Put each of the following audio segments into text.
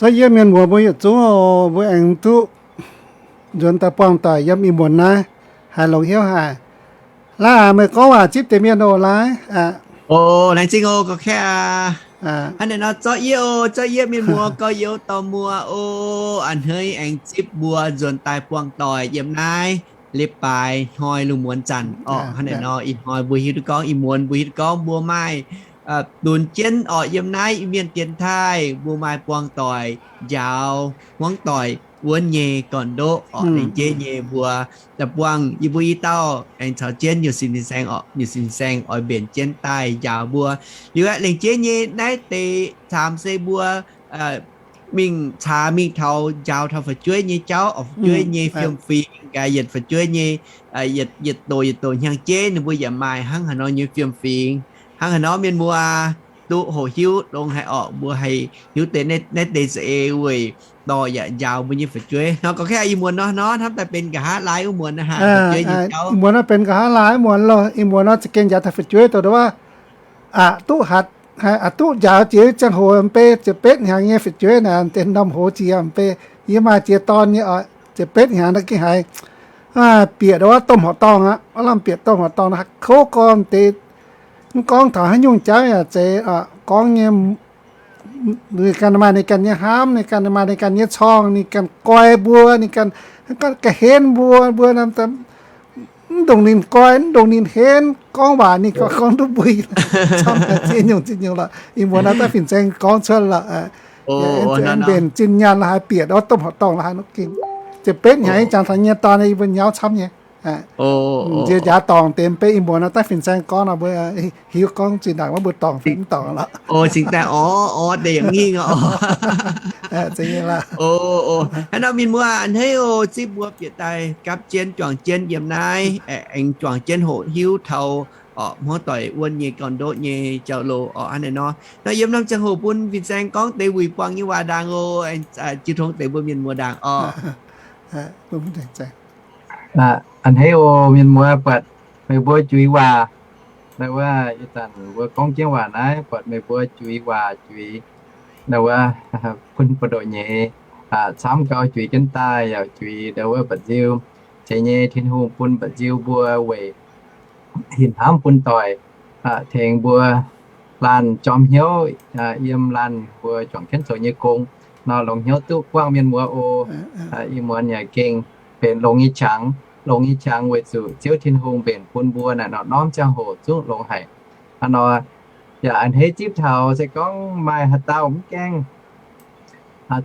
Da'yietv mienh muoz mbuo yietc zungv oc, mbuo aengx duqv nzuonx daaih buangh doic yiem ih muonz naaiv, haiz longx hnyouv haic. Laaix meih gorngv waac zipv deix mienh oc, laaix. O, laengz zingh oc, gorx-kaeqv aac. Hnangv naaiv nor, zorqv yie oc, zorqv yie mienh muoz gorx-youz dorh muoz oc, a'hneiv aengx zipv mbuo nzuonx daaih buangh doic yiem naaiv leiz-baaix hnoi lungh muonz zanc orqc. Hnangv naaiv nor ih hnoi mbuo hiuv duqv gorngv, ih muonz mbuo hiuv duqv gorngv mbuo maaih dunx jienv orqc, yiem naaiv Iu-Mienh dienx taaih mbuo maaih buangh doic njaaux hmuangv doic wuonv nyei gorn-ndoqv orqc. Lengc jeiv nyei mbuo daaih buangh, yie mbuo i dauh aengx caux jienv nyuoqc sin fin-saeng orqc, nyuoqc sin fin-saeng oix mbenc jienv daaih njaaux mbuo. Liuz aeqv, lengc jeiv nyei naaiv deix caamx se mbuo mingh caax mingh taux njaaux taux fu'jueiv nyei jauv orqc, fu'jueiv nyei fiem-fingx, gaax yietc fu'jueiv nyei yietc doqc yietc doqc hnyangx-jeiv ninh mbuo yaac maaih hnangv haaix nor nyei fiem-fingx. Hnangv haaix nor mienh muoz duqv hoqc hiuv longx haic orqc, mbuo haih hiuv deix naaiv deix za'eix weic dorh yaac njaaux mbuo nyei fu'jueiv nor. Gorx-kaeqv aac, ih muonz nor, nor hnamv daaih benx nqa'haav laai wuov muonz aqv. Ih muonz nor benx nqa'haav laai wuov muonz loh. Ih muonz nor za'gengh njaaux taux fu'jueiv doqc wuov, aqc duqv hatc, aqc duqv njaaux jiex ziangh hoc m'bei ziepc betv hnyangx nyei fu'jueiv naaic, deix norm hoz jiex m'bei, yie maaih jiex dorn nyei oc, ziepc betv hnyangx naaiv gengh haiz bieqc wuov domh horqc dorngh aqv. Wuov lamh bieqc domh horqc dorngh naaic, kouv gorn deix. Mv gorngv taux haaix nyungc jauv yaac zeiz gorngv nyei. Ninh ganh maaih ninh ganh nyei hnamv, ninh ganh maaih ninh ganh nyei corng, ninh ganh goix mbuo, ninh ganh ga'henv mbuo, mbuo mv ndongc ninh goix, mv ndongc ninh henv, gorngv waac ninh gorngv duqv mbuo camv ziex nyungc ziex nyungc lorqc. Ih muonz naaiv daaih fin-saeng gorngv cuotv lorqc. Mbenc zinh nyaanh la'haaix, bieqc wuov domh horqc dorngh la'haaix nor gengh ziepc betv hnyangx jangx taux nyei dorn, yie mbuo nyauv camv nyei. Nziex njaaux dorngc deix m'bei. Ih muonz naaiv daaih fin-saeng gorngv nor mbuo hiuv gorngv zinh ndaangc wuov mbuo dorngc fai mv dorngc lorqc. Hnangv nor mienh muoz a'hneiv oc, zipv mbuo bieqc daaih gapv jienv juangc jienv yiem naaiv, aengx juangc jienv hoqc hiuv taux hmuangv doic wuonv nyei gorn-ndoqv nyei jauv-louc orqc. Hnangv naaiv nor, nor yiem norm ziangh hoc bun fin-saeng gorngv deix wuic buangh nyei waac ndaangc oc. Jiu tong deix mbuo mienh muoz ndaangc orqc. A'hneiv oc mienh muoz, buatc meih mbuo juiz waac, ndau wuov ih zanc mbuo gorngv jienv waac naaiv, buatc meih mbuo juiz waac juiz, ndau wuov bun buoz-ndoqv nyei, camv gau juiz jienv daaih yaac juiz ndau wuov mba'nziu. Zeiz nyei, Tin-Hungh bun mba'nziu mbuo weic hinc hnamv bun doic, tengx mbuo laanh jorm hnyouv yiem laanh mbuo juangc jienv zoux nyei gong nor, longx hnyouv duqv buangh mienh muoz oc. Ih muonz yaac gengh benx longx nyei qangx, longx nyei qangx weic zuqc Ziouv Tin-Hungh mbenc bun mbuo naaic norm-norm ziangh hoc zungv longx haic. Hnangv nor, yaac a'hneiv zipv taux se gorngv maaih haaix dauh mv gaengh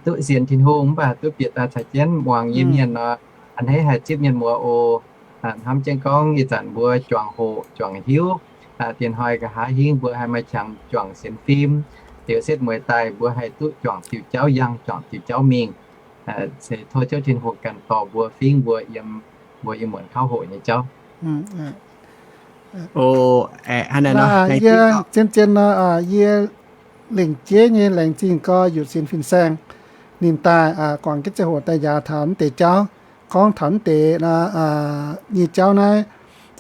duqv sienx Tin-Hungh mv baac duqv bieqc daaih caux jienv muangx nyei mienh nor, a'hneiv haih zipv mienh muoz oc. Hnamv jienv gorngv ih zanc mbuo juangc hoqc juangc hiuv, dien hnoi nqa'haav hingv mbuo haih maaih qangx juangc sienx fim, liuz setv mueiz daaih mbuo haih duqv juangc diuh jauv yangh, juangc diuh jauv mingh. Se tov Ziouv Tin-Hungh ganh dorh mbuo fingv mbuo yiem mbuo ih muonz kauv hoqc nyei jauv. Zien-zien nor, yie lengc jeiv nyei laengz zingh gorx yietc sin fin-saeng. Ninh daaih guangc jienv ziangh hoc daaih njaaux taux mv deix jauv, gorngv taux mv deix nyei jauv naaiv,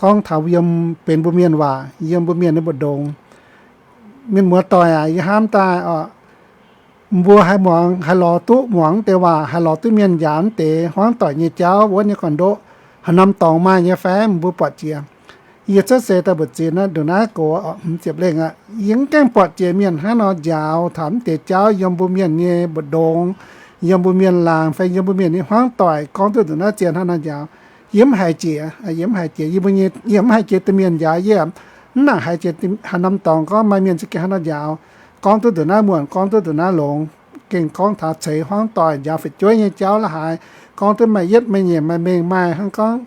gorngv taux yiem benx mbuo mienh waac, yiem mbuo mienh nyei mbu'ndongx. Mienh muoz-doic aac, yie hnamv daaih oc, mbuo haih muangx, haih lorz duqv muangx mv deix waac, haih lorz duqv mienh njaaux mv deix hmuangv doic nyei jauv wuov nyei gorn-ndoqv, haaix norm dorngx maaih nyei fai mbuo buatc jiex. Yie cuotv seix daaih mbu'ziex naaiv, ndongc naaiv gox hmz ziepc lengh aqv, yie mv gaengh buatc jiex mienh hnangv nor njaaux taux mv deix jauv yiem mbuo mienh nyei mbu'ndongx, yiem mbuo mienh laangz fai yiem mbuo mienh nyei hmuangv doic gorngv duqv ndongc naaiv zien hnangv nor njaaux. Yie mv haiz jiex, yie mv haiz jiex, yie mbuo nyei, yie mv haiz jiex deix mienh njaaux yie, mv nangc haiz jiex haaix norm dorngx gorngv maaih mienh za'gengh hnangv nor njaaux, gorngv duqv ndongc naaiv muonc, gorngv duqv ndongc naaiv longx, gengh gorngv taux ceix hmuangv doic njaaux fu'jueiv nyei jauv la'haaix, gorngv duqv maaih yietv maaih nyeic maaih mengh maaih hnangv gorngv,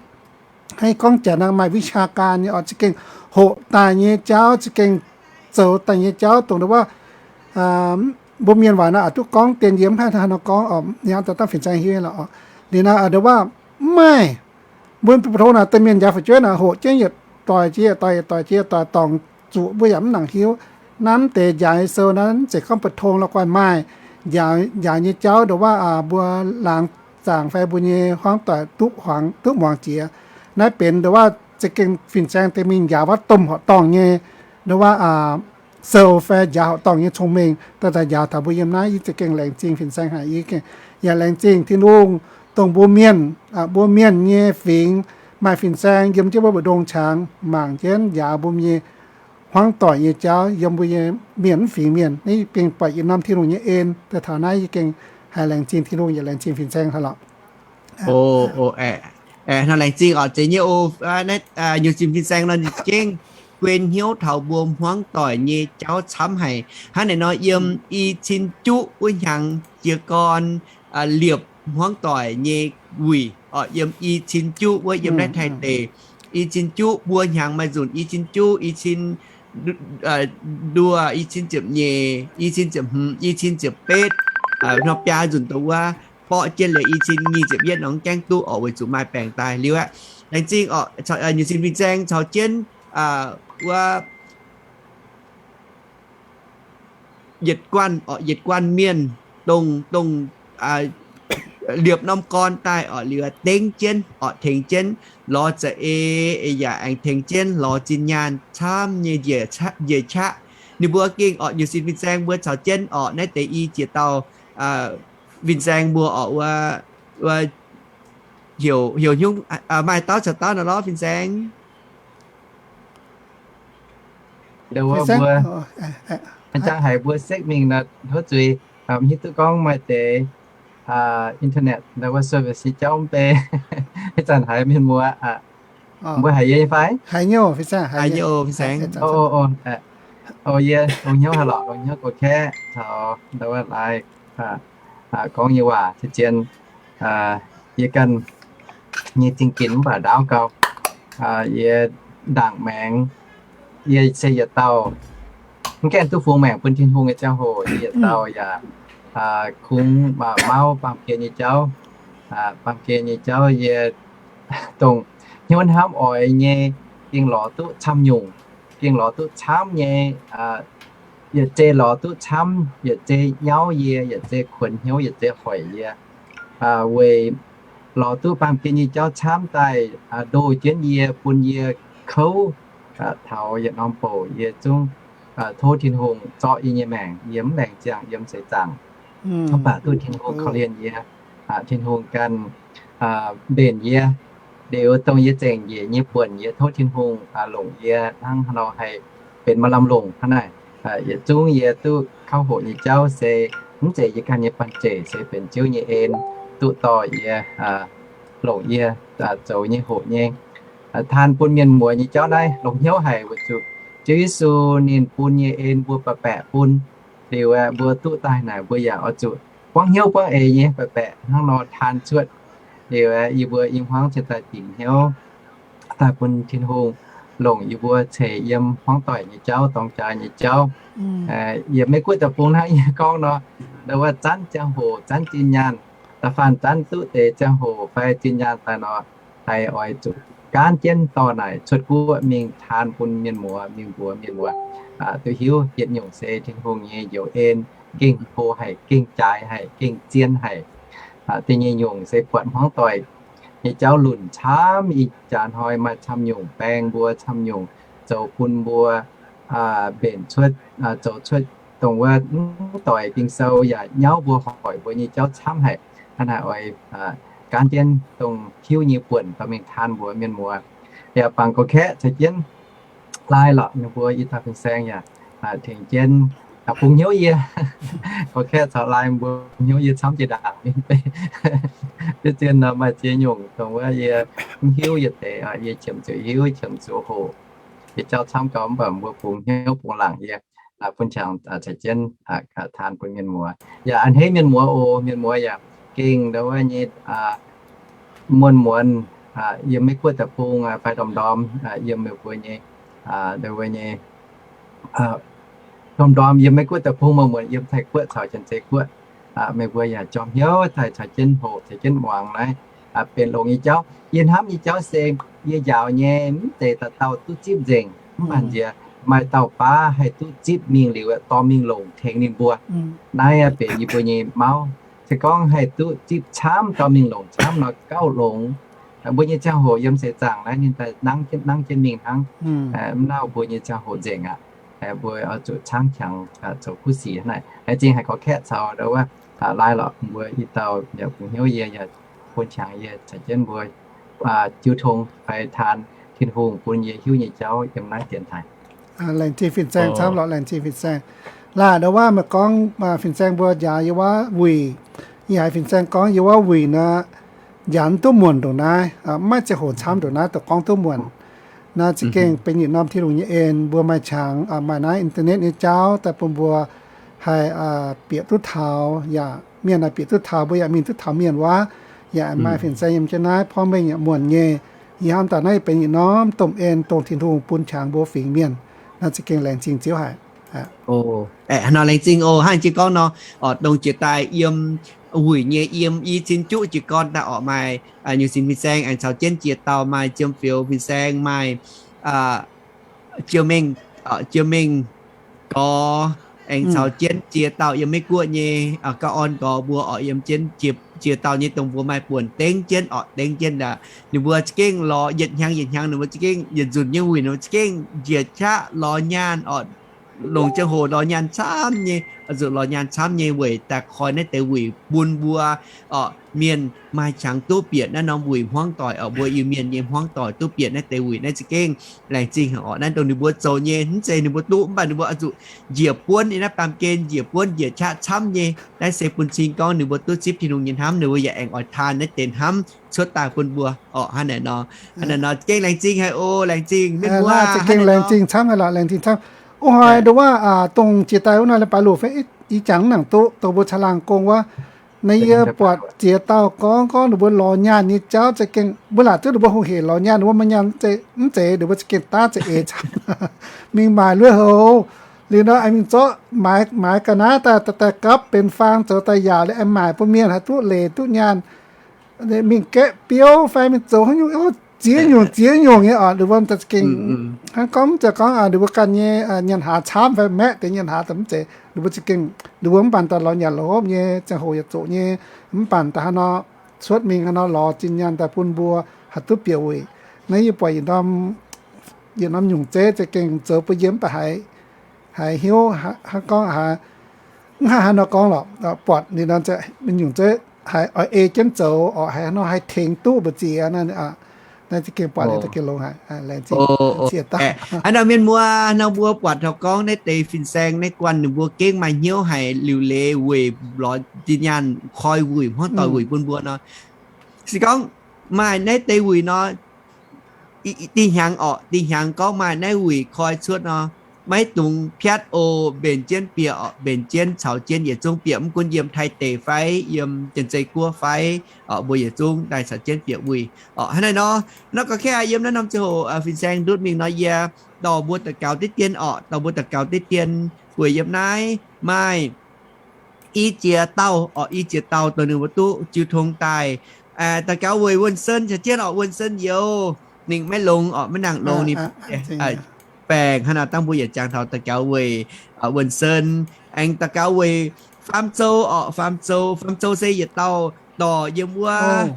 hnangv gorngv janx hnangv maaih วิชาการ nyei oc, za'gengh hoqc daaih nyei jauv, za'gengh zoux daaih nyei jauv dongh wuov, mbuo mienh waac nor aqc duqv gorngv dien yie mv haih hnangv nor gorngv oc, hnangv daaih dangh fin-saeng hiuv nyei lorqc. Liuz nor a'deix waac mv maaih, mbuo mbu'ndongx naaic deix mienh njaaux fu'jueiv naaic hoqc jienv yietc doic jiex yietc doic yietc doic yietc doic dorngc zuqc mbuo yaac mv nangc hiuv. Naaiv mv deix njaaux nyei sou naaiv mv zeiz gorngv mbu'ndongx la'guaih maaih njaaux nyei jauv ndongc waac mbuo laangz zaangc fai mbuo nyei hmuangv doic duqv muangx jiex. Naaiv benx ndongc waac za'gengh fin-saeng deix mingh njaaux wuov domh horqc dorngh nyei ndongc waac sou fai njaaux horqc dorngh nyei cong-mengh daaih daaih njaaux taux mbuo yiem naaiv. Yie za'gengh laengz zingh fin-saeng haic. Yie yaac laengz zingh Tin-Hungh dongh mbuo mienh, mbuo mienh nyei fingx maaih fin-saeng yiem jienv wuov mbu'ndongx qangx mangc jienv njaaux mbuo nyei hmuangv doic nyei jauv yiem mbuo nyei mienh mv fingx mienh. Naaiv yie gengh buatc yietc norm Tin-Hungh nyei en daaih taux naaiv. Yie gengh haiz laengz zingh Tin-Hungh yaac laengz zingh fin-saeng hnangv lorqc. Hnangv laengz zingh oc, zeiz nyei oc. Nyungc sin fin-saeng nor ninh gengh guen hnyouv taux mbuo hmuangv doic nyei jauv camv haic. Hnangv naaic nor yiem i cin juqv wuov hnyangx jiez gorn liepc hmuangv doic nyei wuic oc, yiem i cin juqv wuov yiem naaiv Taiv deic, i cin juqv mbuo hnyangx maaih nzunc i cin juqv, i cin nduoh, i cin ziepc nyeic, i cin ziepc hmz, i cin ziepc betv, nor biaa nzunc dongh wuov borqv jienv liuz i cin nyic ziepc yietv nor mv gaengh duqv oc, weic zuqc maaih baengc daaih liuz aqv. Laengz zingh oc, nyungc sin fin-saeng caux jienv wuov yietc guanh oc, yietc guanh mienh dongh, dongh liepc norm gorn daaih oc, liuz dengv jienv oc, tengx jienv lorz za'eix, yaac aengx tengx jienv lorz zinh nyaanh camv nyei njiec qaqv. Ninh mbuo gengh oc, nyungc sin fin-saeng mbuo caux jienv oc, naaiv deix i jiex dauh fin-saeng mbuo oc, wuov, wuov heuc, heuc hnyouv maaih dauh caux dauh nor lorz fin-saeng. Ndo wuov mbuo, a'jang haiz mbuo sekv mingh nor, hov zuiz, mv hiuv duqv gorngv maaih deix internet ndo wuov service nyei jauv mv bei. Ih zanc haiz mienh muoz, mbuo haiz yie nyei fai? Haiz nyei, fin-saeng. O, yie longx hnyouv haaix lorqc, longx hnyouv Gorx Kaeqv caux ndo wuov Lai gorngv nyei waac cien. Yie ganh nyei zingh ginc mv baac ndaauv gau, yie ndaangc maengx, yie se yietc dauh mv gaengh duqv fungx maengc bun Tin-Hungh nyei ziangh hoc, yie yietc dauh yaac kungx mauv baamh gen nyei jauv. Baamh gen nyei jauv yie dongh hnyouv hnamv oix nyei, gengh lorz duqv camv nyungc, gengh lorz duqv camv nyei, yietc zei lorz duqv camv, yietc zei nyauv yie, yietc zei kuonx hnyouv, yietc zei hoic yie, weic lorz duqv baamh gen nyei jauv camv daaih ndoh jienv yie, bun yie kouv taux yietc norm bouc yie zungv tov Tin-Hungh zorqv yie nyei maengc. Yie mv laengz ziangh yiem seix zaangc, mv baac duqv Tin-Hungh korv-lienh yie. Tin-Hungh ganh mbenc yie. Liuz dongh yie zengc njiec nyei buonc yie tov Tin-Hungh longc yie hnangv haaix nor haih benx maaih lamh longc hnangv naaic. Yietc zungv yie duqv kauv hoqc nyei jauv se mv zeiz yie ganh nyei banh zeic, se benx Ziouv nyei en duqv dorh yie, longc yie zoux nyei hoqc nyei. Taan bun mienh muoz nyei jauv naaiv longx hnyouv haic weic zuqc Ziouv Yesu ninh bun nyei en mbuo baeqc baeqc bun. Liuz aeqv, mbuo duqv daaih naaic mbuo yaac oix zuqc buangv hnyouv buangv eix nyei baeqc baeqc hnangv nor taan cuotv. Liuz aeqv, yie mbuo i hmuangv cingx daaih dingc hnyouv daaih bun Tin-Hungh longc yie mbuo ceix yiem hmuangv doic nyei jauv, dorng jaax nyei jauv. Yie Meiv Guoqv deic-bung hnangv yie gorngv nor, ndo wuov zanv ziangh hoc, zanv zinh nyaanh, da'faanh zanv duqv deix ziangh hoc fai zinh nyaanh daaih nor, haih oix zuqc gaanv jienv dorh naaic cuotv guoqv mingh taan bun mienh muoz, mingh mbuox mienh muoz duqv hiuv yietc nyungc se Tin-Hungh nyei njoux en gengh hlo haic, gengh jaaix haic, gengh zien haic. Da'nyeic nyungc se buatc hmuangv doic nyei jauv lunc camv, ih jaax hnoi maaih camv nyungc baeng mbuo, camv nyungc zoux bun mbuo mbenc cuotv, zoux cuotv dongh wuov mv doic Ging-Sou yaac nyauv mbuo, hoic mbuo nyei jauv camv haic. Hnangv naaic oix gaanv jienv dongh hiuv nyei buonc dorh mingh taan mbuox mienh muoz. Yaac bangc Gorx Kaeqv caux jienv Lai lorqc, ninh mbuo i dauh fin-saeng yaac tengx jienv bungx hnyouv yie. Gorx Kaeqv caux Lai mbuo bungx hnyouv yie camv jiex ndaangc mingh. Deix zien nor maaih ziex nyungc dongh wuov yie mv hiuv yietc deix, yie qiemx zuqc hiuv, qiemx zuqc hoqc nyei jauv camv gau, mv baac mbuo bungx hnyouv bungx laangc yie bun qangx caux jienv taan bun mienh muoz. Yaac a'hneiv mienh muoz oc. Mienh muoz yaac gengh ndo wuov nyei muonz-muonz yiem Meiv Guoqv deic-bung fai ndorm-ndorm yiem meih mbuo nyei, ndo wuov nyei ndorm-ndorm yiem Meiv Guoqv deic-bung, muonz-muonz yiem Taiv Guoqv caux Janx-Zei Guoqv, meih mbuo yaac jorm hnyouv daaih caux jienv hoqc, caux jienv muangx naaiv benx longx nyei jauv. Yie hnamv nyei jauv se yie njaaux nyei mv zeiz dauh dauh duqv zipv nzengc, mv baac nziex maaih dauh baav haih duqv zipv mingh liuz dorh mingh longc tengx ninh mbuo. Naaiv benx yie mbuo nyei mauv. Se gorngv haih duqv zipv camv dorh mingh longc camv nor gauh longx. Mbuo nyei ziangh hoc yiem seix zaangc naaiv ninh daaih nangv jienv mingh hnangv. Mv lauh mbuo nyei ziangh hoc nzengc aqv. mbuo oix zuqc caangv qangx zoux kuv sic naaic. Laengz zingh haiz korv-kaeqv caux ndau wuov, laai lorqc, mbuo i dauh yaac bungx hnyouv yie, yaac bun qangx yie caux jienv mbuo jiu tong fai taan Tin-Hungh bun yie hiuv nyei jauv yiem naaiv dienx taaix. Laengz zingh fin-saeng camv lorqc, laengz zingh fin-saeng. Laaic ndau wuov meih gorngv fin-saeng mbuo njaaux yie wuov wuic, yie haiz fin-saeng gorngv yie wuov wuic nor, njaaux duqv muonc ndongc naaiv, maiv ziangh hoc camv ndongc naaiv dongh gorngv duqv muonc. Naaiv za'gengh benx yietc norm Tin-Hungh nyei en, mbuo maaih qangx, maaih naaiv internet nyei jauv daaih bun mbuo haih bieqc duqv taux, yaac mienh haih bieqc duqv taux, mbuo yaac mingh duqv taux mienh wuov, yaac maaih fin-saeng yiem jienv naaiv porv mengh yaac muonc nyei. Yie hnamv daaih naaiv benx yietc norm domh en dongh Tin-Hungh bun qangx mbuo fingx mienh. Naaiv za'gengh laengz zingh Ziouv haic. Hnangv nor laengz zingh oc. Hnangv jiex gorngv nor, oc, dongh jiex daaih yiem wuic nyei yiem i cin juqv jiez gorn daaih orqc, maaih Nyungc Sinx fin-saeng aengx caux jienv jiex dauh, maaih Jiem Fioux fin-saeng, maaih Jiu Mengh, Jiu Mengh Gorx aengx caux jienv jiex dauh yiem Meiv Guoqv nyei gauh orn gorx mbuo orqc, yiem jienv jiex dauh nyei dongh mbuo maaih buonc dengv jienv orqc, dengv jienv aqv. Ninh mbuo za'gengh lorz yietc hnyangx yietc hnyangx, ninh mbuo za'gengh yietc nzunc nyei wuic ninh mbuo za'gengh njiec qaqv lorz nyaanh orqc, longc ziangh hoc lorz nyaanh camv nyei, zuqc lorz nyaanh camv nyei weic daaih koi naaiv deix wuic bun mbuo orqc, mienh maaih qangx duqv bieqc naaiv norm wuic hmuangv doic orqc, mbuo Iu-Mienh nyei hmuangv doic duqv bieqc naaiv deix wuic. Naaiv za'gengh laengz zingh orqc, naaiv dongh ninh mbuo zoux nyei, mv zeiz ninh mbuo duqv, mv baac ninh mbuo oix zuqc njiec buonv yiem naaiv baamh gen, njiec buonv njiec qaqv camv nyei. Naaiv se bun cing gorngv ninh mbuo duqv zipv Tin-Hungh nyei hnamv, ninh mbuo yaac aengx oix taan naaiv deix hnamv cuotv daaih bun mbuo orqc, hnangv naaic nor. Hnangv naaic nor, za'gengh laengz zingh haic oc, laengz zingh mienh muoz, za'gengh laengz zingh camv haic lorqc, laengz zingh camv. Wuov hnoi nduov wuov dongh jiex daaih wuov nor, leiz-baaix luoqc fai ih jangx mv nangc duqv, dongh mbuo caangh laangh gong wuov, naaiv yie buatc ziex dauh gorngv, gorngv ninh mbuo lorz nyaanh nyei jauv za'gengh, mbuo laaic duqv ninh mbuo hungh heic lorz nyaanh, ninh mbuo maaih nyaanh mv zeiz, ninh mbuo za'gengh daav za'eix camv, mingh maaic lueiv houx. Liuz nor aengx mingh zorqv maaiz, maaiz ga'naaiv daaih, daaih gapv benx faang zoux daaih yaauc, liuz aengx maaic bun mienh haih duqv leiz duqv nyaanh. Mingh gaeqv biouv fai mingh zoux haaix nyungc, ziex nyungc ziex nyungc nyei orqc, ninh mbuo za'gengh hnangv gorngv mv zeiz gorngv ninh mbuo ganh nyei nyaanh haaz camv fai maeqv deix nyaanh haaz daaih mv zeiz, ninh mbuo za'gengh, ninh mbuo mv baac daaih lorz nyanc lorz hopv nyei, ziangh hoc yietc zoqc nyei, mv baac daaih hnangv nor cuotv mingh hnangv nor lorz zinh nyaanh daaih bun mbuo haih duqv bieqc weic. Naaiv yie buatc yietc norm, yietc norm nyungc zeiv za'gengh zoux bun yie mv baac haiz, haiz hnyouv hnangv gorngv haiz, mv haih hnangv nor gorngv lorqc, buatc ninh nor nyungc zeiv haiz oix ei jienv zoux orqc, haiz hnangv nor haih tengx duqv mbu'ziex naaiv. Naaiv za'gengh buatc liuz za'gengh longx haic, laengz zingh. Hnangv nor mienh muoz, nor mbuo buatc taux gorngv naaiv deix fin-saeng naaiv guanh ninh mbuo gengh maaih hnyouv haic liuc leiz weic lorz zinh nyaanh koi wuic hmuangv doic wuic bun mbuo nor. Se gorngv maaih naaiv deix wuic nor, dih hnyangx orqc, dih hnyangx gorngv maaih naaiv wuic koi cuotv nor, maiv dungx piatv oc, mbenc jienv bieqc orqc, mbenc jienv caux jienv yietc zungv bieqc, mv gunv yiem Taiv deic fai yiem Janx-Zei Guoqv fai orqc, mbuo yietc zungv daaih caux jienv bieqc wuic orqc. Hnangv naaiv nor, nor gorngv yiem naaiv norm ziangh hoc fin-saeng ndutv mingh nor, yie dorh mbuo daux gaux diqv dien orqc, dorh mbuo daux gaux diqv dien weic yiem naaiv maaih i jiex dauh orqc, i jiex dauh dongh ninh mbuo duqv jiu tong daaih. Daux gaux weic Wuonh Sen caux jienv orqc, Wuonh Sen youz, ninh maiv longx orqc, maiv nangc longx ninh baengc hnangv nor, dangh mbuo yietc jangx taux daux gaux weic Wuonh Sen. Aengx daux gaux weic Faam Zou orqc, Faam Zou, Faam Zou se yietc dauh dorh yiem wuov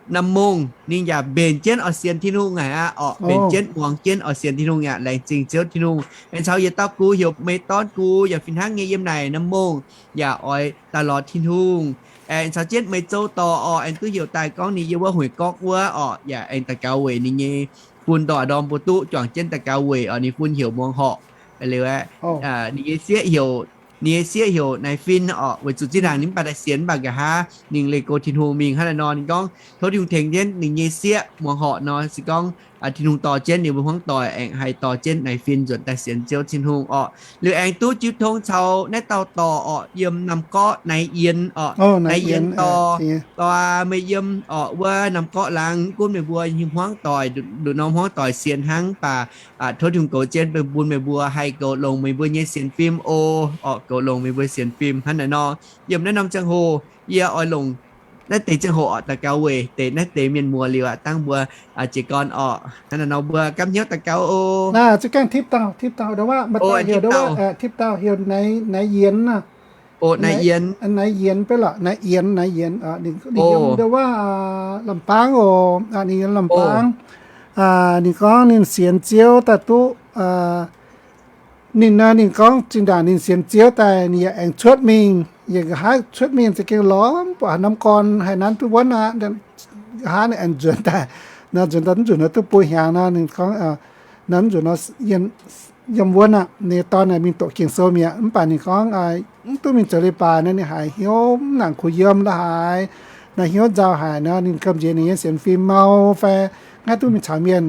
Namh Mongh, ninh yaac mbenc jienv oix sienx Tin-Hungh aqv orqc, mbenc jienv muangx jienv oix sienx Tin-Hungh yaac laengz zingh Ziouv Tin-Hungh. Aengx caux yietc dauh gu heuc Mei Dorn gu yaac fih hnangv nyei, yiem naaic Namh Mongh yaac oix daaih lorz Tin-Hungh. Aengx caux jienv Mei Zou dorh orqc, aengx duqv heuc daaih gorngv ninh yiem wuov Hueix Gorqv wuov orqc, yaac aengx daux gaux weic ninh nyei fun, dorh ndorm mbuo duqv juangc jienv daux gaux weic orqc, ninh fun heuc Muangz Horc. Liuz aeqv, ninh nyei sieqv heuc, ninh nyei sieqv heuc Naaiv Fin orqc, weic zuqc zinh ndaangc ninh mv baac daaih sienx, mv baac nqa'haav ninh leih go Tin-Hungh mingh hnangv naaiv nor, ninh gorngv tov Tin-Hungh tengx jienv ninh nyei sieqv Muangz Horc nor, se gorngv Tin-Hungh dorh jienv ninh mbuo hmuangv doic aengx haih dorh jienv Naaiv Fin nzuonx daaih sienx Ziouv Tin-Hungh orqc. Liuz aengx duqv jiu tong caux naaiv dauh dorh orqc, yiem Namh Gorqv Naaiv Yienx orqc, Naaiv Yienx dorh, dorh meih yiem orqc wuov Namh Gorqv laangz, mv gunv meih mbuo hmuangv doic nduqc norm hmuangv doic sienx hnangv, mv baac tov Tin-Hungh goux jienv bun meih mbuo haih goux longx meih mbuo nyei sienx fim oc, orqc, goux longx meih mbuo sienx fim hnangv naaiv nor. Yiem naaiv norm ziangh hoc yie oix longc naaiv deix ziangh hoc orqc daux gaux weic deix naaiv deix mienh muoz liuz aqv, dangh mbuo jiez gorn orqc, hnangv naaiv nor mbuo gapv hnyouv daux gaux oc. Naaiv za'gengh tipv dauh, tipv dauh, tipv dauh heuc Naaiv Yienx, Naaiv Yienx beiv lorqc, Naaiv Yienx, Naaiv Yienx, ninh yiem ndau wuov Lamh Baang oc, ninh yiem Lamh Baang. Ninh gorngv ninh sienx Ziouv daaih duqv Ninh nor, ninh gorngv zinh ndaangc ninh sienx Ziouv daaih, ninh yaac aengx cuotv mingh, yaac nqa'haav cuotv mingh za'gengh lorz mv buatc haaix norm gorn haih nanv duqv wuonv aqv. Nqa'haav ninh aengx nzuonx daaih, nor nzuonx daaih mv nzunc nor duqv buo hnyangx nor, ninh gorngv, nor mv nzunc nor yiem wuonv aqv. Ninh dorn naaic mingh doqc Ging-Sou mi'aqv, mv baac ninh gorngv mv duqv mingh zoux leiz-baaix nor, ninh haiz hnyouv mv nangc kuh yiem la'haaix, naaiv hnyouv nzauh haic nor, ninh gamh nziex ninh nyei sienx fim mau fai ngaih duqv mingh caux mienh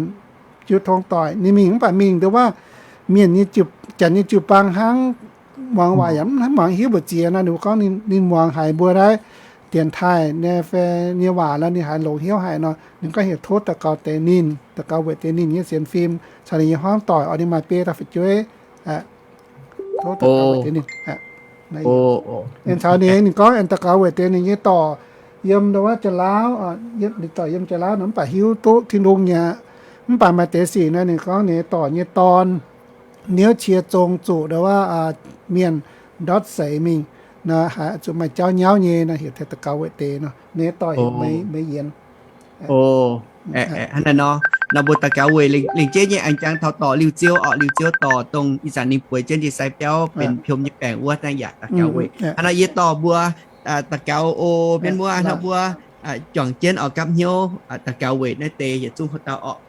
jiu tong doic. Ninh mingh mv baac mingh ndo wuov mienh nyei, janx nyei jiu-baang hnangv, muangx waac yaac mv muangx hiuv mbu'ziex nor. Ninh mbuo gorngv ninh muangx haiz mbuo naaiv dienx taaih nyei fai nyei waac nor, ninh haiz longx hnyouv haic nor, ninh gorngv heuc tov daux gaux deix ninh, daux gaux weic deix ninh nyei sienx fim caux ninh nyei hmuangv doic oix ninh maaih biei dauh fu'jueiv. Tov daux gaux weic deix ninh. Aengx caux ninh, ninh gorngv aengx daux gaux weic deix ninh nyei dorc yiem ndo wuov Janx-Laauv, ninh dorc yiem Janx-Laauv nor mv baac hiuv duqv Tin-Hungh nyei aqv. Mv baac maaih deix sic nor ninh gorngv ninh nyei dorc nyei dorn niouv cie zong zuqc ndo wuov mienh ndortv seix mingh nor, haiz zuqc maaih jauv nyauv nyei nor, heuc taux daux gaux weic deix nor. Ninh nyei dorc heuc Meix Yienx. Hnangv naaiv nor, nor mbuo daux gaux weic lengc jeiv nyei aengx jangx taux dorc Liuz Ziou orqc. Liuz Ziou dorc dongh ih zanc ninh bueix jienv ndie-sai biauv benx piom nyei baengc wuov naaiv yaac daux gaux weic. Hnangv naaiv yie dorh mbuo daux gaux oc. Mienh muoz, hnangv mbuo juangc jienv oix gapv hnyouv daux gaux weic naaiv deix yietc zungv hoc dauh orqc.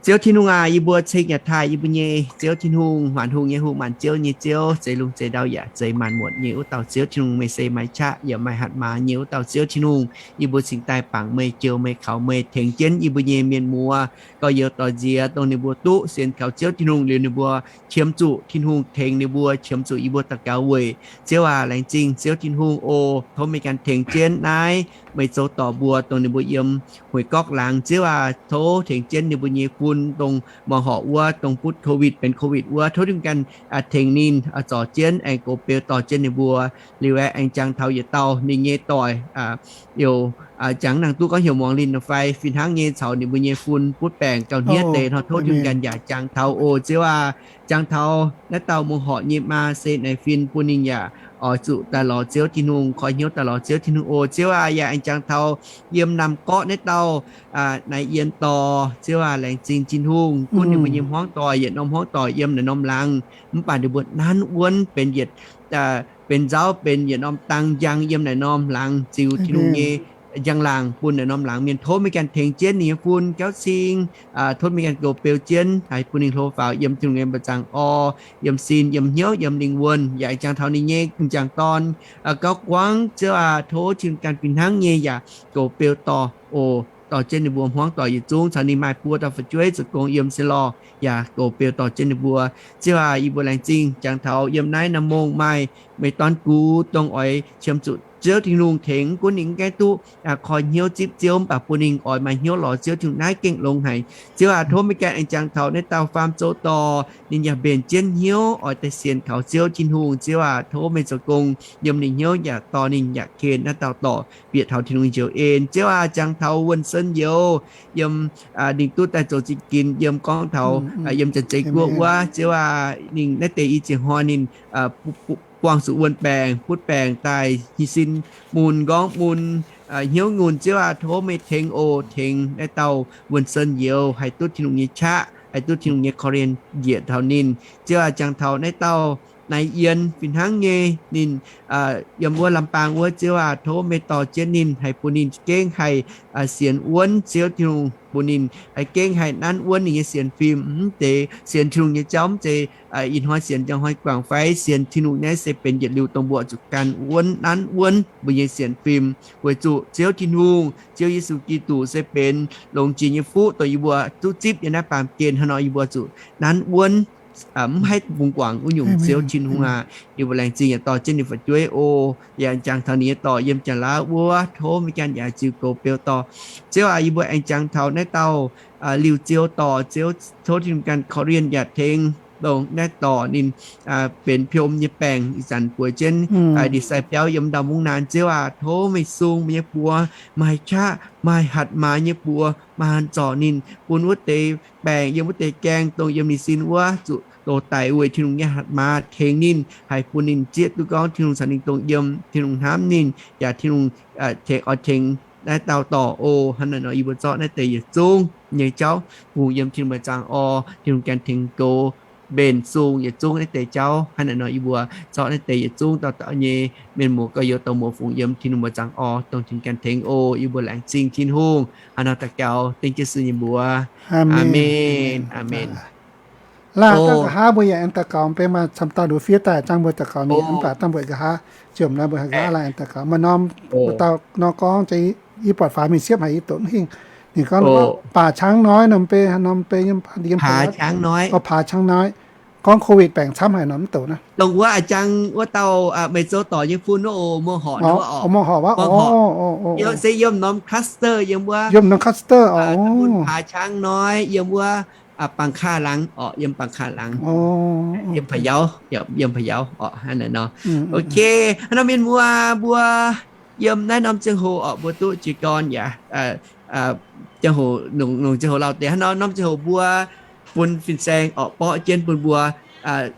Ziouv Tin-Hungh aac, yie mbuo ceng yaac taaih yie mbuo nyei Ziouv Tin-Hungh, maanc hungh nyei Hungh, maanc ziouv nyei Ziouv, zeix lungh zeix ndau yaac zeix maanc muotc nyei wuov dauh Ziouv Tin-Hungh, meih se maaih qaqv yaac maaih hatc maaz nyei wuov dauh Ziouv Tin-Hungh. Yie mbuo cingx daaih bangc meih, joux meih, kaux meih, tengx jienv yie mbuo nyei mienh muoz gorx-youz doic nziex, dongh ninh mbuo duqv sienx kaux Ziouv Tin-Hungh liuz ninh mbuo qiemx zuqc Tin-Hungh tengx ninh mbuo, qiemx zuqc yie mbuo daux gaux weic. Ziouv aac, laengz zingh Ziouv Tin-Hungh oc. Tov meih ganh tengx jienv naaiv meih zoux dorc mbuo dongh ninh mbuo yiem hueic gorqv laangz. Ziouv aac, tov tengx jienv ninh mbuo nyei fun dongh muangx horc wuov, dongh butv COVID, benx COVID wuov, tov Tin-Hungh ganh tengx ninh zorc jienv aengx goux beu dorh jienv ninh mbuo. Liuz aeqv, aengx jangx taux yietc dauh ninh nyei doic, youc jangx nangh duqv gorngv heuc Muangz Linh nor fai, fih hnangv nyei caux ninh mbuo nyei fun butv baengc gauh hniev deix nor, tov Tin-Hungh ganh yaac jangx taux oc. Ziouv aac, jangx taux naaiv dauh muangx horc nyei maa se naaiv fin bun ninh yaac oix zuqc daaih lorz Ziouv Tin-Hungh, koi hnyouv daaih lorz Ziouv Tin-Hungh oc. Ziouv aac, yaac aengx jangx taux yiem Naamh Gorqv naaiv dauh Naaiv Yien dorh. Ziouv aac, laengz zingh Tin-Hungh gunv ninh mbuo nyei hmuangv doic, yietc norm hmuangv doic yiem naaiv norm laangz, mv baac ninh mbuo nanv wuonv benx yietc benx nzauv benx yietc norm dang njang yiem naaiv norm laangz, ziux Tin-Hungh nyei njang-laangc bun naaiv norm laangz mienh. Tov meih ganh tengx jienv ninh nyei fun jauv cing, tov meih ganh goux beu jienv, haih bun ninh hlo faaux yiem Tin-Hungh nyei mba'zangc orv, yiem sin, yiem hnyouv, yiem lingh wuonh. Yaac jangx taux ninh nyei m'jangc dorn Gauv Guangv. Ziouv aac, tov Tin-Hungh ganh fih hnangv nyei yaac goux beu dorh oc, dorh jienv ninh mbuo hmuangv doic yietc zungv, caux ninh maaih buo dauh fu'jueiv zoux gong yiem sin lorh, yaac goux beu dorh jienv ninh mbuo. Ziouv aac, yie mbuo laengz zingh jangx taux yiem naaiv norm mongh maaih meih dorn gux dongh oix qiemx zuqc Ziouv Tin-Hungh tengx, mv gunv ninh mv gaengh duqv koi hnyouv zipv Ziouv, mv baac bun ninh oix maaih hnyouv lorz Ziouv Tin-Hungh naaiv gengh longx haic. Ziouv aac, tov meih ganh aengx jangx taux naaiv dauh faam zoux dorh, ninh yaac mbenc jienv hnyouv oix daaih sienx kaux Ziouv Tin-Hungh. Ziouv aac, tov meih zoux gong yiem ninh hnyouv yaac dorh ninh yaac ken naaiv dauh dorh bieqc taux Tin-Hungh njoux en. Ziouv aac, jangx taux Wuonh Sen Youz, yiem ninh duqv daaih zoux zingh ginx yiem gorngv taux yiem Janx-Zei Guoqv wuov. Ziouv aac, ninh naaiv deix i ziex hnoi ninh buangh zuqc wuonh baengc, butv baengc daaih, hnyouv sin mun, nqorngv mun, hnyouv nyunc. Ziouv aac, tov meih tengx oc, tengx naaiv dauh Wuonh Sen Youz haih duqv Tin-Hungh nyei qaqv, haih duqv Tin-Hungh nyei korv-lienh njiec taux ninh. Ziouv aac, jangx taux naaiv dauh Naaiv Yien fih hnangv nyei, ninh yiem wuov Lambaang wuov. Ziouv aac, tov meih dorh jienv ninh, haih bun ninh gengh haih sienx wuonv Ziouv Tin-Hungh, bun ninh haih gengh haih nanv wuonv ninh nyei sienx fim. Mv deix sienx Tin-Hungh nyei jauv mv zeiz ih hnoi sienx njang hnoi guangc fai. Sienx Tin-Hungh naaiv se benx yietc liuz dongh mbuo zuqc gan wuonv nanv wuonv mbuo nyei sienx fim, weic zuqc Ziouv Tin-Hungh, Ziouv Yesu Giduc se benx longx jiex nyei fuqv dongh yie mbuo duqv zipv yiem naaiv baamh gen. Hnangv nor yie mbuo zuqc nanv wuonv mv haih bungx guangc wuov nyungc. Ziouv Tin-Hungh aac, yie mbuo laengz zingh yaac dorh jienv ninh fu'jueiv oc. Yaac jangx taux ninh nyei dorh yiem Janx-Laauv wuov, tov meih ganh yaac ziux goux beu dorh. Ziouv aac, yie mbuo aengx jangx taux naaiv dauh Liuz Ziou dorh. Ziouv, tov Tin-Hungh ganh korv-lienh yaac tengx dongh naaiv dorh ninh benx piom nyei baengc ih zanc bueix jienv ndie-sai biauv yiem ndau mungv naanc. Ziouv aac, tov meih sung meih nyei buoz, maaih qaqv, maaih hatc maaz nyei buoz, maaih hatc zorc ninh, bun wuov deix baengc yiem wuov deix gaeng dongh yiem ninh sin wuov zuqc dox daic weic Tin-Hungh nyei hatc maaz tengx ninh, haih bun ninh zieqv duqv gorngv Tin-Hungh caux ninh dongh yiem, Tin-Hungh hnamv ninh, yaac Tin-Hungh oix tengx naaiv dauh dorh oc. Hnangv naaiv nor yie mbuo zorqv naaiv deix yietc zungv nyei jauv bungx yiem Tin-Hungh mba'zangc orv. Tin-Hungh ganh tengx goux mbenc sung yietc zungv naaiv deix jauv. Hnangv naaiv nor yie mbuo zorqv naaiv deix yietc zungv dauh dauh nyei mienh muoz gorx-youz dongh muoz-fungc yiem Tin-Hungh mbuox zaangc oix dongh Tin-Hungh ganh tengx oc. Yie mbuo laengz zingh Tin-Hungh. Hnangv nor daux gaux dengv Jiu Sienh nyei mbuox. Aamen. Aamen. Laah dangh nqa'haav mbuo yaac aengx daux gaux, mv baac maaih camv dauh nduqc fiev daaih, zangv mbuo daux gaux ninh, mv baac dangh mbuo nqa'haav ziouc naaiv mbuo nqa'haav laah aengx daux gaux. Maaih norm dauh nor gorngv, yie buatc faaux mingh siepv haic yie doqc mv hingh. Ninh gorngv baac ช้างน้อย norm bei, norm bei yiem ผาช้างน้อย gorngv โควิด baengc camv haic nor mv doqc naaiv. Dongh wuov a'jang wuov dauh meih zoux dorc nyei fun wuov oc, muoz-horc, muoz-horc wuov, se yiem norm cluster yiem wuov, yiem norm cluster oc, ผาช้างน้อย yiem wuov บางข้าหลัง orqc, yiem บางข้าหลัง, yiem Pa'yauz, yiem Pa'yauz orqc, hnangv naaiv nor. Ok, hnangv nor mienh muoz mbuo yiem naaiv norm ziangh hoc orqc, mbuo duqv jiez gorn yaac ziangh hoc, longc ziangh hoc lauh deix hnangv nor, norm ziangh hoc mbuo bun fin-saeng orqc, borqv jienv bun mbuo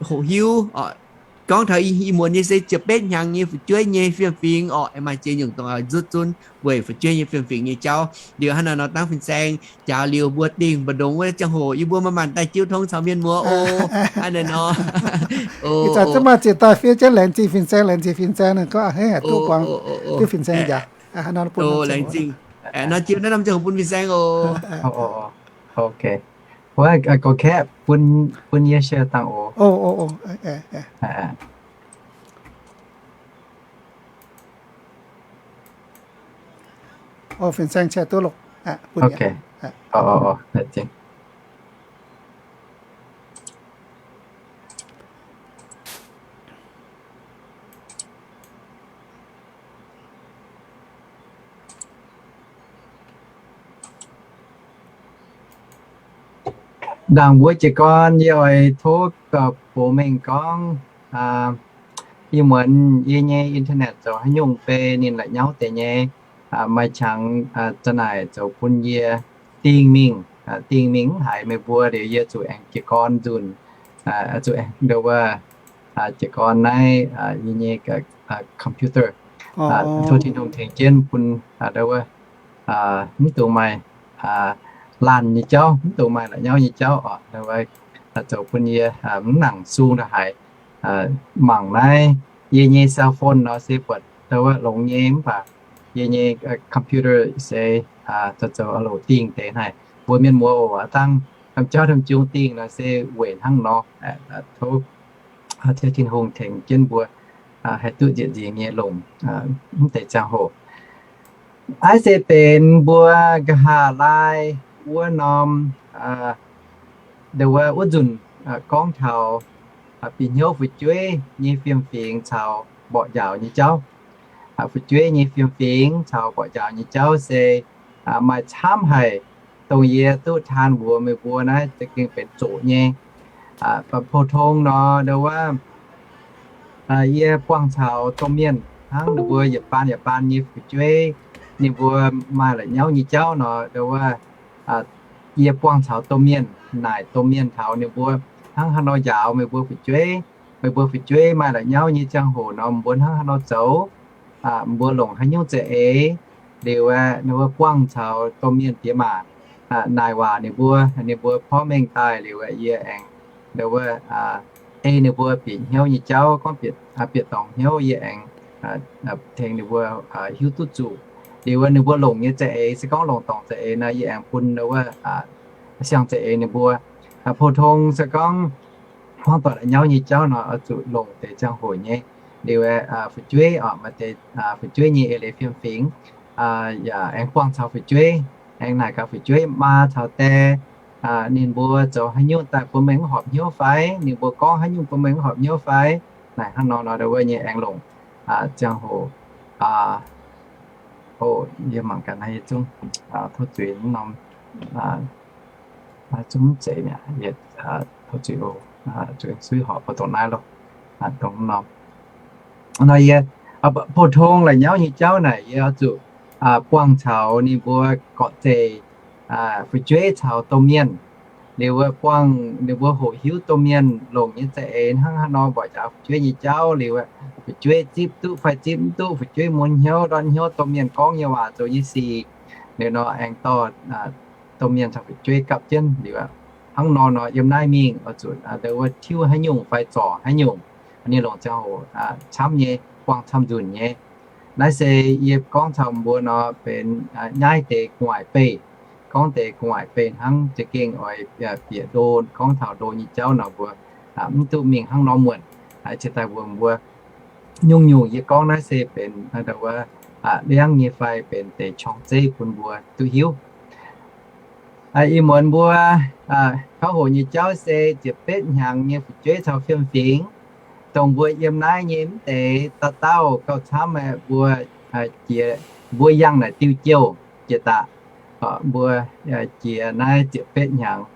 hoqc hiuv orqc. Gorngv taux ih muonz nyei se ziepc betv hnyangx nyei fu'jueiv nyei fiem-fingx orqc, maaih ziex nyungc dongh nzutv zunv weic fu'jueiv nyei fiem-fingx nyei jauv. Liuz hnangv naaiv nor dangv fin-saeng njaaux liuz mbuo dingh mbu'ndongx wuov ziangh hoc yie mbuo manc-manc daaih jiu tong caux mienh muoz oc. Hnangv naaiv nor. Ih zanc zungv maaih ziex dauh fiev jienv laengz zingh fin-saeng, laengz zingh fin-saeng, ninh gorngv a'hneiv haic duqv buangh, duqv fin-saeng njaaux. Laengz zingh. Nor jiu naaiv norm ziangh hoc bun fin-saeng oc. Ok. Wuov, gorx-kaeqv, bun yie share dangh oc. Fin-saeng share duqv loh. Ndaangc mbuo jiez gorn yie oix tov gorx-bou mengh gorngv, ih muonz yie nyei internet zoux haaix nyungc fai ninh la'nyauv deix nyei, maaih qangx za'naaic zoux bun yie dingh mingh, dingh mingh mv haiz meih mbuo liuz yie zuqc aengx jiez gorn nzunc, zuqc aengx ndo wuov jiez gorn naaiv yie nyei computer. Tov Tin-Hungh tengx jienv bun ndo wuov mv dungx maaih laanh nyei jauv, mv dungx maaih la'nyauv nyei jauv orqc. Ndo wuov zoux bun yie mv nangc sung ndongc haaix mangc naaiv. Yie nyei cell phone nor se buatc ndo wuov longx nyei mv baac yie nyei computer se zoux zoux loc dingh deix naaic. Mbuo mienh muoz oc, dangh ganh jauv domh jung dingh nor se weic hnangv nor. Tov Tin-Hungh tengx jienv mbuo haih duqv nzieqc nzingx nyei longc mv deix ziangh hoc. Naaiv se benx mbuo nqa'haav laai wuov norm, ndo wuov wuov nzunc gorngv taux bieqc hnyouv fu'jueiv nyei fiem-fingx caux mborqv njaaux nyei jauv. Fu'jueiv nyei fiem-fingx caux mborqv njaaux nyei jauv se maaih camv haic, dongh yie duqv taan mbuox meih mbuo naaiv za'gengh benx zoqc nyei. Mv baac pou-tong nor ndo wuov yie buangh caux domh mienh hnangv ninh mbuo yietc baan yietc baan nyei fu'jueiv, ninh mbuo maaih la'nyauv nyei jauv nor ndo wuov yie buangh caux domh mienh, naaic domh mienh taux ninh mbuo hnangv haaix nor njaaux meih mbuo fu'jueiv. Meih mbuo fu'jueiv maaih la'nyauv nyei ziangh hoc nor mbuo hnangv haaix nor zoux, mbuo longc haaix nyungc za'eix. Liuz aeqv, ninh mbuo buangh caux domh mienh diex maac naaic waac ninh mbuo, ninh mbuo porv mengh daaih liuz aeqv, yie aengx ndo wuov ei ninh mbuo bieqc hnyouv nyei jauv, gorngv bieqc dorngc hnyouv yie aengx tengx ninh mbuo hiuv duqv zuqc. Liuz ninh mbuo longc nyei za'eix, se gorngv longc dorngc za'eix nor, yie aengx bun ndo wuov siang-za'eix ninh mbuo. Pou-tong se gorngv hmuangv doic la'nyauv nyei jauv nor oix zuqc longc deix ziangh hoc nyei. Liuz aeqv, fu'jueiv orqc, maaih deix fu'jueiv nyei eix leiz fiem-fingx yaac aengx buangh caux fu'jueiv, aengx naaic gaax fu'jueiv maa caux die, ninh mbuo zoux haaix nyungc daaih bun mengh mv horpc hnyouv fai, ninh mbuo gorngv haaix nyungc bun mengh mv horpc hnyouv fai. Naaic hnangv nor nor ndo wuov nyei aengx longc ziangh hoc. O, yie mangc gaax naaiv yie zungv tov zuiz norm, zungv mv zeiz mi'aqv. Yie tov zuiz oc. Zuiz suiv horpc mbuo dongh naaiv loh, dongh norm. Nor yie, pou-tong la'nyauv nyei jauv naaic yie oix zuqc buangh caux ninh mbuo gorqv zeih fu'jueiv caux domh mienh. Liuz wuov buangh ninh mbuo hoqc hiuv domh mienh longc nyei za'eix hnangv haaix nor mborqv njaaux fu'jueiv nyei jauv. Liuz wuov fu'jueiv zipv duqv fai zipv mv duqv, fu'jueiv mun hnyouv ndortv hnyouv domh mienh gorngv nyei waac zoux nyei sic. Liuz nor aengx dorh domh mienh caux fu'jueiv gapv jienv liuz, hnangv nor nor yiem naaiv mingh oix zuqc ndo wuov tiuv haaix nyungc fai zorc haaix nyungc, ninh longc ziangh hoc camv nyei, buangh camv nzunc nyei. Naaiv se yie gorngv taux mbuo nor benx nyaiv deix gu'nguaaic beih, gorngv deix gu'nguaaic beih hnangv, za'gengh oix bieqc ndo, gorngv taux ndo nyei jauv nor mbuo mv duqv mingh hnangv nor muonc. Ciex daaih mbuo, mbuo nyungc-nyungc yie gorngv naaiv se benx ndo wuov liangv nyei fai benx deix qorng-zeiv bun mbuo duqv hiuv. Ih muonz mbuo kauv hoc nyei jauv se ziepc betv hnyangx nyei fu'jueiv caux fiem-fingx, dongh mbuo yiem naaiv nyei mv deix dauh dauh gauh camv aeqv, mbuo jiex, mbuo yangh naaic diuh jouh jiex daaih, mbuo jiex naaiv ziepc betv hnyangx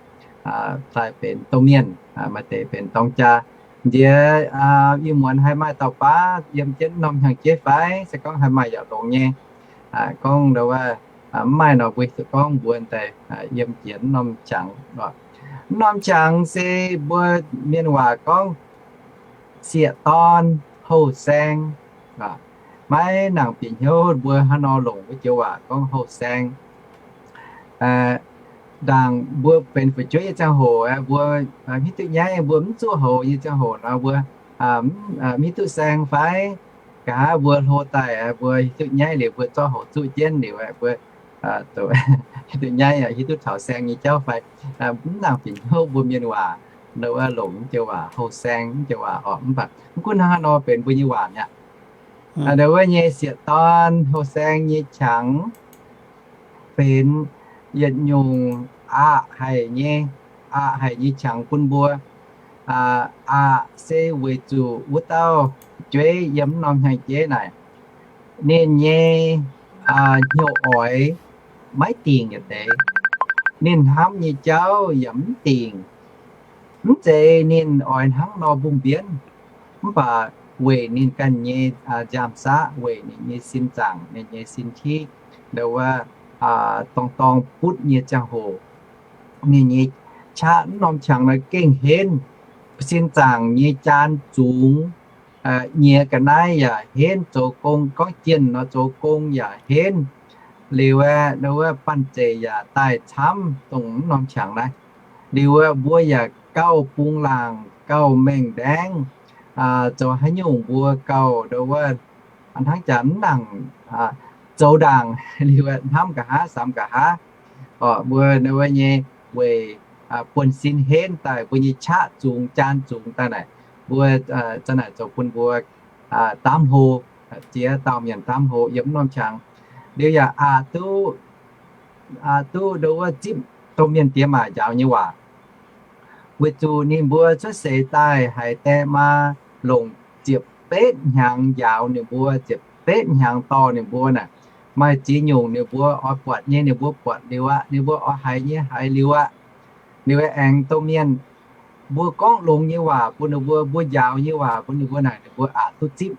daaih benx domh mienh, maaih deix benx dorng jaa. Nziex ih muonz haih maaih dauh baav yiem jienv norm hnyangx-jeiv fai? Se gorngv haih maaih yaac longx nyei. Gorngv ndo wuov mv maaih nor, mbuo gorngv mbuo daaih yiem jiex norm qangx. Norm qangx se mbuo mienh waac gorngv sieqv-dorn, houh saeng. Maiv nangc bieqc hnyouv mbuo hnangv nor longc wuov joux waac gorngv houh saeng. Ndaangc mbuo benx fu'jueiv nyei ziangh hoc, mbuo hiuv duqv nyaiv, mbuo mv zuqv houx nyei ziangh hoc nor, mbuo mv hiuv duqv saeng fai? Nqa'haav mbuo hlo daaih, mbuo hiuv duqv nyaiv liuz, mbuo zorqv houx zuqv jienv liuz, mbuo hiuv duqv nyaiv, hiuv duqv taux saeng nyei jauv fai? Mv nangc bieqc hnyouv mbuo mienh waac ndo wuov longc joux waac houh saeng joux waac orqc. Mv baac mv gunv hnangv haaix nor benx mbuo nyei waac mi'aqv. Ndo wuov nyei sieqv-dorn houh saeng nyei qangx benx yietc nyungc aqc haic nyei, aqc haic nyei qangx bun mbuo. Aqc se weic zuqc wuov dauh fu'jueiv yiem norm hnyangx-jeiv naaic, ninh nyei hnyouv oix maiv dingc yietc deix. Ninh hnamv nyei jauv yaac mv dingc. Mv zeiz ninh oix hnangv nor mbungh mbienv, mv baac weic ninh ganh nyei nziaamv-saqv, weic ninh nyei sin zaangc, ninh nyei sin tiqv, ndo wuov dorngx dorngx butv nyei ziangh hoc, ninh nyei qaqv mv norm qangx nor gengh henv, sin zaangc nyei jaan zungx, nyiex ga'naaiv yaac henv, zoux gong gorngv jienh nor zoux gong yaac henv. Liuz aeqv, ndo wuov banh zeic yaac daaih camv dongh mv norm qangx naaiv. Liuz aeqv, mbuo yaac gauh bungx laangc, gauh mengh ndaengv, zoux haaix nyungc mbuo gauh ndo wuov hnangv jaax mv nangc zoux ndaangc, liuz aeqv, hnamv nqa'haav samx nqa'haav. Orqc, mbuo ndo wuov nyei weic buonv-sin henv daaih, mbuo nyei qaqv zungx, jaan zungx daaih naaic, mbuo za'naaic zoux bun mbuo daamv hlo, ziex dauh mienh daamv hlo yiem mv norm qangx. Liuz yaac aqc duqv, aqc duqv ndo wuov zipv domh mienh diex maac njaaux nyei waac. Weic zuqc ninh mbuo cuotv seix daaih haiz die maa longc ziepc betv hnyangx njaaux ninh mbuo, ziepc betv hnyangx dorh ninh mbuo naaic, maaih ziex nyungc ninh mbuo oix buatc nyei ninh mbuo buatc liuz aqv, ninh mbuo oix haiz nyei haiz liuz aqv. Liuz aengx domh mienh, mbuo gorngv longx nyei waac bun ninh mbuo, mbuo njaaux nyei waac bun ninh mbuo naaic, ninh mbuo aqc duqv zipv.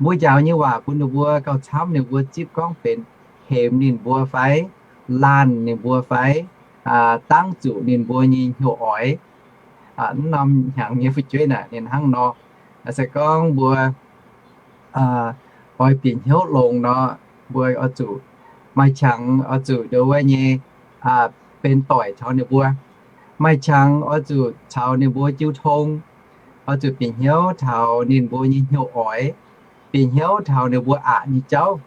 Mbuo njaaux nyei waac bun ninh mbuo gauh camv ninh mbuo zipv gorngv benx hemx ninh mbuo fai laanh ninh mbuo fai dangv zuqc ninh mbuo nyei hnyouv oix. Mv norm hnyangx nyei fu'jueiv naaic ninh hnangv nor. Se gorngv mbuo oix bieqc hnyouv longx nor, mbuo oix zuqc, maaih qangx oix zuqc ndo wuov nyei benx doic taux ninh mbuo. Maaih qangx oix zuqc caux ninh mbuo jiu tong, oix zuqc bieqc hnyouv taux ninh mbuo nyei hnyouv oix, bieqc hnyouv taux ninh mbuo aqc nyei jauv.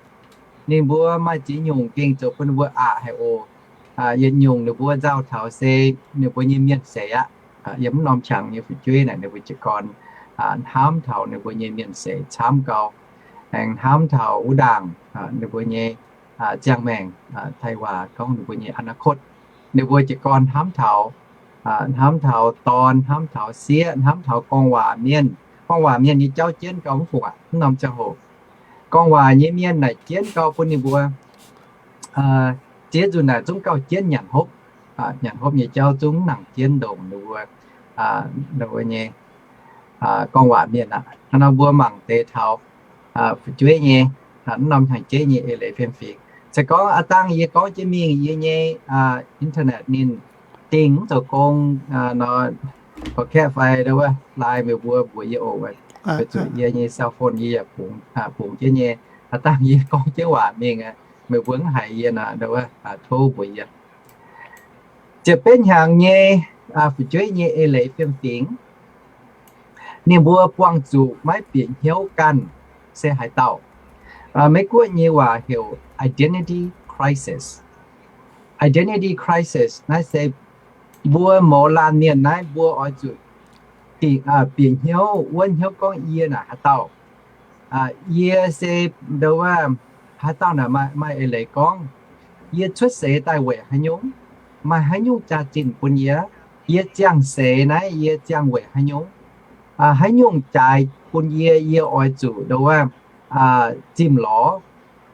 Ninh mbuo maaih ziex nyungc gengh zoux bun ninh mbuo aqc haic oc. Yietc nyungc ninh mbuo nzauh taux se ninh mbuo nyei mienh seix aqv. Yiem mv norm qangx nyei fu'jueiv naaic ninh mbuo jiez gorn hnamv taux ninh mbuo nyei mienh seix camv gau, aengx hnamv taux wuov ndaangc ninh mbuo nyei ziangh maengc, Taiv waac gorngv ninh mbuo nyei อนาคต. Ninh mbuo jiez gorn hnamv taux, hnamv taux dorn, hnamv taux sieqv, hnamv taux gorngv waac mienh. Gorngv waac mienh nyei jauv jienv gau mv fungc aqv. Mv norm ziangh hoc gorngv waac nyei mienh naaic jienv gau bun ninh mbuo ziex nzunc naaic zungv gauh jienv nyanc hopv. Nyanc hopv nyei jauv zungv mv nangc jienv ndongc ninh mbuo, ninh mbuo nyei gorngv waac mienh aqv. Hnangv nor mbuo mangc deix taux fu'jueiv nyei, mv norm hnyangx-jeiv nyei eix leiz fiem-fingx. Se gorngv aav dangh yie gorngv jienv mingh yie nyei internet ninh dingh mv zoux gong nor, korv-kaeqv fai ndo wuov lai meih mbuo mbuox yie oc. Weic zuqc yie nyei cell phone yie yaac bungx jienv nyei. Aav dangh yie gorngv jienv waac mingh, meih mbuo mv haiz yie nor, ndo wuov tov mbuox yie. Ziepc betv hnyangx nyei fu'jueiv nyei eix leiz fiem-fingx, ninh mbuo buangh zuqc maiv bieqc hnyouv ganh se haaix dauh. Meiv Guoqv nyei waac heuc identity crisis. Identity crisis naaiv se mbuo mouz laanh mienh naaiv mbuo oix zuqc bieqc hnyouv, wuonv hnyouv gorngv yie naaic haaix dauh. Yie se ndo wuov haaix dauh naaic maaih eix leiz gorngv, yie cuotv seix daaih weic haaix nyungc, maaih haaix nyungc jaax-zinh bun yie, yie ziangh seix naaiv yie ziangh weic haaix nyungc, haaix nyungc jaaix bun yie, yie oix zuqc ndo wuov zimh lorz.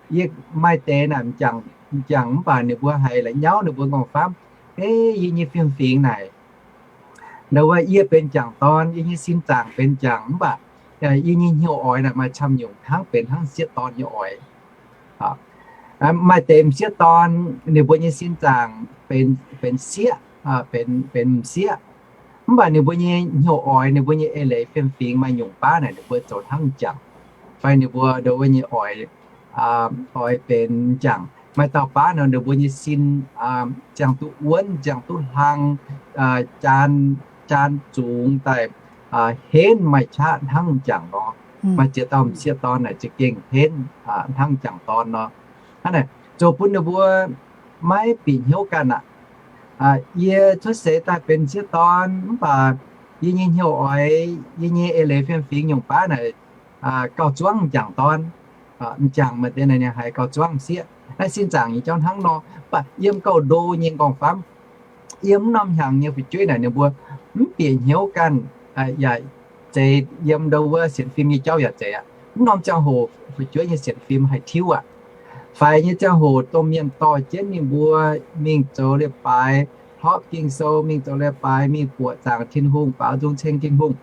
Yie maaih deix naaic m'jangc, m'jangc mv baac ninh mbuo haiz la'nyauv ninh mbuo nqorngv-famv, ei, yie nyei fiem-fingx naaic, ndo wuov yie benx jangc dorn, yie nyei sin zaangc benx jangc mv baac yie nyei hnyouv oix naaic maaih camv nyungc hnangv benx hnangv m'sieqv dorn nyei oix. Maaih deix m'sieqv dorn ninh mbuo nyei sin zaangc benx sieqv, benx m'sieqv, mv baac ninh mbuo nyei hnyouv oix, ninh mbuo nyei eix leiz fiem-fingx maaih nyungc baav naaic ninh mbuo zoux hnangv m'jangc, fai ninh mbuo ndo wuov nyei oix, oix benx m'jangc. Maaih dauh baav nor ninh mbuo nyei sin ziangh duqv wuonv, ziangh duqv hlang, jaan, jaan zungx daaih, henv maaih qaqv hnangv m'jangc nor. Maaih ziex dauh m'sieqv dorn naaic za'gengh henv hnangv m'jangc dorn nor. Hnangv naaic zoux bun ninh mbuo maiv bieqc hnyouv ganh aqv. Yie cuotv seix daaih benx m'sieqv dorn mv baac yie nyei hnyouv oix, yie nyei eix leiz fiem-fingx nyungc baav naaic gauh zuangv m'jangc dorn. M'jangc maaih deix naaic ninh haiz gauh zuangv m'sieqv. Naaiv sin zaangc nyei jauv hnangv nor, mv baac yiem gauh ndo nyei nqorngv-famv, yiem mv norm hnyangx nyei fu'jueiv naaic ninh mbuo mv bieqc hnyouv ganh, yaac zeiz yiem ndo wuov sienx fim nyei jauv yaac zeiz aqv. Mv norm ziangh hoc fu'jueiv nyei sienx fim haih tiuv aqv. Faix nyei ziangh hoc domh mienh dorh jienv ninh mbuo mingh zoux leiz-baaix, hlorpv Ging-Sou, mingh zoux leiz-baaix, mingh buoqc zaangc Tin-Hungh, baaux nzung ceng Tin-Hungh.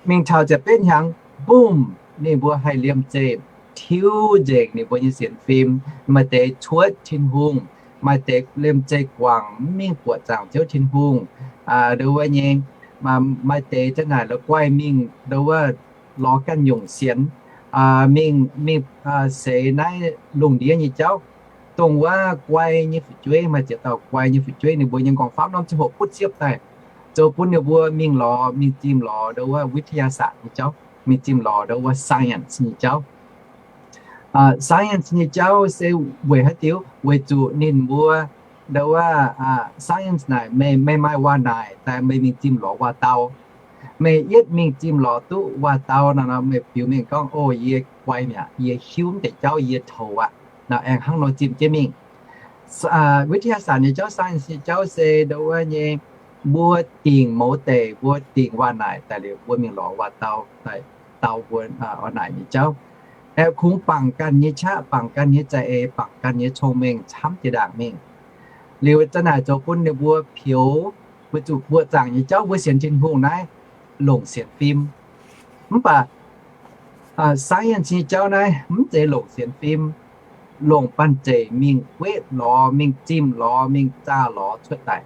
Mingh taux ziepc betv hnyangx, bum, ninh mbuo haih liemh zeih tiuv nzengc ninh mbuo nyei sienx fim. Maaih deix cuotv Tin-Hungh, maaih deix liemh zeih guangc mv mingh buoqc zaangc Ziouv Tin-Hungh. Ndo wuov nyei, maaih deix za'naaic la'guaih mingh ndo wuov lorz ganh nyungc sienx, mingh, mingh seix naaiv lungh ndiev nyei jauv. Dongh wuov guai nyei fu'jueiv, maaih ziex dauh guai nyei fu'jueiv ninh mbuo nyei nqorngv-famv norm ziangh hoc butv siepv daaih, zoux bun ninh mbuo mingh lorz, mingh zimh lorz ndo wuov วิทยาศาสตร์ nyei jauv, mingh zimh lorz ndo wuov science nyei jauv. Science nyei jauv se weic haaix diuc? Weic zuqc ninh mbuo ndo wuov science naaic meih, meih maaih waac-naaic daaih meih mingh zimh lorz waac-dau. Meih yietv mingh zimh lorz duqv waac-dau nor, meih biux mengh gorngv, o, yie guai mi'aqv, yie hiuv mv deix jauv, yie toux aqv. Nor aengx hnangv nor zimh jienv mingh. วิทยาศาสตร์ nyei jauv, science nyei jauv se ndo wuov nyei, mbuo dingc mouz deic, mbuo dingc waac-naaic daaih liuz, mbuo mingh lorz waac-dau daaih dau mbuo oix naaic nyei jauv. Aeqv, kungx bangc ganh nyei qaqv, bangc ganh nyei za'eix, bangc ganh nyei cong-mengh camv jiex ndaangc mingh. Liuz za'naaic zoux bun ninh mbuo pioux, weic zuqc buoqc zaangc nyei jauv mbuo sienx Tin-Hungh naaiv longc sienx fim. Mv baac science nyei jauv naaiv mv zeiz longc sienx fim, longc banh zeic mingh guetv lorz, mingh zimh lorz, mingh zaah lorz cuotv daaih.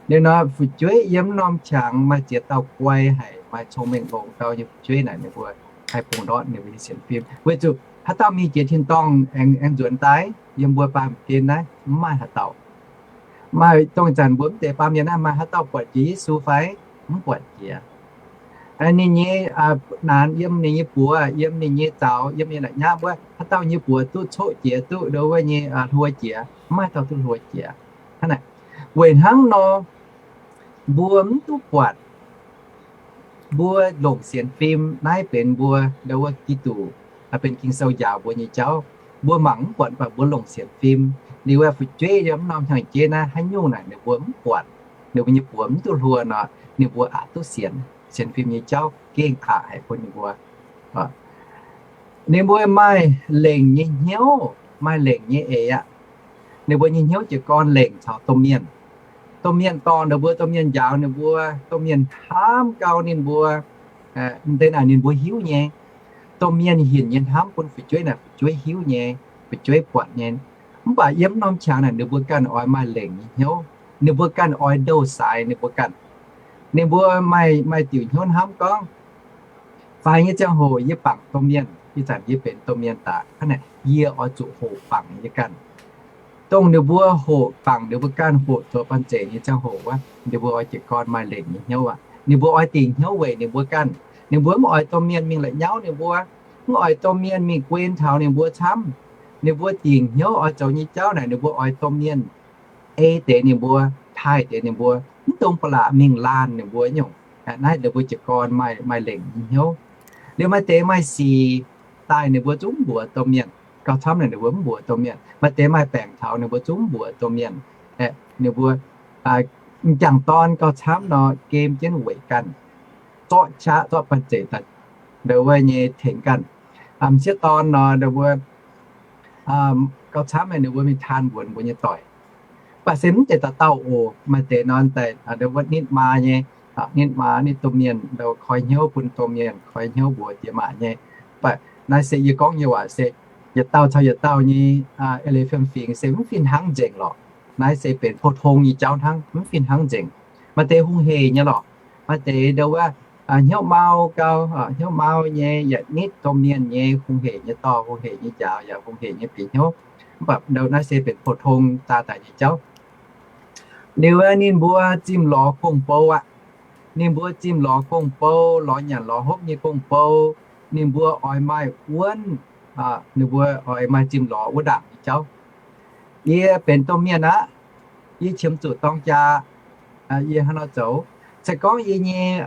Liuz nor fu'jueiv yiem norm qangx maaih ziex dauh guai haic, maaih cong-mengh longx gau nyei fu'jueiv naaic ninh mbuo haih bungx ndortv ninh mbuo nyei sienx fim. Weic zuqc haaix dauh mingh jiex tin-dorngh aengx, aengx nzuonx daaih, yiem mbuo baamh gen naaiv mv maaih haaix dauh. Maaih dongh zanc mbuo mv deix baamh mienh naaiv maaih haaix dauh buatc jiex Yesu fai? Mv buatc jiex. Ninh nyei naanc yiem ninh nyei buoz, yiem ninh nyei zaux, yiem ninh la'nyauv wuov, haaix dauh nyei buoz duqv coqv jiex, duqv ndo wuov nyei hluo jiex? Mv maaih dauh duqv hluo jiex. Hnangv naaic, weic hnangv nor, mbuo mv duqv buatc mbuo longc sienx fim naaiv benx mbuo ndo wuov Giduc, benx Ging-Sou njaaux mbuo nyei jauv. Mbuo mangc mv buatc mv baac mbuo longc sienx fim. Liuz aeqv, fu'jueiv yiem mv norm hnyangx-jeiv naaiv haaix nyungc naaic ninh mbuo mv buatc, ninh mbuo nyei buoz mv duqv hluo nor, ninh mbuo aqc duqv sienx. Sienx fim nyei jauv gengh aqc haic bun ninh mbuo. Ninh mbuo maaih lengc nyei hnyouv, maaih lengc nyei eix aqv. Ninh mbuo nyei hnyouv jiez gorn lengc caux domh mienh. Domh mienh dorh ninh mbuo, domh mienh njaaux ninh mbuo, domh mienh hnamv gau ninh mbuo, deix naaic ninh mbuo hiuv nyei. Domh mienh hinc nyei hnamv bun fu'jueiv naaic fu'jueiv hiuv nyei, fu'jueiv buatc nyei. Mv baac yiem norm qangx naaic ninh mbuo ganh oix maaih lengc nyei hnyouv. Ninh mbuo ganh oix ndouh saaix ninh mbuo ganh. Ninh mbuo maaih, maaih diuc hnyouv hnamv gorngv, faix nyei ziangh hoc yie bangc domh mienh, ih zanc yie benx domh mienh daaih, hnangv naaic yie oix zuqc hoqc bangc yie ganh. Dongh ninh mbuo hoqc bangc ninh mbuo ganh hoqc zoux banh zeic nyei ziangh hoc wuov, ninh mbuo oix jiez gorn maaih lengc nyei hnyouv aqv. Ninh mbuo oix dingc hnyouv weic ninh mbuo ganh. Ninh mbuo mv oix domh mienh mingh la'nyauv ninh mbuo, mv oix domh mienh mingh guen taux ninh mbuo camv. Ninh mbuo dingc hnyouv oix zoux nyei jauv naaic, ninh mbuo oix domh mienh ei deix ninh mbuo, taaih deix ninh mbuo, mv dungx ba'laqc mingh laanh ninh mbuo nyungc. Naaiv ninh mbuo jiez gorn maaih, maaih lengc nyei hnyouv. Liuz maaih deix maaih sic daaih ninh mbuo zungv mv mbuox domh mienh. Gauh camv naaic ninh mbuo mv mbuox domh mienh. Maaih deix maaih baengc taux ninh mbuo zungv mv mbuox domh mienh. Ninh mbuo m'jangc dorn gauh camv nor, gem jienv weic ganh, zorqv qaqv zorqv banh zeic daaih, ndo wuov nyei tengx ganh. M'sieqv dorn nor, ndo wuov gauh camv, ninh mbuo mingh taan mbuox mbuo nyei doic. Mv baac se mv zeiz dauh dauh oc. Maaih deix nor daaih, ndo wuov nitv maa nyei, nitv maa nitv domh mienh, ndo koi hnyouv bun domh mienh, koi hnyouv mbuox diex maac nyei. Mv baac naaiv se yie gorngv nyei waac se yietc dauh caux yietc dauh nyei eix leiz fiem fingx se mv fih hnangv nzengc lorqc. Naaiv se benx pou-tong nyei jauv hnangv, mv fih hnangv nzengc. Maaih deix hungh hec nyei lorqc. Maaih deix ndo wuov hnyouv mau gau, hnyouv mau nyei yaac nitv domh mienh nyei hungh hec nyei dorh, hungh hec nyei njaaux yaac hungh hec nyei bieqc hnyouv. Mv baac ndo naaiv se benx pou-tong daaih daaih nyei jauv. Liuz ninh mbuo zimh lorz gong-bou aqv. Ninh mbuo zimh lorz gong-bou, lorz nyanc lorz hopv nyei gong-bou. Ninh mbuo oix maaih wuonv, ninh mbuo oix maaih zimh lorz wuov ndaangc nyei jauv. Yie benx domh mienh aqv. Yie qiemx zuqc dorng jaa. Yie hnangv nor zoux. Se gorngv yie nyei,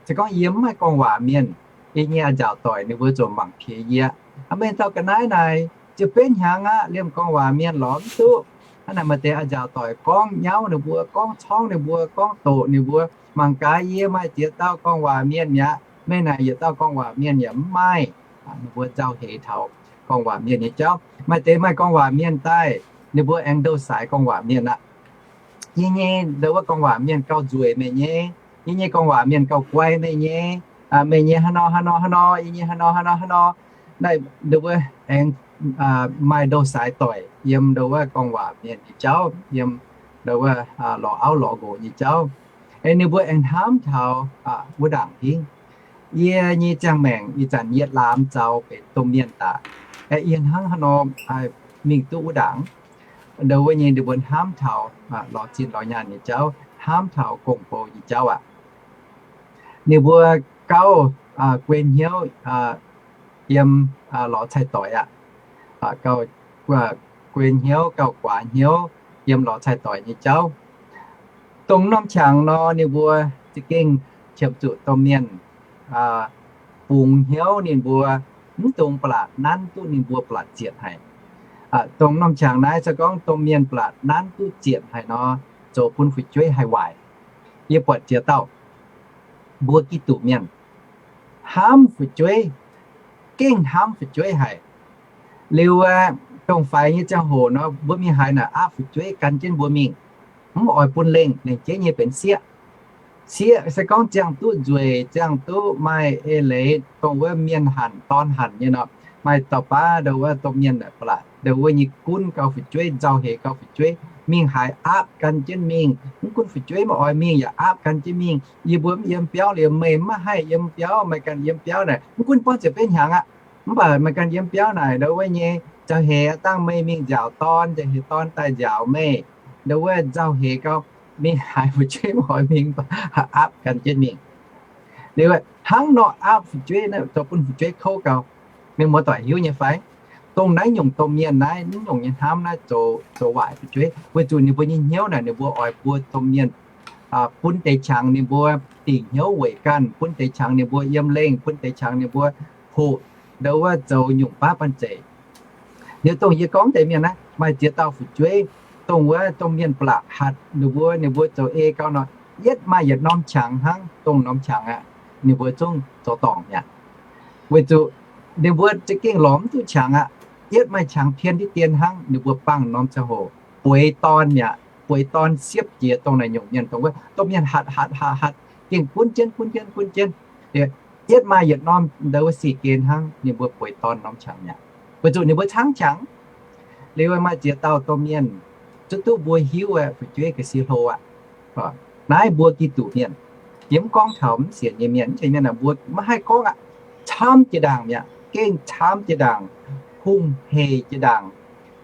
se gorngv yie mv maaih gorngv waac mienh, yie nyei a'nziaauc doic ninh mbuo ziouc mangc piex yie. Aa, meih dauh ga'naaiv naaic ziepc betv hnyangx aqv, liemh gorngv waac mienh lorz mv duqv. Hnangv naaic maaih deix a'nziaauc doic gorngv nyauv ninh mbuo, gorngv corngv ninh mbuo, gorngv doqc ninh mbuo. Mangc gaax yie maaih ziex dauh gorngv waac mienh mi'aqv, meih naaic yietc dauh gorngv waac mienh yaac mv maaih. Ninh mbuo nzauh heix taux gorngv waac mienh nyei jauv. Maaih deix maaih gorngv waac mienh daaih, ninh mbuo aengx ndo saaix gorngv waac mienh aqv. Yie nyei ndo wuov gorngv waac mienh gauh nzueic meih nyei. Yie nyei gorngv waac mienh gauh guai meih nyei. Meih nyei hnangv nor hnangv nor hnangv nor, yie nyei hnangv nor hnangv nor hnangv nor. Naaiv ndo wuov aengx maaih ndo saaix doic yiem ndo wuov gorngv waac mienh nyei jauv, yiem ndo wuov lorz auv lorz nqox nyei jauv. Ninh mbuo aengx hnamv taux wuov ndaangc hingv. Yie nyei ziangh maengc ih zanc yie laamx zaux benx domh mienh daaih, yie hnangv haaix nor mingh duqv wuov ndaangc? Ndo wuov nyei ninh mbuo hnamv taux lorz zinh lorz nyaanh nyei jauv, hnamv taux gong-bou nyei jauv aqv. Ninh mbuo gauh guen hnyouv yiem lorz cai-doic aqv. Gauh guen hnyouv, gauh guaax hnyouv yiem lorz cai-doic nyei jauv. Dongh norm qangx nor, ninh mbuo za'gengh qiemx zuqc domh mienh bungx hnyouv ninh mbuo, mv dungx ba'laqc nanv duqv ninh mbuo ba'laqc zietc haic. Dongh norm qangx naaiv se gorngv domh mienh ba'laqc nanv duqv zietc haic nor, zoux bun fu'jueiv haih waaic. Yie buatc ziex dauh mbuo Giduc mienh hnamv fu'jueiv, gengh hnamv fu'jueiv haic. Liuz aeqv, dongh faix nyei ziangh hoc nor, mbuo mingh haaix naaic aapv fu'jueiv gan jienv mbuo mingh, mv oix bun lengh, lengc jeiv nyei benx sieqv. Sieqv se gorngv ziangh duqv nzueic, ziangh duqv maaih eix leiz, dongh wuov mienh hanc dorn hanc nyei nor, maaih dauh baav ndo wuov domh mienh ba'laqc ndo wuov nyei gunv gau fu'jueiv, nzauh heix gau fu'jueiv, mingh haaix aapv gan jienv mingh. Mv gunv fu'jueiv maiv oix mingh yaac aapv gan jienv mingh. Yie mbuo mv yiem biauv liuz, meih mv maaih haih yiem biauv, meih ganh yiem biauv naaic, mv gunv buangv ziepc betv hnyangx aqv, mv baac meih ganh yiem biauv naaic ndo wuov nyei, nzauh heix dangh meih mingh nziaauc dorn, nzauh heix dorn daaih nziaauc meih, ndo wuov nzauh heix gau, mingh haaix fu'jueiv maiv oix mingh, aapv gan jienv mingh. Liuz hnangv nor aapv fu'jueiv, zoux bun fu'jueiv kouv gau. Mienh muoz-doic hiuv nyei fai? Dongh naaiv nyungc domh mienh naaiv, naaiv nyungc nyei hnamv naaiv zoux, zoux waaic fu'jueiv, weic zuqc ninh mbuo nyei hnyouv naaic ninh mbuo oix mbuo domh mienh bun deix qangx ninh mbuo dingc hnyouv weic ganh, bun deix qangx ninh mbuo yiem lengh, bun deix qangx ninh mbuo hoqc ndo wuov zoux nyungc baav banh zeic. Liuz dongh yie gorngv deix mienh naaiv, maaih ziex dauh fu'jueiv, dongh wuov domh mienh ba'laqc hatc ninh mbuo, ninh mbuo zoux ei gau nor, yietv maaih yietc norm qangx hnangv, dongh norm qangx aqv, ninh mbuo zungv zoux dorngc mi'aqv. Weic zuqc ninh mbuo za'gengh lorz mv duqv qangx aqv. Yietv maaih qangx pien diqv dien hnangv, ninh mbuo bangh norm ziangh hoc bueix dorn mi'aqv. Bueix dorn siepv jiex dongh naaic nyungc mienh, dongh wuov domh mienh hatc hatc hatc hatc, gengh gunv jienv gunv jienv gunv jienv. Yietv maaih yietc norm ndo wuov sic gen hnangv, ninh mbuo bueix dorn norm qangx mi'aqv, weic zuqc ninh mbuo caangv qangx. Liuz maaih ziex dauh domh mienh, zuqc duqv mbuo hiuv aeqv, fu'jueiv ga'sie hlo aqv. Naaiv mbuo Giduc mienh, yie mv gorngv taux mv sienx nyei mienh, mv sienx mienh aeqv, mbuo maiv haih gorngv aqv. Camv jiex ndaangc mi'aqv, gengh camv jiex ndaangc, hungh hec jiex ndaangc.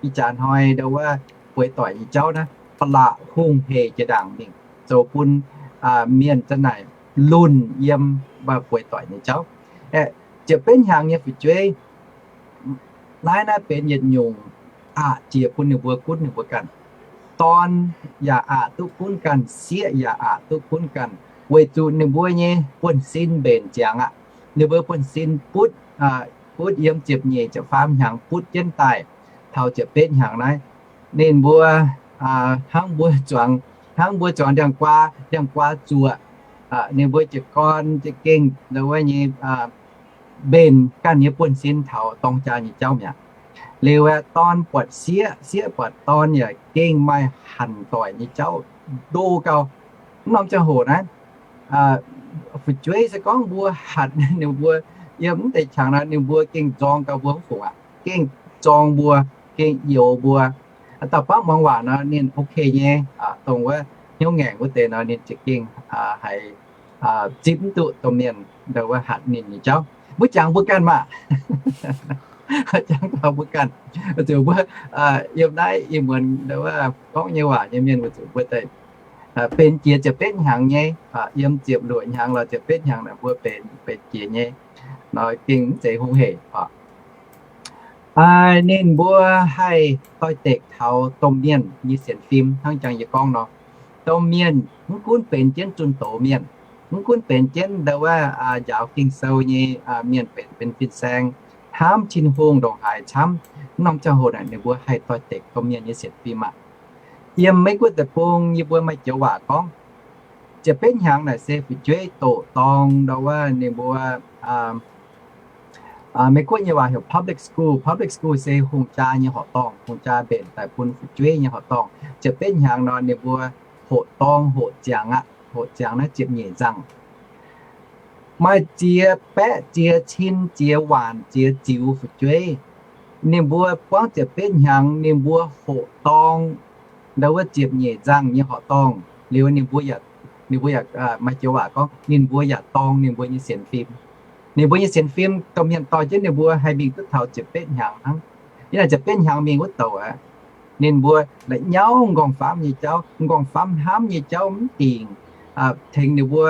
Ih jaax hnoi ndo wuov bueix doic nyei jauv naaiv, ba'laqc hungh hec jiex ndaangc mingh, zoux bun mienh za'naaic lunh yiem bueix doic nyei jauv. Ziepc betv hnyangx nyei fu'jueiv, naaiv naaiv benx yietc nyungc aqc jiex bun ninh mbuo gunv ninh mbuo ganh. Dorn yaac aqc duqv gunv ganh, sieqv yaac aqc duqv gunv ganh, weic zuqc ninh mbuo nyei buonv-sin mbenc ziangx aqv. Ninh mbuo buonv-sin butv, butv yiem ziepc nyeic ziepc faam hnyangx butv jienv daaih taux ziepc betv hnyangx naaiv. Ninh mbuo hnangv mbuo zuangx, hnangv mbuo zuangx ndiangx-guaa, ndiangx-guaa zuoqc, ninh mbuo jiez gorn za'gengh ndau wuov nyei mbenc ganh nyei buonv-sin taux dorng jaa nyei jauv mi'aqv. Liuz aeqv, dorn buatc sieqv, sieqv buatc dorn yaac gengh maaih hanc doic nyei jauv ndo gau. Mv norm ziangh hoc naaiv, fu'jueiv se gorngv mbuo hatc ninh mbuo yiem mv deix qangx nor, ninh mbuo gengh nzorng gau mbuo mv fungc aqv, gengh zorng mbuo, gengh youx mbuo. Dauh baav muangx waac nor ninh ok nyei, dongh wuov hnyouv ngaengc wuov deix nor ninh za'gengh haiz zipv mv duqv domh mienh ndau wuov hatc ninh nyei jauv. Mbuo jangx mbuo ganh maah! Jangx taux mbuo ganh, weic zuqc mbuo yiem naaiv ih muonz ndau wuov gorngv nyei waac nyei mienh weic zuqc mbuo daaih benx jiex ziepc betv hnyangx nyei, yiem ziepc luoqc hnyangx lorz ziepc betv hnyangx naaic mbuo benx, benx jiex nyei. Nor gengh mv zeiz hungh hec oc. Ninh mbuo haih doix-dekc taux domh mienh nyei sienx fim hnangv jangx yie gorngv nor. Domh mienh mv gunv benx jienv zunh doz mienh, mv gunv benx jienv ndau wuov njaaux Ging-Sou nyei mienh, benx, benx fin-saeng, hnamv Tin-Hungh ndongc haaix camv, mv norm ziangh hoc naaic ninh mbuo haih doix-dekc domh mienh nyei sienx fim aqv. Yiem Meiv Guoqv deic-bung yie mbuo maaih joux waac gorngv, ziepc betv hnyangx naaic se fu'jueiv doqc dorng ndau wuov ninh mbuo, Meiv Guoqv nyei waac heuc public school. Public school se hungh jaa nyei horqc dorngh, hungh jaa mbenc daaih bun fu'jueiv nyei horqc dorngh. Ziepc betv hnyangx nor ninh mbuo hoqc dorng hoqc ziangx aqv. Hoqc ziangx naaiv ziepc nyeic nzangh. Maaih ziex baeqv ziex cin ziex waanc ziex ziux fu'jueiv. Ninh mbuo buangv ziepc betv hnyangx ninh mbuo hoqc dorng ndau wuov ziepc nyeic nzangh nyei horqc dorngh liuz, ninh mbuo yaac, ninh mbuo yaac maaih joux waac gorngv ninh mbuo yaac dorng ninh mbuo nyei sienx fim. Ninh mbuo nyei sienx fim domh mienh dorh jienv ninh mbuo haih mingh duqv taux ziepc betv hnyangx hnangv. Yiem naaic ziepc betv hnyangx mingh wuov douc aqv, ninh mbuo la'nyauv m'nqorngv famv nyei jauv, m'nqorngv famv hnamv nyei jauv mv dingc, tengx ninh mbuo,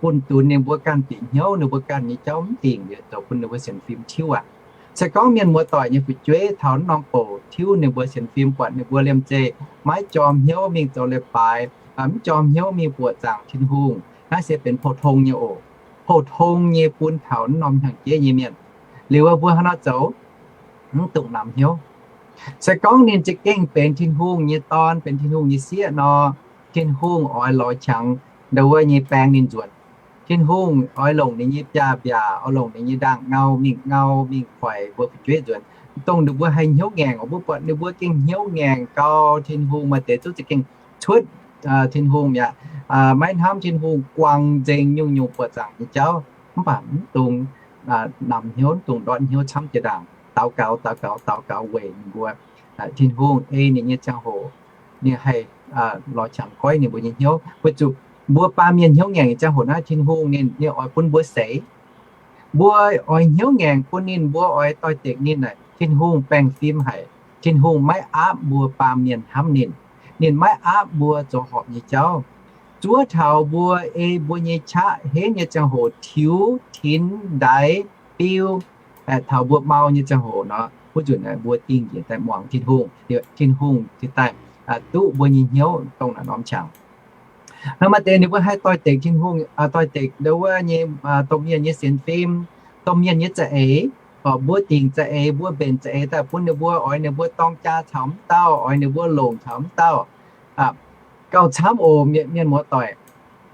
bun dunx ninh mbuo ganh bieqc hnyouv ninh mbuo ganh nyei jauv mv dingc, liuz zoux bun ninh mbuo sienx fim tiuv aqv. Se gorngv mienh muoz-doic nyei fu'jueiv taux norm bouc tiuv ninh mbuo sienx fim, buatc ninh mbuo liemh zeih maiv jorm hnyouv mingh zoux leiz-baaix, mv jorm hnyouv mingh buoqc zaangc Tin-Hungh, naaiv se benx pou-tong nyei oc. Pou-tong nyei bun taux norm hnyangx-jeiv nyei mienh. Liuz mbuo hnangv nor zoux, mv dungx namx hnyouv. Se gorngv ninh za'gengh benx Tin-Hungh nyei dorn, benx Tin-Hungh nyei sieqv nor, Tin-Hungh oix lorz qangx ndau wuov nyei baeng ninh nzuonx. Tin-Hungh oix longc ninh nyei biaav-mbiaac, oix longc ninh nyei ndaangh-ngau mingh ngau, mingh hoic mbuo fu'jueiv nzuonx. Dongh ninh mbuo haih hnyouv ngaengc, mbuo buatc ninh mbuo gengh hnyouv ngaengc gau, Tin-Hungh maaih deix zungv za'gengh cuotv Tin-Hungh mi'aqv, maiv hnamv Tin-Hungh, guangc nzengc nyungc-nyungc buoqc zaangc nyei jauv. Mv baac mv dungx namx hnyouv, mv dungx ndortv hnyouv camv jiex ndaangc. Daux gaux, daux gaux, daux gaux weic ninh mbuo. Tin-Hungh ei ninh nyei ziangh hoc, ninh haih lorz qangx goiv ninh mbuo nyei hnyouv. Weic zuqc mbuo baamh mienh hnyouv ngaengc nyei ziangh hoc naaiv, Tin-Hungh ninh, ninh oix bun mbuo seix. Mbuo oix hnyouv ngaengc bun ninh, mbuo oix doix-dekc ninh naaic, Tin-Hungh baengh fim haic. Tin-Hungh maiv aapv mbuo baamh mienh hnamv ninh. Ninh maiv aapv mbuo zoux horpc nyei jauv. Zuov taux mbuo, ei mbuo nyei qaqv henv nyei ziangh hoc tiux, tinx, ndaix, biu, taux mbuo mau nyei ziangh hoc nor, wuov nzunc mbuo dingh njiec daaih muangx Tin-Hungh. Tin-Hungh ziouc daaih duqv mbuo nyei hnyouv dongh naaiv norm qangx. Nor maaih deix ninh mbuo haih doix-dekc Tin-Hungh, doix-dekc ndau wuov nyei domh mienh nyei sienx fim, domh mienh nyei za'eix. Mbuo dingc za'eix, mbuo mbenc za'eix daaih bun ninh mbuo, oix ninh mbuo dorng jaa caux mv dauh, oix ninh mbuo longc caux mv dauh. Gauh camv oc, mienh muoz-doic.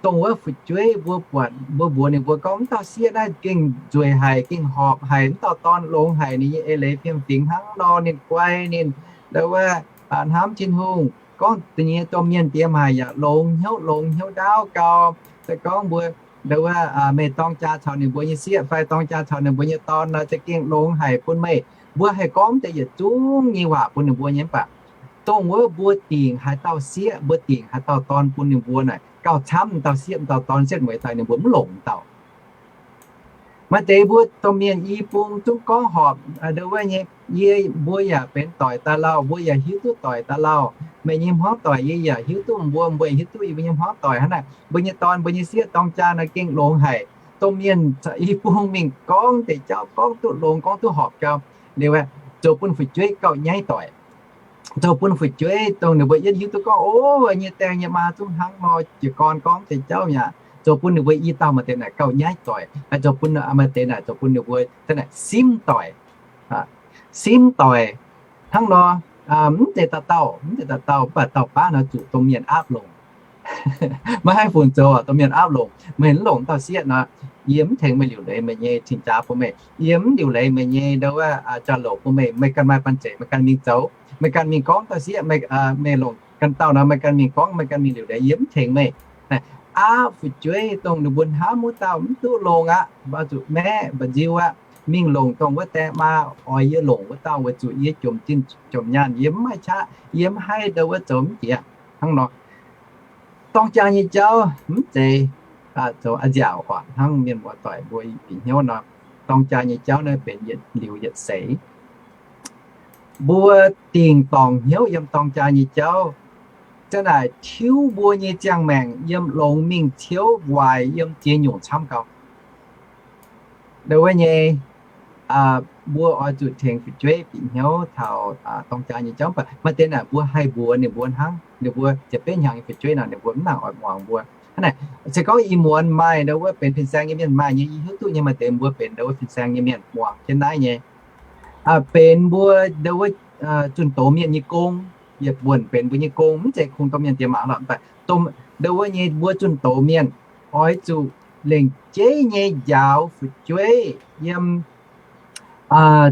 Dongh wuov fu'jueiv mbuo buatc, mbuo mbuox ninh mbuo gorngv, mv dauh sieqv naaiv gengh nzueic haic, gengh horpc haic, mv dauh dorn longx haic, ninh nyei eix leiz fiem-fingx hnangv nor, ninh guai, ninh ndau wuov hnamv Tin-Hungh. Gorngv da'nyeic domh mienh diex maaih yaac longx hnyouv, longx hnyouv ndaauv gau. Se gorngv mbuo ndau wuov meih dorng jaa caux ninh mbuo nyei sieqv fai dorng jaa caux ninh mbuo nyei dorn nor, za'gengh longx haic bun meih. Mbuo haih gorngv deix yietc zungv nyei waac bun ninh mbuo nyei, mv baac dongh wuov mbuo dingc haaix dauh sieqv, mbuo dingc haaix dauh dorn bun ninh mbuo naaic, gauh camv dauh sieqv dauh dorn setv mueiz daaih ninh mbuo mv longc dauh. Maaih deix mbuo domh mienh i bung zungv gorngv horpc, ndo wuov nyei, yie, mbuo yaac benx doic daaih lauh, mbuo yaac hiuv duqv doic daaih lauh. Meih nyei hmuangv doic yie yaac hiuv duqv, mbuo, mbuo hiuv duqv yie mbuo nyei hmuangv doic hnangv naaic. Mbuo nyei dorn, mbuo nyei sieqv dorng jaa nor gengh longx haic. Domh mienh i bung mingh gorngv deix jauv gorngv duqv longx, gorngv duqv horpc gau. Liuz aeqv, zoux bun fu'jueiv gauh nyaiv doic. Zoux bun fu'jueiv dongh ninh mbuo yietv hiuv duqv gorngv, o, nyei daeng nyei maa zungv hnangv nor, jiez gorn gorngv deix jauv mi'aqv. Zoux bun ninh mbuo i dauh maaih deix naaic gauh nyaiv doic, zoux bun maaih deix naaic zoux bun ninh mbuo naaic simv doic. Simv doic hnangv nor, mv zeiz dauh dauh, mv zeiz dauh dauh, mv baac dauh baav nor zuqc domh mienh aapv longc. Maiv haih fungc zoux, domh mienh aapv longc, meih mv longc dauh sieqv nor, yie mv tengx meih liuc leiz meih nyei cing-jaax bun meih. Yie mv liuc leiz meih nyei ndo wuov jauv-louc bun meih. Meih ganh maaih banh zeic, meih ganh mingh zoux, meih ganh mingh gorngv dauh sieqv, meih longc ganh dauh nor, meih ganh mingh gorngv, meih ganh mingh liuc leiz, yie mv tengx meih. Aapv fu'jueiv dongh ninh mbuo hnamv wuov dauh mv duqv longx aqv, mbuo zuqc maeqv mba'nziu aqv, mingh longc dongh wuov die maa oix yie longc wuov dauh, weic zuqc yie jomc zinh jomc nyaanh, yie mv maaih qaqv, yie mv haih ndo wuov zoux mv jiex hnangv nor. Dorng jaa nyei jauv mv zeiz zoux a'nziaauc oc, hnangv mienh muoz-doic mbuo bieqc hnyouv nor. Dorng jaa nyei jauv naaiv benx yietc liuz yietc seix. Mbuo dingc dorngc hnyouv yiem dorng jaa nyei jauv, za'naaic tiuv mbuo nyei ziangh maengc yiem longx mingh ciouv waaic yiem ziex nyungc camv gau. Ndo wuov nyei, mbuo oix zuqc tengx fu'jueiv bieqc hnyouv taux dorng jaa nyei jauv. Maaih deix naaic mbuo haih mbuox ninh mbuo hnangv, ninh mbuo ziepc betv hnyangx nyei fu'jueiv nor, ninh mbuo mv nangc oix muangx mbuo. Hnangv naaic, se gorngv ih muonz maaih ndo wuov benx fin-saeng nyei mienh maaih nyei, yie hiuv duqv nyei maaih deix mbuo benx ndo wuov fin-saeng nyei mienh muangx jienv naaiv nyei. Benx mbuo ndo wuov zunh doz mienh nyei gong, yietc buonc benx mbuo nyei gong, mv zeiz kungx domh mienh diex mangc lorqc, mv baac ndo wuov nyei mbuo zunh doz mienh oix zuqc lengc jeiv nyei njaaux fu'jueiv yiem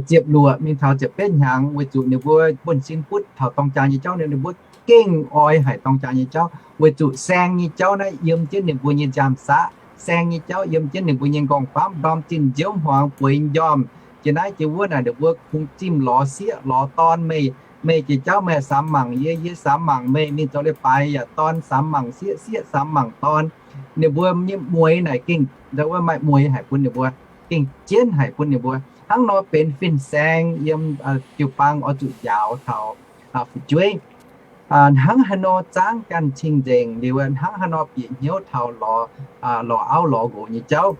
ziepc luoqc mingh taux ziepc betv hnyangx, weic zuqc ninh mbuo buonv-sin butv taux dorng jaa nyei jauv, ninh mbuo gengh oix haic dorng jaa nyei jauv, weic zuqc saeng nyei jauv naaiv yiem jienv ninh mbuo nyei nziaamv-saqv, saeng nyei jauv yiem jienv ninh mbuo nyei nqorngv-famv, ndorm zinh nziouv hmuangx bueix njormh, jiex naaiv jiex wuov naaic, ninh mbuo kungx zimh lorz sieqv lorz dorn. Meih, meih jiex jauv meih samx mangc yie, yie samx mangc meih, mingh zoux leiz-baaix yaac dorn samx mangc sieqv, sieqv samx mangc dorn. Ninh mbuo nyei mueix naaic gengh ndo wuov maaih mueix haic bun ninh mbuo, gengh jienv haic bun ninh mbuo. Hnangv nor benx fin-saeng yiem jiu-baang oix zuqc njaaux taux fu'jueiv. Hnangv haaix nor zaangv ganh cing-nzengc liuz, hnangv haaix nor bieqc hnyouv taux lorz, lorz auv lorz nqox nyei jauv.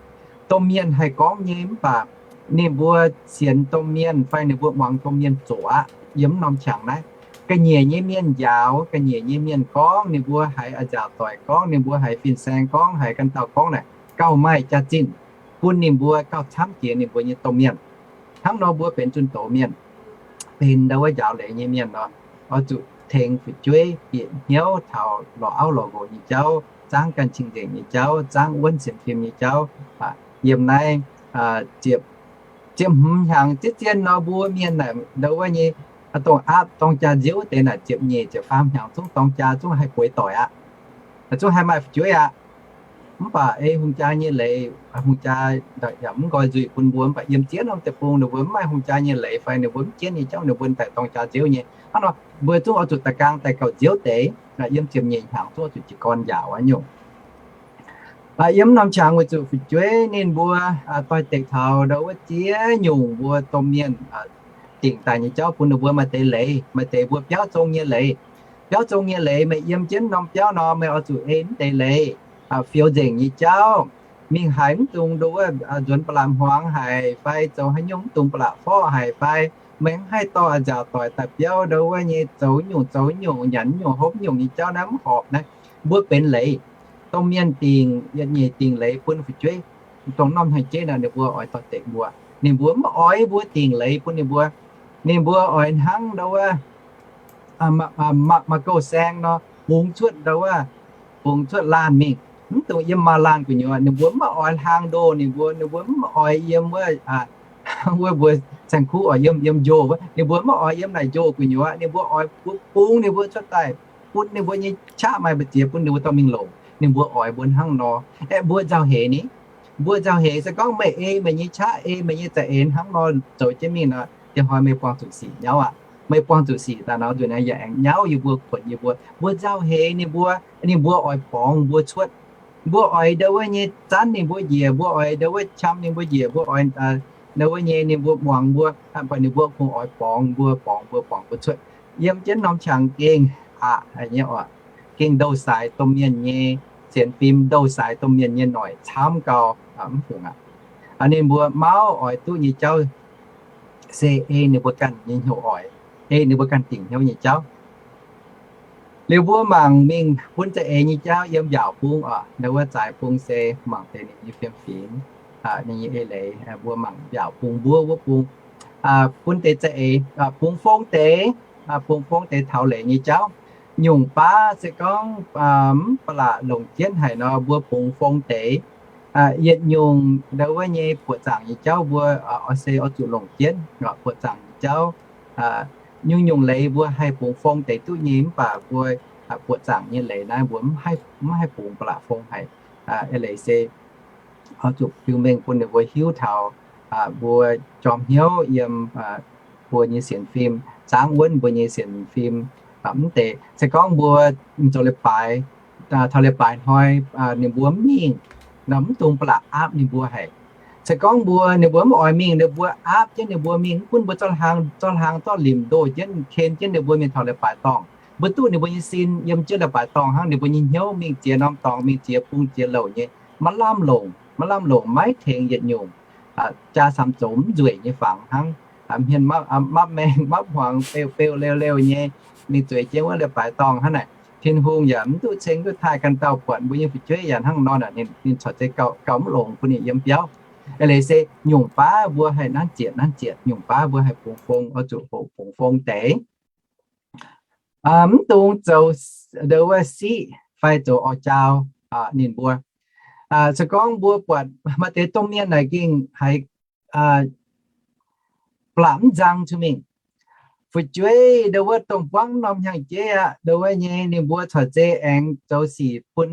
Domh mienh haih gorngv nyei mv baac ninh mbuo sienx domh mienh fai ninh mbuo muangx domh mienh zoqc aqv. Yiem norm qangx naaiv, ga'nyiec nyei mienh njaaux, ga'nyiec nyei mienh gorngv, ninh mbuo haiz a'nziaauc doic gorngv, ninh mbuo haiz fin-saeng gorngv, haiz ganh dauh gorngv naaic, gauh maaih jaax-zinh bun ninh mbuo gauh camv jiex ninh mbuo nyei domh mienh. Hnangv nor mbuo benx zunh doz mienh, benx ndo wuov njaaux leiz nyei mienh nor, oix zuqc tengx fu'jueiv bieqc hnyouv taux lorz auv lorz nqox nyei jauv, zaangv ganh cing-nzengc nyei jauv, zaangv wuonv sienx fim nyei jauv. Yiem naaiv ziepc, ziepc hmz hnyangx ziex zien nor, mbuo mienh naaic ndo wuov nyei, dongh aapv dorng jaa nziouv deix naaic ziepc nyeic ziepc faam hnyangx zungv dorng jaa zungv haih bueix doic aqv, zungv haih maaih fu'jueiv aqv. Mv baac ei hungh jaa nyei leiz, hungh jaa yaac mv nqoi nzuih bun mbuo, mv baac yiem ziex norm deic-bung ninh mbuo mv maaih hungh jaa nyei leiz fai ninh mbuo mv jienv nyei jauv, ninh mbuo daaih dorng jaa nziouv nyei. Hnangv nor mbuo zungv oix zuqc da'gaang daaih gauh nziouv deix. Yiem ziepc nyeic hnyangx zungv oix zuqc jiez gorn njaaux nyungc. Yiem norm qangx weic zuqc fu'jueiv ninh mbuo doix-dekc taux ndo wuov ziex nyungc mbuo domh mienh dingc daaih nyei jauv bun ninh mbuo maaih deix leiz, maaih deix mbuo biauv zong nyei leiz. Biauv zong nyei leiz, meih yiem jienv norm biauv nor, meih oix zuqc ei mv deix leiz, fioux nzengc nyei jauv. Mingh haiz mv dungx ndo wuov nzuonx ba'laqc hmuangx haic fai zoux haaix nyungc mv dungx ba'laqc forv haic fai meih mv haih dorh a'nziaauc doic daaih biauv ndo wuov nyei zoux nyungc zoux nyungc, nyanc nyungc hopv nyungc nyei jauv naaiv mv horpc naaiv. Mbuo benx leiz, domh mienh dingc, yietc nyeic dingc leiz bun fu'jueiv. Dongh norm hnyangx-jeiv naaic ninh mbuo oix doix-dekc mbuo. Ninh mbuo mv oix mbuo dingc leiz bun ninh mbuo. Ninh mbuo oix hnangv ndo wuov maaih gouv saeng nor, bungx cuotv ndo wuov, bungx cuotv laanh mingh. Mv dungx yiem maaz-laanh gu'nyuoz. Ninh mbuo mv oix hlang ndoh ninh mbuo, ninh mbuo mv oix yiem wuov, wuov mbuo saeng-kuv oix yiem, yiem njoh wuov, ninh mbuo mv oix yiem naaic njoh gu'nyuoz. Ninh mbuo oix bungx ninh mbuo cuotv daaih, bun ninh mbuo nyei qaqv maaih mbu'ziex bun ninh mbuo dorh mingh longc. Ninh mbuo oix mbuo hnangv nor. Aeqv, mbuo nzauh heix ni. Mbuo nzauh heix se gorngv meih ei meih nyei qaqv, ei meih nyei za'eix hnangv nor zoux jienv mingh nor, diex hnoi meih buangh zuqc sic nyauv aqv. Meih buangh zuqc sic daaih nor, nzunc naaiv yaac aengx nyauv yie mbuo, kuonx yie mbuo. Mbuo nzauh heix ninh mbuo, ninh mbuo oix borngz mbuo cuotv. Mbuo oix ndau wuov nyei zanv ninh mbuo njiec, mbuo oix ndau wuov qam ninh mbuo njiec, mbuo oix ndau wuov nyei ninh mbuo muangx mbuo, mv baac ninh mbuo kungx oix borngz mbuo, borngz mbuo, borngz mbuo cuotv yiem jienv norm qangx gengh aqc haic nyei oc. Gengh ndouh saaix domh mienh nyei sienx fim, ndouh saaix domh mienh nyei noic camv gau, mv fungc aqv. Ninh mbuo mauv oix duqv nyei jauv se ei ninh mbuo ganh nyei hnyouv oix, ei ninh mbuo ganh dingc hnyouv nyei jauv. Liuz mbuo mangc mingh bun za'eix nyei jauv yiem mbiaauc bung oc. Ndau wuov zaaix bung se mangc deix ninh nyei fiem-fingx, ninh nyei eix leiz. Mbuo mangc mbiaauc bung, mbuo wuov bung, bun deix za'eix, bungx fong deix, bungx fong deix taux leiz nyei jauv. Nyungc baav se gorngv mv ba'laqc longc jienv haic nor, mbuo bungx fong deix. Yietc nyungc ndau wuov nyei buoqc zaangc nyei jauv mbuo oix se oix zuqc longc jienv buoqc zaangc nyei jauv. Nyungc-nyungc leiz mbuo haih bungx fong deix duqv nyei, mv baac mbuo buoqc zaangc nyei leiz naaiv mbuo mv haih bungx ba'laqc fong haic. Eix leiz se oix zuqc biux mengh bun ninh mbuo hiuv taux mbuo jorm hnyouv yiem mbuo nyei sienx fim, zaangv wuonv mbuo nyei sienx fim. Mv deix se gorngv mbuo zoux leiz-baaix, taux leiz-baaix hnoi ninh mbuo mv mingh nor, mv dungx ba'laqc aapv ninh mbuo haic. Se gorngv mbuo, ninh mbuo mv oix mingh, ninh mbuo aapv jienv ninh mbuo mingh, mv gunv mbuo zorqv hlang, zorqv hlang zorqv limc ndoh jienv ken jienv ninh mbuo mingh taux leiz-baaix dorngh. Mbuo duqv ninh mbuo nyei sin yiem jienv leiz-baaix dorngh hnangv, ninh mbuo nyei hnyouv mingh ziex norm dorngx, mingh ziex bung ziex louc nyei, maiv lamh longc, maiv lamh longc, maiv tengx yietc nyungc jaa-saam zoux mv nzueic nyei fangx hnangv. Hmien mapv maeng mapv hmuangx, beu beu leu leu nyei, mingh zueiz jienv wuov leiz-baaix dorngh hnangv naaic. Tin-Hungh yaac mv duqv ceng duqv taaih ganh dauh buatc mbuo nyei fu'jueiv yaac hnangv nor, ninh corc zeiz gauh mv longx bun ninh yiem biauv. Eix leiz se nyungc baav mbuo haih nanv zietc nanv zietc, nyungc baav mbuo haih bungx fong, oix zuqc hoqc bungx fong deix. Mv dungx zoux ndau wuov siqv fai zoux orv jaau ninh mbuo. Se gorngv mbuo buatc maaih deix domh mienh naaic gengh haiz ba'laqc mv nzang cuotv mingh. Fu'jueiv ndau wuov dongh buangv norm hnyangx-jeiv aqv, ndau wuov nyei ninh mbuo corc zeiz aengx zoux sic bun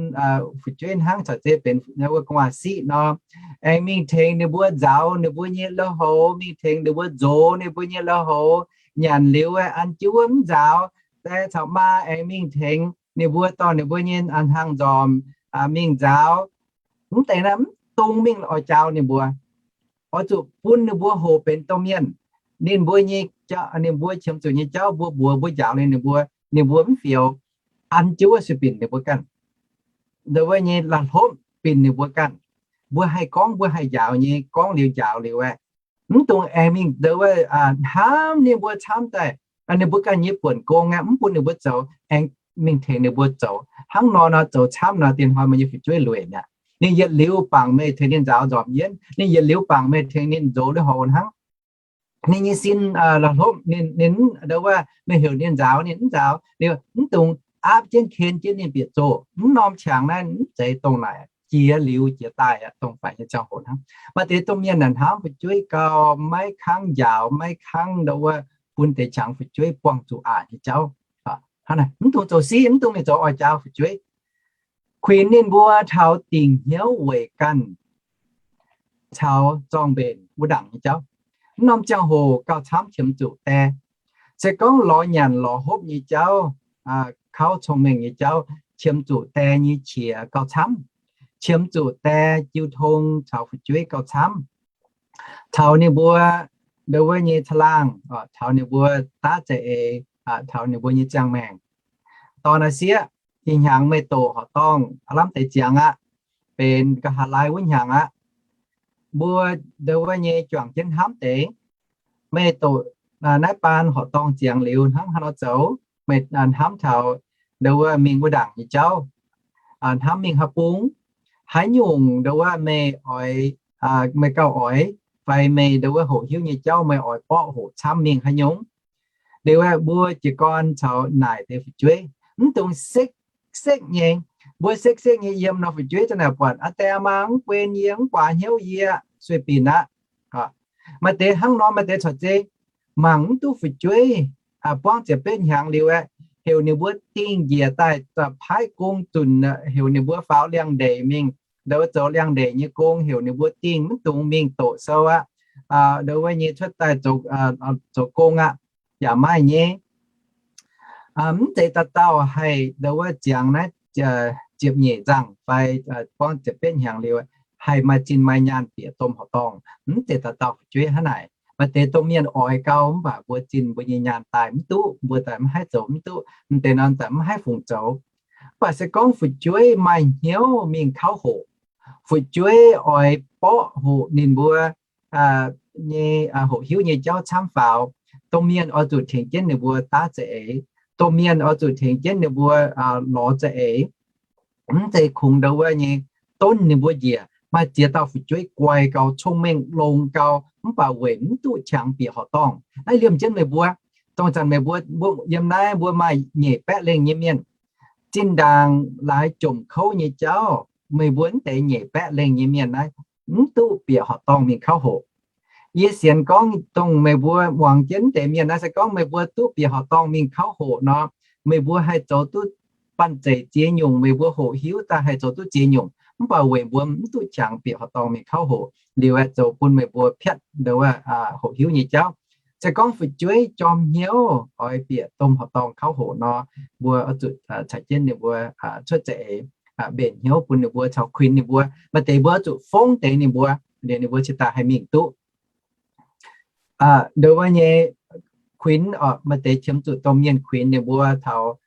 fu'jueiv hnangv, corc zeiz benx ndau wuov gu'nguaaz-siqv nor, aengx mingh tengx ninh mbuo nzaaux ninh mbuo nyei lui-houx, mingh tengx ninh mbuo nzox ninh mbuo nyei lui-houx. Nyanc liuz an jienv wuov mv nzaaux, daaih caux maa aengx mingh tengx ninh mbuo dorh ninh mbuo nyei hnaangx-nzormc mingh nzaaux. Mv deix naaiv mv dungx mingh orv jaau ninh mbuo. Oix zuqc bun ninh mbuo hoqc benx domh mienh. Ninh mbuo nyei, ninh mbuo qiemx zuqc nyei jauv mbuo mbuox mbuo njaaux liuz ninh mbuo, ninh mbuo mv fioux, an jienv wuov sueih binc ninh mbuo ganh. Ndau wuov nyei la'hlopv binc ninh mbuo ganh. Mbuo haih gorngv mbuo haih njaaux nyei, gorngv liuz njaaux liuz aeqv, mv dungx aengx mingh ndau wuov hnamv ninh mbuo camv daaih, ninh mbuo ganh nyei buonc gong aqv, mv bun ninh mbuo zoux, aengx mingh tengx ninh mbuo zoux. Hnangv nor nor zoux camv nor, dinh hnoi meih nyei fu'jueiv lueic mi'aqv. Ninh yietc liuz bangc meih tengx ninh nzaaux nzormc yienv, ninh yietc liuz bangc meih tengx ninh nzox lui-houx hnangv. Ninh nyei sin la'hlopv, ninh, ninh ndau wuov meih heuc ninh nzaaux ninh mv nzaaux, liuz mv dungx aapv jienv ken jienv ninh bieqc zoh. Mv norm qangx naaiv mv zeiz dongh naaic, jiex liuz jiex daaih aqv, dongh faix nyei ziangh hoc hnangv. Maaih deix domh mienh naaic hnamv fu'jueiv gau, maiv kangv njaaux, maiv kangv ndau wuov bun deix qangx fu'jueiv buangh zuqc aqc nyei jauv. Hnangv naaic mv dungx zoux siqv, mv dungx mingh zoux orv jaau fu'jueiv. Kuinx ninh mbuo taux dingc hnyouv weic ganh caux zorng-mbenc wuov ndaangc nyei jauv. Mv norm ziangh hoc gauh camv qiemx zuqc die. Se gorngv lorz nyanc lorz hopv nyei jauv, kauv cong-mengh nyei jauv, qiemx zuqc die nyei qiex gauh camv. Qiemx zuqc die jiu tong caux fu'jueiv gauh camv. Taux ninh mbuo ndau wuov nyei caangh laangh, taux ninh mbuo daav za'eix, taux ninh mbuo nyei ziangh maengc. Dorh naaiv sieqv, ih hnyangx meih doqc horqc dorngh aav lamh deix ziangx aqv, benx nqa'haav laai wuov hnyangx aqv. Mbuo ndau wuov nyei juangc jienv hnamv deix, meih doqc naaiv baan horqc dorngh ziangx liuz hnangv haaix nor zoux, meih hnamv taux ndau wuov mingh wuov ndaangc nyei jauv, hnamv mingh haaix bung, haaix nyungc ndau wuov meih oix, meih gauh oix, fai meih ndau wuov hoqc hiuv nyei jauv meih oix borqv hoqc camv mingh haaix nyungc. Liuz aeqv, mbuo jiez gorn caux naaic deix fu'jueiv mv dungx sekv-sekv nyei. Mbuo sekv-sekv nyei yiem nor, fu'jueiv za'naaic buatc, aa, die maa mv guen yie, mv guaax hnyouv yie, sueih binc aqv. Maaih deix hnangv nor, maaih deix corc zeiz mangc mv duqv fu'jueiv, buangv ziepc betv hnyangx liuz aeqv, heuc ninh mbuo dingh njiec daaih paaiv gong zunc, heuc ninh mbuo faaux liangx-ndeic mingh, ndau wuov zoux liangx-ndeic nyei gong, heuc ninh mbuo dingh mv dungx mingh doqc sou aqv, ndau wuov nyei cuotv daaih zoux gong aqv, yaac maaih nyei. Mv zeiz dauh dauh haih ndau wuov ziangx naaiv ziepc nyeic nzangh fai buangv ziepc betv hnyangx liuz, haih maaih zinh maaih nyaanh bieqc domh horqc dorngh. Mv zeiz dauh dauh fu'jueiv hnangv naaic. Maaih deix domh mienh oix gau mv baac mbuo zinh mbuo nyei nyaanh daaih mv duqv, mbuo daaih mv haih zoux mv duqv, mv deix nor daaih mv haih fungc zoux. Mv baac se gorngv fu'jueiv maaih hnyouv mingh kauv hoqc, fu'jueiv oix borqv hoqc ninh mbuo nyei hoqc hiuv nyei jauv camv faaux, domh mienh oix zuqc tengx jienv ninh mbuo daav za'eix. Domh mienh oix zuqc tengx jienv ninh mbuo lorz za'eix. Mv zeiz kungx ndau wuov nyei donv ninh mbuo njiec. Maaih ziex dauh fu'jueiv guai gau, cong-mengh longx gau, mv baac weic mv duqv qangx bieqc horqc dorngh. Naaiv liemh jienv meih mbuo, dongh zanc meih mbuo, mbuo yiem naaiv mbuo maaih nyeic baeqv lengh nyei mienh. Zinh ndaangc laaix jomc kouv nyei jauv, meih mbuo mv deix nyeic baeqv lengh nyei mienh naaiv mv duqv bieqc horqc dorngh mingh kauv hoqc. Yie sienx gorngv dongh meih mbuo muangx jienv mv deix mienh naaiv, se gorngv meih mbuo duqv bieqc horqc dorngh mingh kauv hoqc nor, meih mbuo haih zoux duqv banh zeic ziex nyungc, meih mbuo hoqc hiuv daaih haih zoux duqv ziex nyungc, mv baac weic mbuo mv duqv qangx bieqc horqc dorngh mingh kauv hoqc liuz aeqv, zoux bun meih mbuo piatv ndau wuov hoqc hiuv nyei jauv. Se gorngv fu'jueiv jorm hnyouv oix bieqc domh horqc dorngh kauv hoqc nor, mbuo oix zuqc caux jienv ninh mbuo cuotv za'eix, mbenc hnyouv bun ninh mbuo caux kuinx ninh mbuo. Maaih deix mbuo oix zuqc fongv deix ninh mbuo, liuz ninh mbuo cingx daaih haih mingh duqv ndau wuov nyei kuinx. Maaih deix qiemx zuqc domh mienh kuinx ninh mbuo taux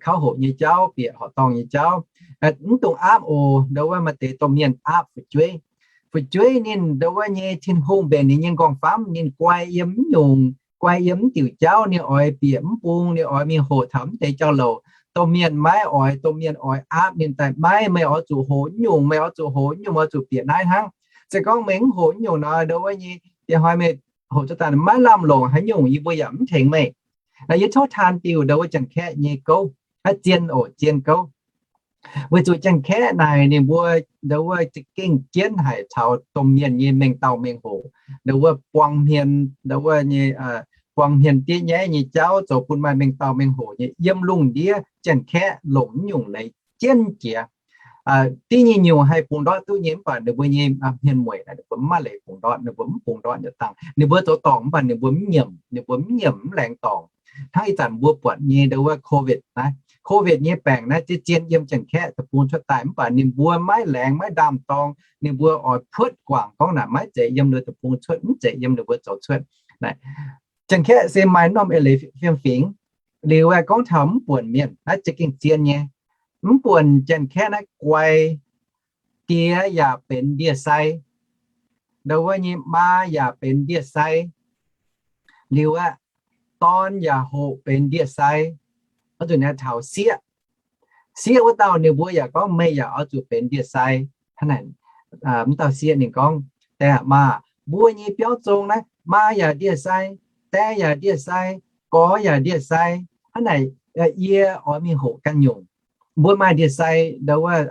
kauv hoqc nyei jauv, bieqc horqc dorngh nyei jauv. Mv dungx aapv oc. Ndau wuov maaih deix domh mienh aapv fu'jueiv. Fu'jueiv ninh ndau wuov nyei Tin-Hungh mbenc ninh nyei nqorngv-famv, ninh guai yiem mv nyungc, guai yiem mv diuc jauv, ninh oix bieqc mv bung, ninh oix mingh hoqc taux mv deix jauv-louc. Domh mienh maiv oix, domh mienh oix aapv ninh daaih, maiv, meih oix zuqc hoqc mv nyungc, meih oix zuqc hoqc mv nyungc, oix zuqc bieqc naaiv hnangv. Se gorngv meih mv hoqc mv nyungc nor, ndau wuov nyei, diex hnoi meih hoqc cuotv daaih maiv lamh longc haaix nyungc, yie mbuo yaac mv tengx meih. Naaiv yie tov taan diuh ndau wuov Janx-Kaeqv nyei gouv, zien oc, zien gouv. Weic zuqc Janx-Kaeqv naaic ninh mbuo ndau wuov za'gengh jienv haic taux domh mienh nyei mengh dauh mengh hoc, ndau wuov buang hmien, ndau wuov nyei buang hmien diev nyaiv nyei jauv zoux bun maaih mengh dauh mengh hoc nyei yiem lungh ndiev Janx-Kaeqv longc mv nyungc leiz jienv jiex. Div nyei nyungc haih bungx ndortv duqv nyei, mv baac ninh mbuo nyei hmien mueic naaic ninh mbuo mv maaih leiz bungx ndortv, ninh mbuo mv bungx ndortv nyei dangh. Ninh mbuo zoux dorngc mv baac ninh mbuo mv nyiemc, ninh mbuo mv nyiemc, mv laengz dorngc. Hnangv ih zanc mbuo buatc nyei ndau wuov COVID naaiv, COVID nyei baengc naaiv ziex zien yiem Janx-Kaeqv deic-bung cuotv daaih, mv baac ninh mbuo maiv laengz maiv ndaam-dorng. Ninh mbuo oix puotv guangc gorngv naaic maiv zeiz yiem ninh deic-bung cuotv, mv zeiz yiem ninh mbuo zoux cuotv. Janx-Kaeqv se maaih norm eix leiz fiem-fingx. Liuz aeqv, gorngv taux mv buonc mienh naaiv za'gengh zien nyei. Mv buonc Janx-Kaeqv naaiv guai, diex yaac benx ndie-sai, ndau wuov nyei maa yaac benx ndie-sai. Liuz aeqv, dorn yaac hoqc benx ndie-sai. Oix zuqc naaiv taux sieqv. Sieqv wuov dauh ninh mbuo yaac gorngv, meih yaac oix zuqc benx ndie-sai. Hnangv naaic, mv dauh sieqv ninh gorngv, Die maa, mbuo nyei biauv zong naaiv, maa yaac ndie-sai, die yaac ndie-sai, gorx yaac ndie-sai. Hnangv naaic, yie oix mingh hoqc ganh nyungc. Mbuo maaih ndie-sai ndau wuov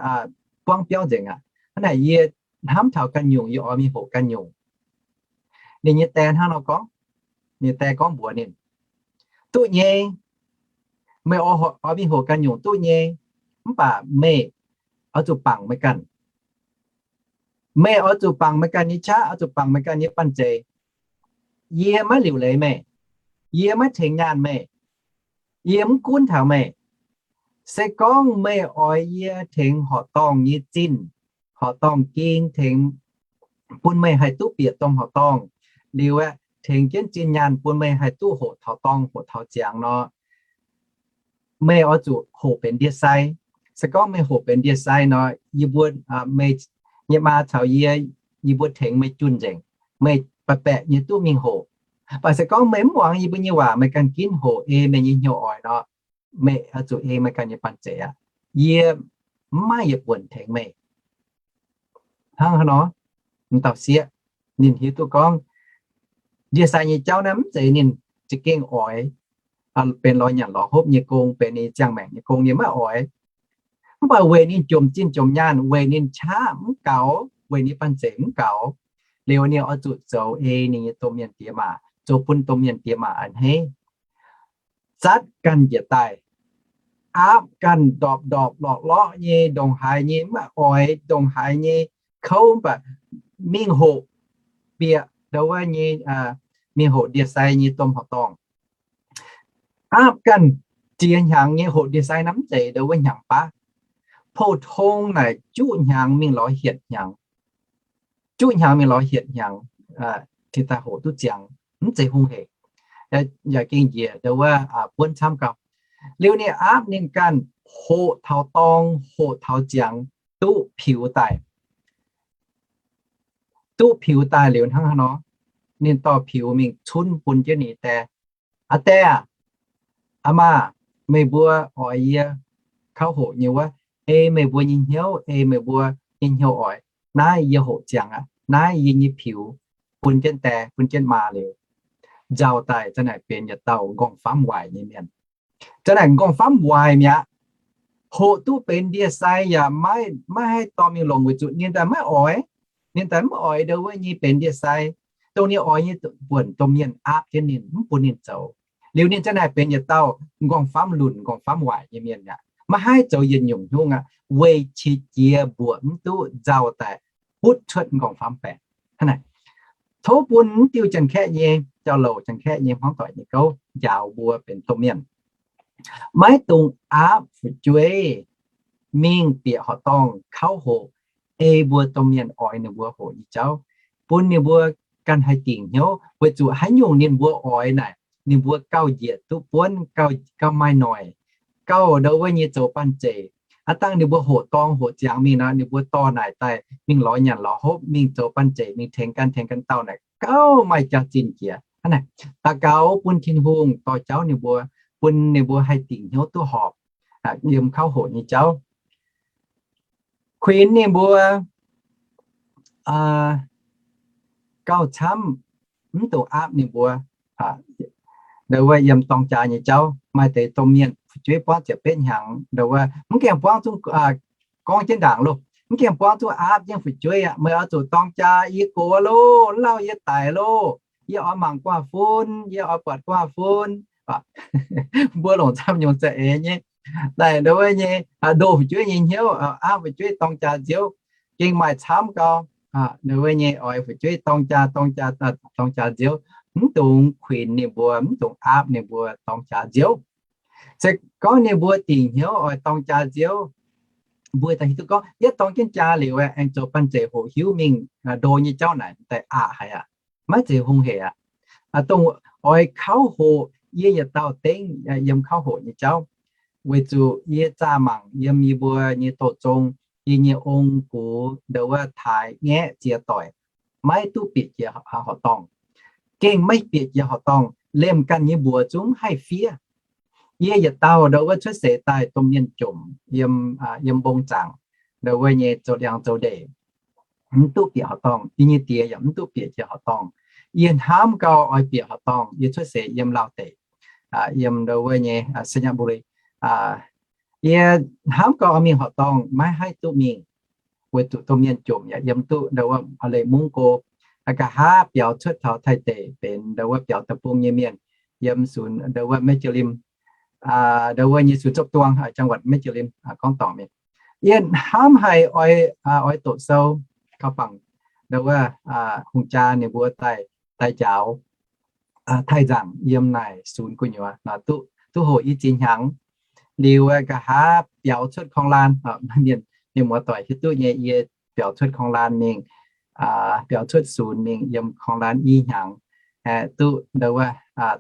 buangv biauv nzengc aqv. Hnangv naaic yie hnamv taux ganh nyungc, yie oix mingh hoqc ganh nyungc. Ninh nyei die hnangv nor gorngv. Ninh die gorngv mbuox ninh, Duqv nyei. Meih oix mingh hoqc ganh nyungc duqv nyei. Mv baac meih oix zuqc bangc meih ganh. Meih oix zuqc bangc meih ganh nyei qaqv, oix zuqc bangc meih ganh nyei banh zeic. Yie maiv liuc leiz meih. Yie maiv tengx nyaanh meih. Yie mv gunv taux meih. Se gorngv meih oix yie tengx horqc dorngh nyei zinh, horqc dorngh ging tengx bun meih haih duqv bieqc domh horqc dorngh, liuz aeqv, tengx jienv zinh nyaanh bun meih haih duqv hoqc taux dorngh hoqc taux ziangx nor, meih oix zuqc hoqc benx ndie-sai. Se gorngv meih hoqc benx ndie-sai nor, yie mbuo, meih nyei maa caux yie, yie mbuo tengx meih junh nzengc. Meih baeqc baeqc nyei duqv mingh hoqc. Mv baac se gorngv meih mv muangx yie mbuo nyei waac, meih ganh ginv hoqc ei meih nyei hnyouv oix nor, meih oix zuqc ei meih ganh nyei banh zeic aqv. Yie mv maaih yietc buonc tengx meih. Hnangv haaix nor, m'dauh sieqv ninh hiuv duqv gorngv ndie-sai nyei jauv naaiv mv zeiz ninh za'gengh oix benx lorz nyanc lorz hopv nyei gong, benx ninh ziangh maengc nyei gong, ninh maiv oix. Mv baac weic ninh jomc zinh jomc nyaanh, weic ninh qaqv mv gaux, weic ninh banh zeic mv gaux, liuz ninh oix zuqc zoux ei ninh nyei domh mienh diex maac, zoux bun domh mienh diex maac a'hneiv, zatv ganh njiec daaih, aapv ganh ndorpc ndorpc lorqc lorqc nyei, ndongc haaix nyei maiv oix, ndongc haaix nyei kouv, mv baac mingh hoqc bieqc ndau wuov nyei, mingh hoqc ndie-sai nyei domh horqc dorngh. Aapv ganh ziex hnyangx nyei hoqc ndie-sai naaiv mv zeiz ndau wuov hnyangx baav. Pou-tong naaic juqv hnyangx mingh lorz hietc hnyangx. Juqv hnyangx mingh lorz hietc hnyangx, cingx daaih hoqc duqv ziangx, mv zeiz hungh hec. Yaac gengh njiec ndo wuov buonv camv gauh. Liuz ninh aapv ninh ganh hoqc taux dorng, hoqc taux ziangx, duqv piux daaih. Duqv piux daaih liuz hnangv haaix nor, ninh dorh piux mingh cunv bun jienv ninh die. Aa die aah, aa maah, meih mbuo oix yie kauv hoqc nyei wuov, ei meih mbuo nyei hnyouv, ei meih mbuo nyei hnyouv oix. Naaiv yie hoqc ziangx aqv. Naaiv yie nyei piux bun jienv die, bun jienv maa liuz, nzauh daaih za'naaic benx yietc dauh nqorngv-famv waaic nyei mienh. Za'naaic nqorngv-famv waaic mi'aqv. Hoqc duqv benx ndie-sai yaac maiv, maiv haih dorh mingh longc weic zuqc ninh daaih maiv oix. Ninh daaih maiv oix ndo wuov nyei benx ndie-sai. Dongh ninh oix nyei buonc domh mienh aapv jienv ninh, mv bun ninh zoux. Liuz ninh za'naaic benx yietc dauh nqorngv-famv lunc, nqorngv-famv waaic nyei mienh aqv. Maiv haih zoux yietc nyungc hnyouv aqv, weic qiex jiez mbuoqc mv duqv nzauh daaih butv cuotv nqorngv-famv baeqc. Hnangv naaic, tov bun mv diuh Janx-Kaeqv nyei jauv-louc, Janx-Kaeqv nyei hmuangv doic nyei gouv njaaux mbuo benx domh mienh, maiv dungx aapv fu'jueiv mingh bieqc horqc dorngh kauv hoqc ei mbuo domh mienh oix ninh mbuo hoqc nyei jauv, bun ninh mbuo ganh haih dingc hnyouv weic zuqc haaix nyungc ninh mbuo oix naaic, ninh mbuo gauh njiec duqv buonv, gauh, gauh maaih noic, gauh ndo wuov nyei zoux banh zeic. Aav dangh ninh mbuo hoqc dorng hoqc ziangx mingh nor, ninh mbuo dorh naaic daaih mingh lorz nyanc lorz hopv, mingh zoux banh zeic, mingh tengx ganh, tengx ganh dauh naaic gauh maaih jaax-zinh jiex. Hnangv naaic, daux gaux bun Tin-Hungh dorh jauv ninh mbuo, bun ninh mbuo haih dingc hnyouv duqv horpc yiem kauv hoqc nyei jauv. Kuinx ninh mbuo gauh camv, mv dungx aapv ninh mbuo. Ndo wuov yiem dorng jaax nyei jauv maaih deix domh mienh fu'jueiv buangv ziepc betv hnyangx, ndo wuov mv gaengh buangv zungv, gorngv jienv ndaangc loh, mv gaengh buangv zungv aapv jienv fu'jueiv aqv. Meih oix zuqc dorng jaax, yie gox loh, lauh yie daic loh, yie oix mangc gu'nguaaz-fun, yie oix buatc gu'nguaaz-fun. Mbuo longc camv nyungc za'eix nyei, daaih ndo wuov nyei ndoh fu'jueiv nyei hnyouv, aapv fu'jueiv dorng jaax nziouv, gengh maaih camv gau. Ndo wuov nyei oix fu'jueiv dorng jaax, dorng jaax, dorng jaax nziouv, mv dungx kuinx ninh mbuo, mv dungx aapv ninh mbuo dorng jaax nziouv. Se gorngv ninh mbuo dingc hnyouv oix dorng jaax nziouv, mbuo daaih hiuv duqv gorngv yie dorng jienv jaax liuz aengx zoux banh zeic hoqc hiuv mingh ndo nyei jauv naaic daaih aqc haic aqv. Maiv zeiz hungh hec aqv. Dongh oix kauv hoqc yie yietc dauh dengv yiem kauv hoqc nyei jauv, weic zuqc yie zaah mangc yiem yie mbuo nyei douz zong, yie nyei ong gux ndo wuov taaix ngaeqv ziex doic, maiv duqv bieqc jiex horqc dorngh. Gengh maiv bieqc jiex horqc dorngh, liemh ganh nyei mbuox zungv haih fiev. Yie yietc dauh ndo wuov cuotv seix daaih domh mienh jomc yiem, yiem mbong zaangc, ndo wuov nyei zoux liangx zoux ndeic, mv duqv bieqc horqc dorngh. Yie nyei die yaac mv duqv bieqc jiex horqc dorngh. Yie hnamv gau oix bieqc horqc dorngh, yie cuotv seix yiem Laauh deic, yiem ndo wuov nyei Sainyabuli. Yie hnamv gau oix mingh horqc dorngh, maiv haih duqv mingh, weic zuqc domh mienh jomc yaac yiem duqv ndo wuov leiz mungv go. Nqa'haav biaux cuotv taux Taiv deic benx ndo wuov biaux deic-bung nyei mienh, yiem sunx ndo wuov Meiv Jielim, ndo wuov nyei sunx zopv duang, จังหวัด Meiv Jielim gorngv dorngc mingh. Yie hnamv haic oix, oix doqc sou, kaux bangc ndo wuov hungh jaa ninh mbuo daaih, daaih njaaux Taiv nzaangc yiem naaic sunx gu'nyuoz, duqv hoqc i ziex hnyangx. Liuz nqa'haav biaux cuotv korng laan, mienh, mienh muoz-doic hiuv duqv nyei, yie biaux cuotv korng laan mingh, biaux cuotv sunx mingh yiem korng laan i hnyangx, duqv ndo wuov,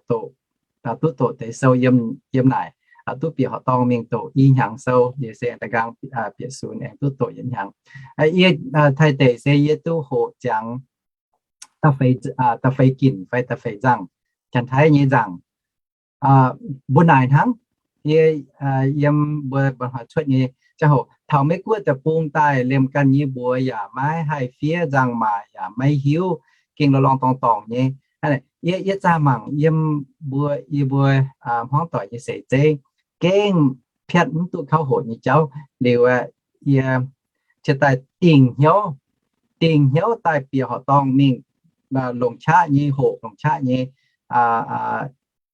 duqv doqc deix sou yiem, yiem naaic, duqv bieqc horqc dorngh mingh doqc i hnyangx sou, yie se da'nqaang bieqc sunx aengx duqv doqc yietc hnyangx. Yie, Taiv deic se yie duqv hoqc ziangx da'feix ginc fai da'feix nzangc, Janx-Taiv nyei nzangc. Mbuo naaic hnangv, yie, yiem mbuo mba'hnoi cuotv nyei ziangh hoc, taux Meiv Guoqv deic-bung daaih, liemh ganh nyei mbuox yaac maiv haih fiev, nzangc-maac yaac maiv hiuv, gengh lorngx lorngx dorngx dorngc nyei. Yie, yie zaah mangc yiem mbuo, yie mbuo hmuangv doic nyei seix zeiv, gengh piatv mv duqv kauv hoqc nyei jauv. Liuz yie cie daaih dingc hnyouv, dingc hnyouv daaih bieqc horqc dorngh mingh, longc qaqv nyei hoqc, longc qaqv nyei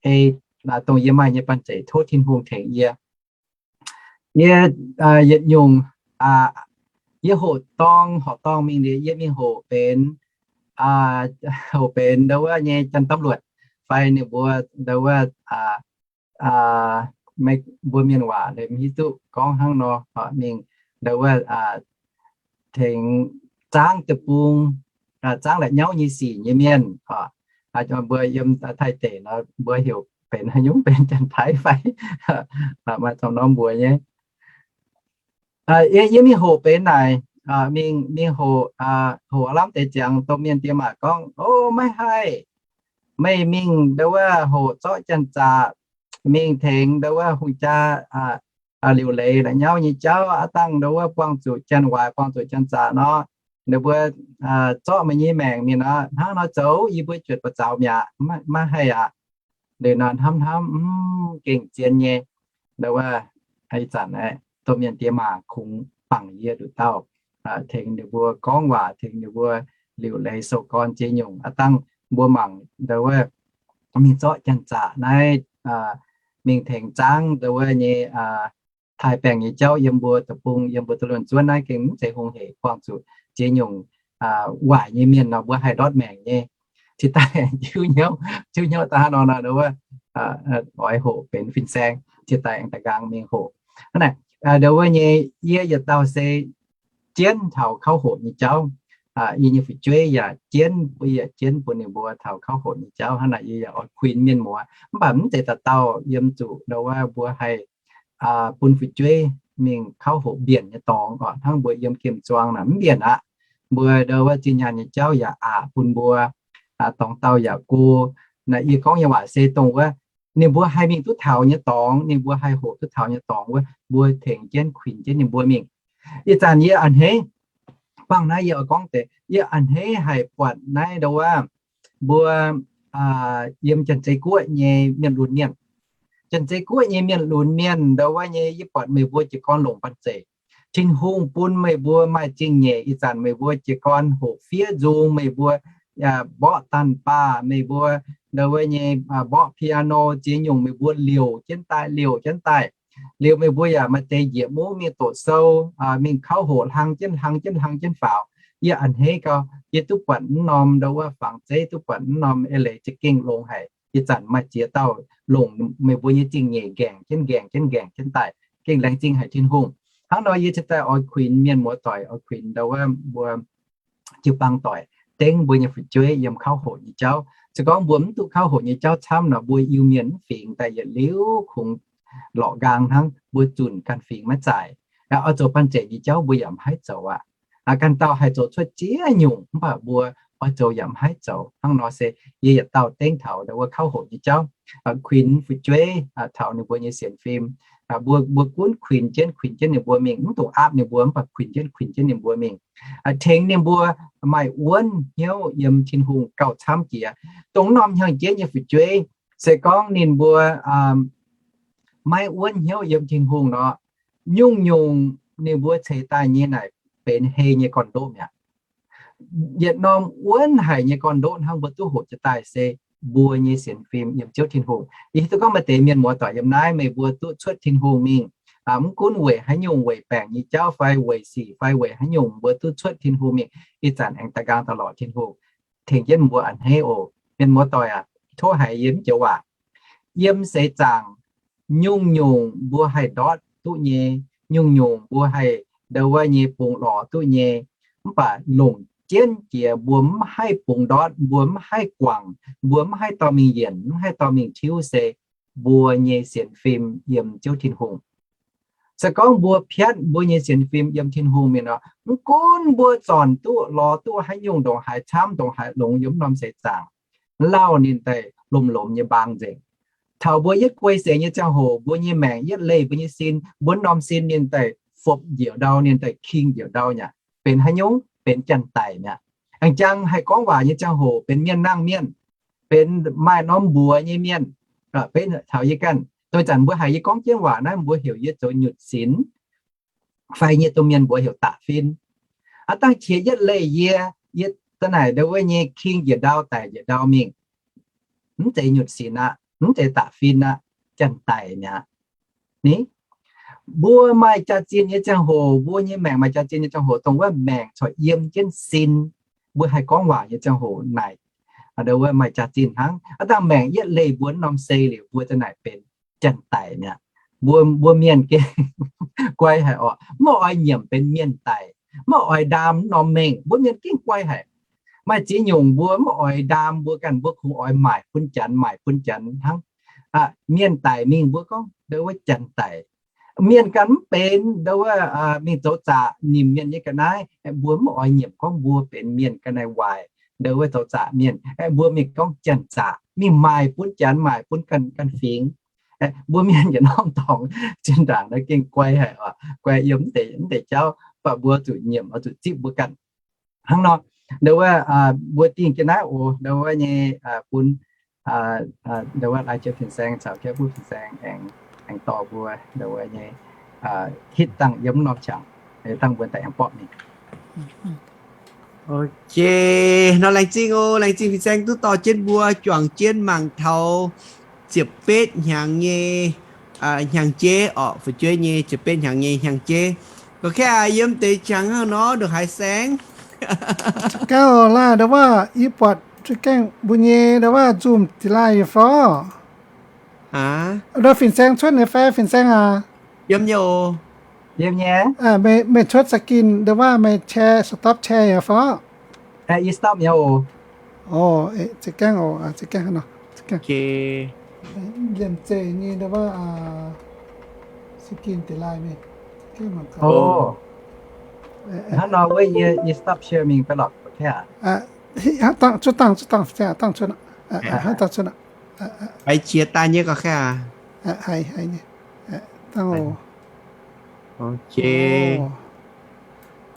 ei, dongh yie maaih nyei banh zeic tov Tin-Hungh tengx yie. Yie, yietc nyungc, yie hoqc dorngh, horqc dorngh mingh liuz yie mingh hoqc benx, hoqc benx ndo wuov nyei janx-domluotc, fai ninh mbuo ndo wuov, mbuo mienh waac liemh hiuv duqv gorngv hnangv nor, horqc mingh nduov wuov tengx zaangv deic-bung, zaangv la'nyauv nyei sic nyei mienh. Mbuo yiem Taiv deic nor mbuo heuc benx haaix nyungc, benx Janx-Taiv fai maaih camv norm mbuox nyei. Yie mingh hoqc benx naaic, mingh, mingh hoqc, hoqc lamh deix ziangx domh mienh diex maac gorngv, O, maiv haih. Meih mingh nduov wuov hoqc zorqv janx-zaqc, mingh tengx nduov wuov hungh jaa liuc leiz la'nyauv nyei jauv, aav dangh nduov wuov buangh zuqc janx-waaic, buangh zuqc janx-zaqc nor, ninh mbuo zorqv meih nyei maengc mingh nor, hnangv nor zoux yie mbuo juotc buoz zaux mi'aqv, maiv haih aqv. Liuz nor hnamv hnamv, mv, gengh zien nyei. Nduov wuov, ih zanc domh mienh diex maac kungx bangc yie nduqc dauh, tengx ninh mbuo gorngv waac, tengx ninh mbuo liuc leiz sou gorn ziex nyungc. Aav dangh mbuo mangc nduov wuov mingh zorqv janx-zaqc naaiv, mingh tengx zaangv nduov wuov nyei taaih baengh nyei jauv yiem mbuo deic-bung, yiem mbuo duqv lunh zuonv naaiv gengh mv zeiz hungh hec, buangh zuqc ziex nyungc waaic nyei mienh nor mbuo haih ndortv maengc nyei. Cingx daaih jiu hnyouv, jiu hnyouv daaih hnangv nor nor nduov wuov, oix hoqc benx fin-saeng, cingx daaih aengx da'nqaang mingh hoqc. Hnangv naaic, nduov wuov nyei yie yietc dauh se jienv taux kauv hoqc nyei jauv. Yie nyei fu'jueiv yaac jienv, yie yaac jienv bun ninh mbuo taux kauv hoqc nyei jauv. Hnangv naaic yie yaac oix kuinx mienh muoz, mv baac mv zeiz dauh dauh yiem zuqc nduov wuov mbuo haih bun fu'jueiv mingh kauv hoqc mbienc nyei dorngx oc. Hnangv mbuo yiem gemh zuangx naaic mv mbienc aqv. Mbuo nduov wuov zinh nyaanh nyei jauv yaac aqc bun mbuo, dorngx dauh yaac go. Naaiv yie gorngv nyei waac se dongh wuov ninh mbuo haih mingh duqv taux nyei dorngx, ninh mbuo haih hoqc duqv taux nyei dorngx wuov, mbuo tengx jienv kuinx jienv ninh mbuo mingh. Ih zanc yie a'hneiv, bangh naaiv yie oix gorngv deix, yie a'hneiv haiz buatc naaiv nduov wuov mbuo yiem Janx-Zei Guoqv nyei mienh lunx mienh. Janx-Zei Guoqv nyei mienh lunx mienh nduov wuov nyei, yie buatc meih mbuo jiez gorn longc banh zeic. Tin-Hungh bun meih mbuo maaih zingh nyeic. Ih zanc meih mbuo jiez gorn hoqc fiev nzung, meih mbuo mborqv daanh baah, meih mbuo nduov wuov nyei mborqv piano, ziex nyungc meih mbuo liouc jienv daaih, liouc jienv daaih. Liuz meih mbuo yaac maaih deix njiec mungv mingh doqc sou, mingh kauv hoqc, hlang jienv hlang jienv hlang jienv faaux. Yie a'hneiv gau, yie duqv buatc mv norm nduov wuov fangx zeiv, duqv buatc mv norm eix leiz za'gengh longx haic. Ih zanc maaih ziex dauh longc meih mbuo nyei zingh nyeic nqaengc jienv nqaengc jienv nqaengc jienv daaih, gengh laengz zingh haic Tin-Hungh. Hnangv nor yie cingx daaih oix kuinx mienh muoz doic, oix kuinx nduov wuov mbuo jiu-baang doic, dengv mbuo nyei fu'jueiv yiem kauv hoqc nyei jauv. Se gorngv mbuo mv duqv kauv hoqc nyei jauv camv nor, mbuo Iu-Mienh mv fingx daaih yietc liuz kungx lorqc nqaang hnangv, mbuo zunc ganh fingx maiv zaaic. Oix zoux banh zeic nyei jauv mbuo yaac mv haih zoux aqv. Ganh dauh haih zoux cuotv ziex nyungc, mv baac mbuo oix zoux yaac mv haih zoux. Hnangv nor se yie yietc dauh dengv taux nduov wuov kauv hoqc nyei jauv, kuinx fu'jueiv taux ninh mbuo nyei sienx fim. Mbuo, mbuo gunv kuinx jienv, kuinx jienv ninh mbuo mingh, mv dungx aapv ninh mbuo, mv baac kuinx jienv, kuinx jienv ninh mbuo mingh, tengx ninh mbuo maaih wuonv hnyouv yiem Tin-Hungh gauh camv jiex. Dongh norm hnyangx-jeiv nyei fu'jueiv, se gorngv ninh mbuo maiv wuonv hnyouv yiem Tin-Hungh nor, nyungc-nyungc ninh mbuo ceix daaih nyei naaic benx hei nyei gorn-ndoqv mi'aqv. Yietc norm wuonv haic nyei gorn-ndoqv hnangv mbuo duqv hoqc jiez daaih se mbuo nyei sienx fim yiem Ziouv Tin-Hungh. Yie hiuv duqv gorngv maaih deix mienh muoz doic yiem naaiv, meih mbuo duqv cuotv Tin-Hungh mingh, mv gunv weic haaix nyungc, weic baengc nyei jauv fai weic sic fai weic haaix nyungc, mbuo duqv cuotv Tin-Hungh mingh. Ih zanc aengx da'nqaang da'lorqc Tin-Hungh tengx jienv mbuo a'hneiv oc. Mienh muoz doic aac, tov haiz yie mv joux waac. Yiem seix zaangc, nyungc-nyungc mbuo haih ndortv duqv nyei, nyungc-nyungc mbuo haih nduov wuov nyei bungx lorz duqv nyei. Mv baac longc jienv jiex mbuo mv haih bungx ndortv, mbuo mv haih guangc, mbuo mv haih dorh mingh yienc, mv haih dorh mingh tiuv se mbuo nyei sienx fim yiem Ziouv Tin-Hungh. Se gorngv mbuo piatv mbuo nyei sienx fim yiem Tin-Hungh mingh nor, mv gunv mbuo zornc duqv lorz duqv haaix nyungc ndongc haaix camv ndongc haaix longx yiem norm seix zaangc, lauh ninh daaih lomh lomh nyei mbaang nzengc. Taux mbuo yietv guei seix nyei ziangh hoc, mbuo nyei maengc yietv leih mbuo nyei sin, mbuo norm sin ninh daaih fopv njiec ndau, ninh daaih king njiec ndau mi'aqv. Benx haaix nyungc? Benx janx-daic mi'aqv. Aengx jangx haih gorngv waac nyei ziangh hoc benx mienh nangh mienh, benx maaih norm mbuox nyei mienh, benx taux yie ganh. Dongh zanc mbuo haiz yie gorngv jienv waac naaiv, mbuo heuc yie zoux nyutc sinx fai nyei domh mienh mbuox heuc daqc fin. Aav dangh qiex yietv leih yie, yie da'naaic nduov wuov nyei king njiec ndau daic njiec ndau mingh, mv zeiz nyutc sinx aqv, mv zeiz daqc fin aqv, janx-daic mi'aqv. Ni, mbuo maaih jaax-zinh nyei ziangh hoc, mbuo nyei maengc maaih jaax-zinh nyei ziangh hoc, dongh wuov maengc corc yiem jienv sin, mbuo haih gorngv waac nyei ziangh hoc naaic, nduov wuov maaih jaax-zinh hnangv. Aav dangh maengc yietv leih mbuo norm sei liuz, mbuo da'naaic benx janx-daic mi'aqv. Mbuo, mbuo mienh gengh guai haic orqc. Mv oix nyiemc benx mienh daic, mv oix ndaam norm mengh, mbuo mienh gengh guai haic. Maaih ziex nyungc mbuo mv oix ndaam mbuo ganh, mbuo kungx oix maaic bun janx, maaic bun janx hnangv. Mienh daic mingh mbuo gorngv ndo wuov janx daic. Mienh ganh mv benx ndo wuov mingh zoux zaqc nimc mienh nyei ga'naaiv, mbuo mv oix nyiemc gorngv mbuo benx mienh ga'naaiv waaic, ndo wuov zoux zaqc mienh, mbuo mingh gorngv janx zaqc, mingh maaic bun janx, maaic bun ganh, ganh fingx. Mbuo mienh yietc norm dorngx zinh ndaangc naaiv gengh guai haic oc, guai yiem mv deix, mv deix jauv, mv baac mbuo zuqc nyiemc oix zuqc zipv mbuo ganh. Hnangv nor, ndo wuov mbuo dingh jienv naaiv oc, ndo wuov nyei bun ndo wuov lai jiex fin-saeng caux jienv buv fin-saeng aengx, aengx dorh mbuo ndo wuov nyei hitv dangh yiem norm qangx, dangh mbuo daaih aengx borqv mingh. Ok, nor laengz zingh oc, laengz zingh fin-saeng duqv dorh jienv mbuo juangc jienv mangc taux ziepc betv hnyangx nyei hnyangx-jeiv orqc, fu'jueiv nyei ziepc betv hnyangx nyei hnyangx-jeiv. Gorngv kaav yiem deix qangx hnangv nor ndongc haaix saeng? Gauh laaih ndo wuov, yie buatc za'gengh mbuo nyei ndo wuov nzumh deix laaih yie fai? Ndo fin-saeng cuotv nyei fai, fin-saeng aac? Yiem nyei oc. Yiem nyei. Meih cuotv screen ndo wuov meih share, stop share yaac fai? Yie stop nyei oc. Za'gengh oc, za'gengh nor, za'gengh. Liemh zeih nyei ndo wuov screen deix laaih mingh. Hnangv nor wuov yie, yie stop share mingh fai lorqc, ok aqv? Dangh cuotv, dangh cuotv, dangh dangh cuotv, hnangv dangh cuotv aqv. Haiz qiex daaih nyei gorqv kaav aqv? Haiz, haiz nyei. Dangh oc. Ok.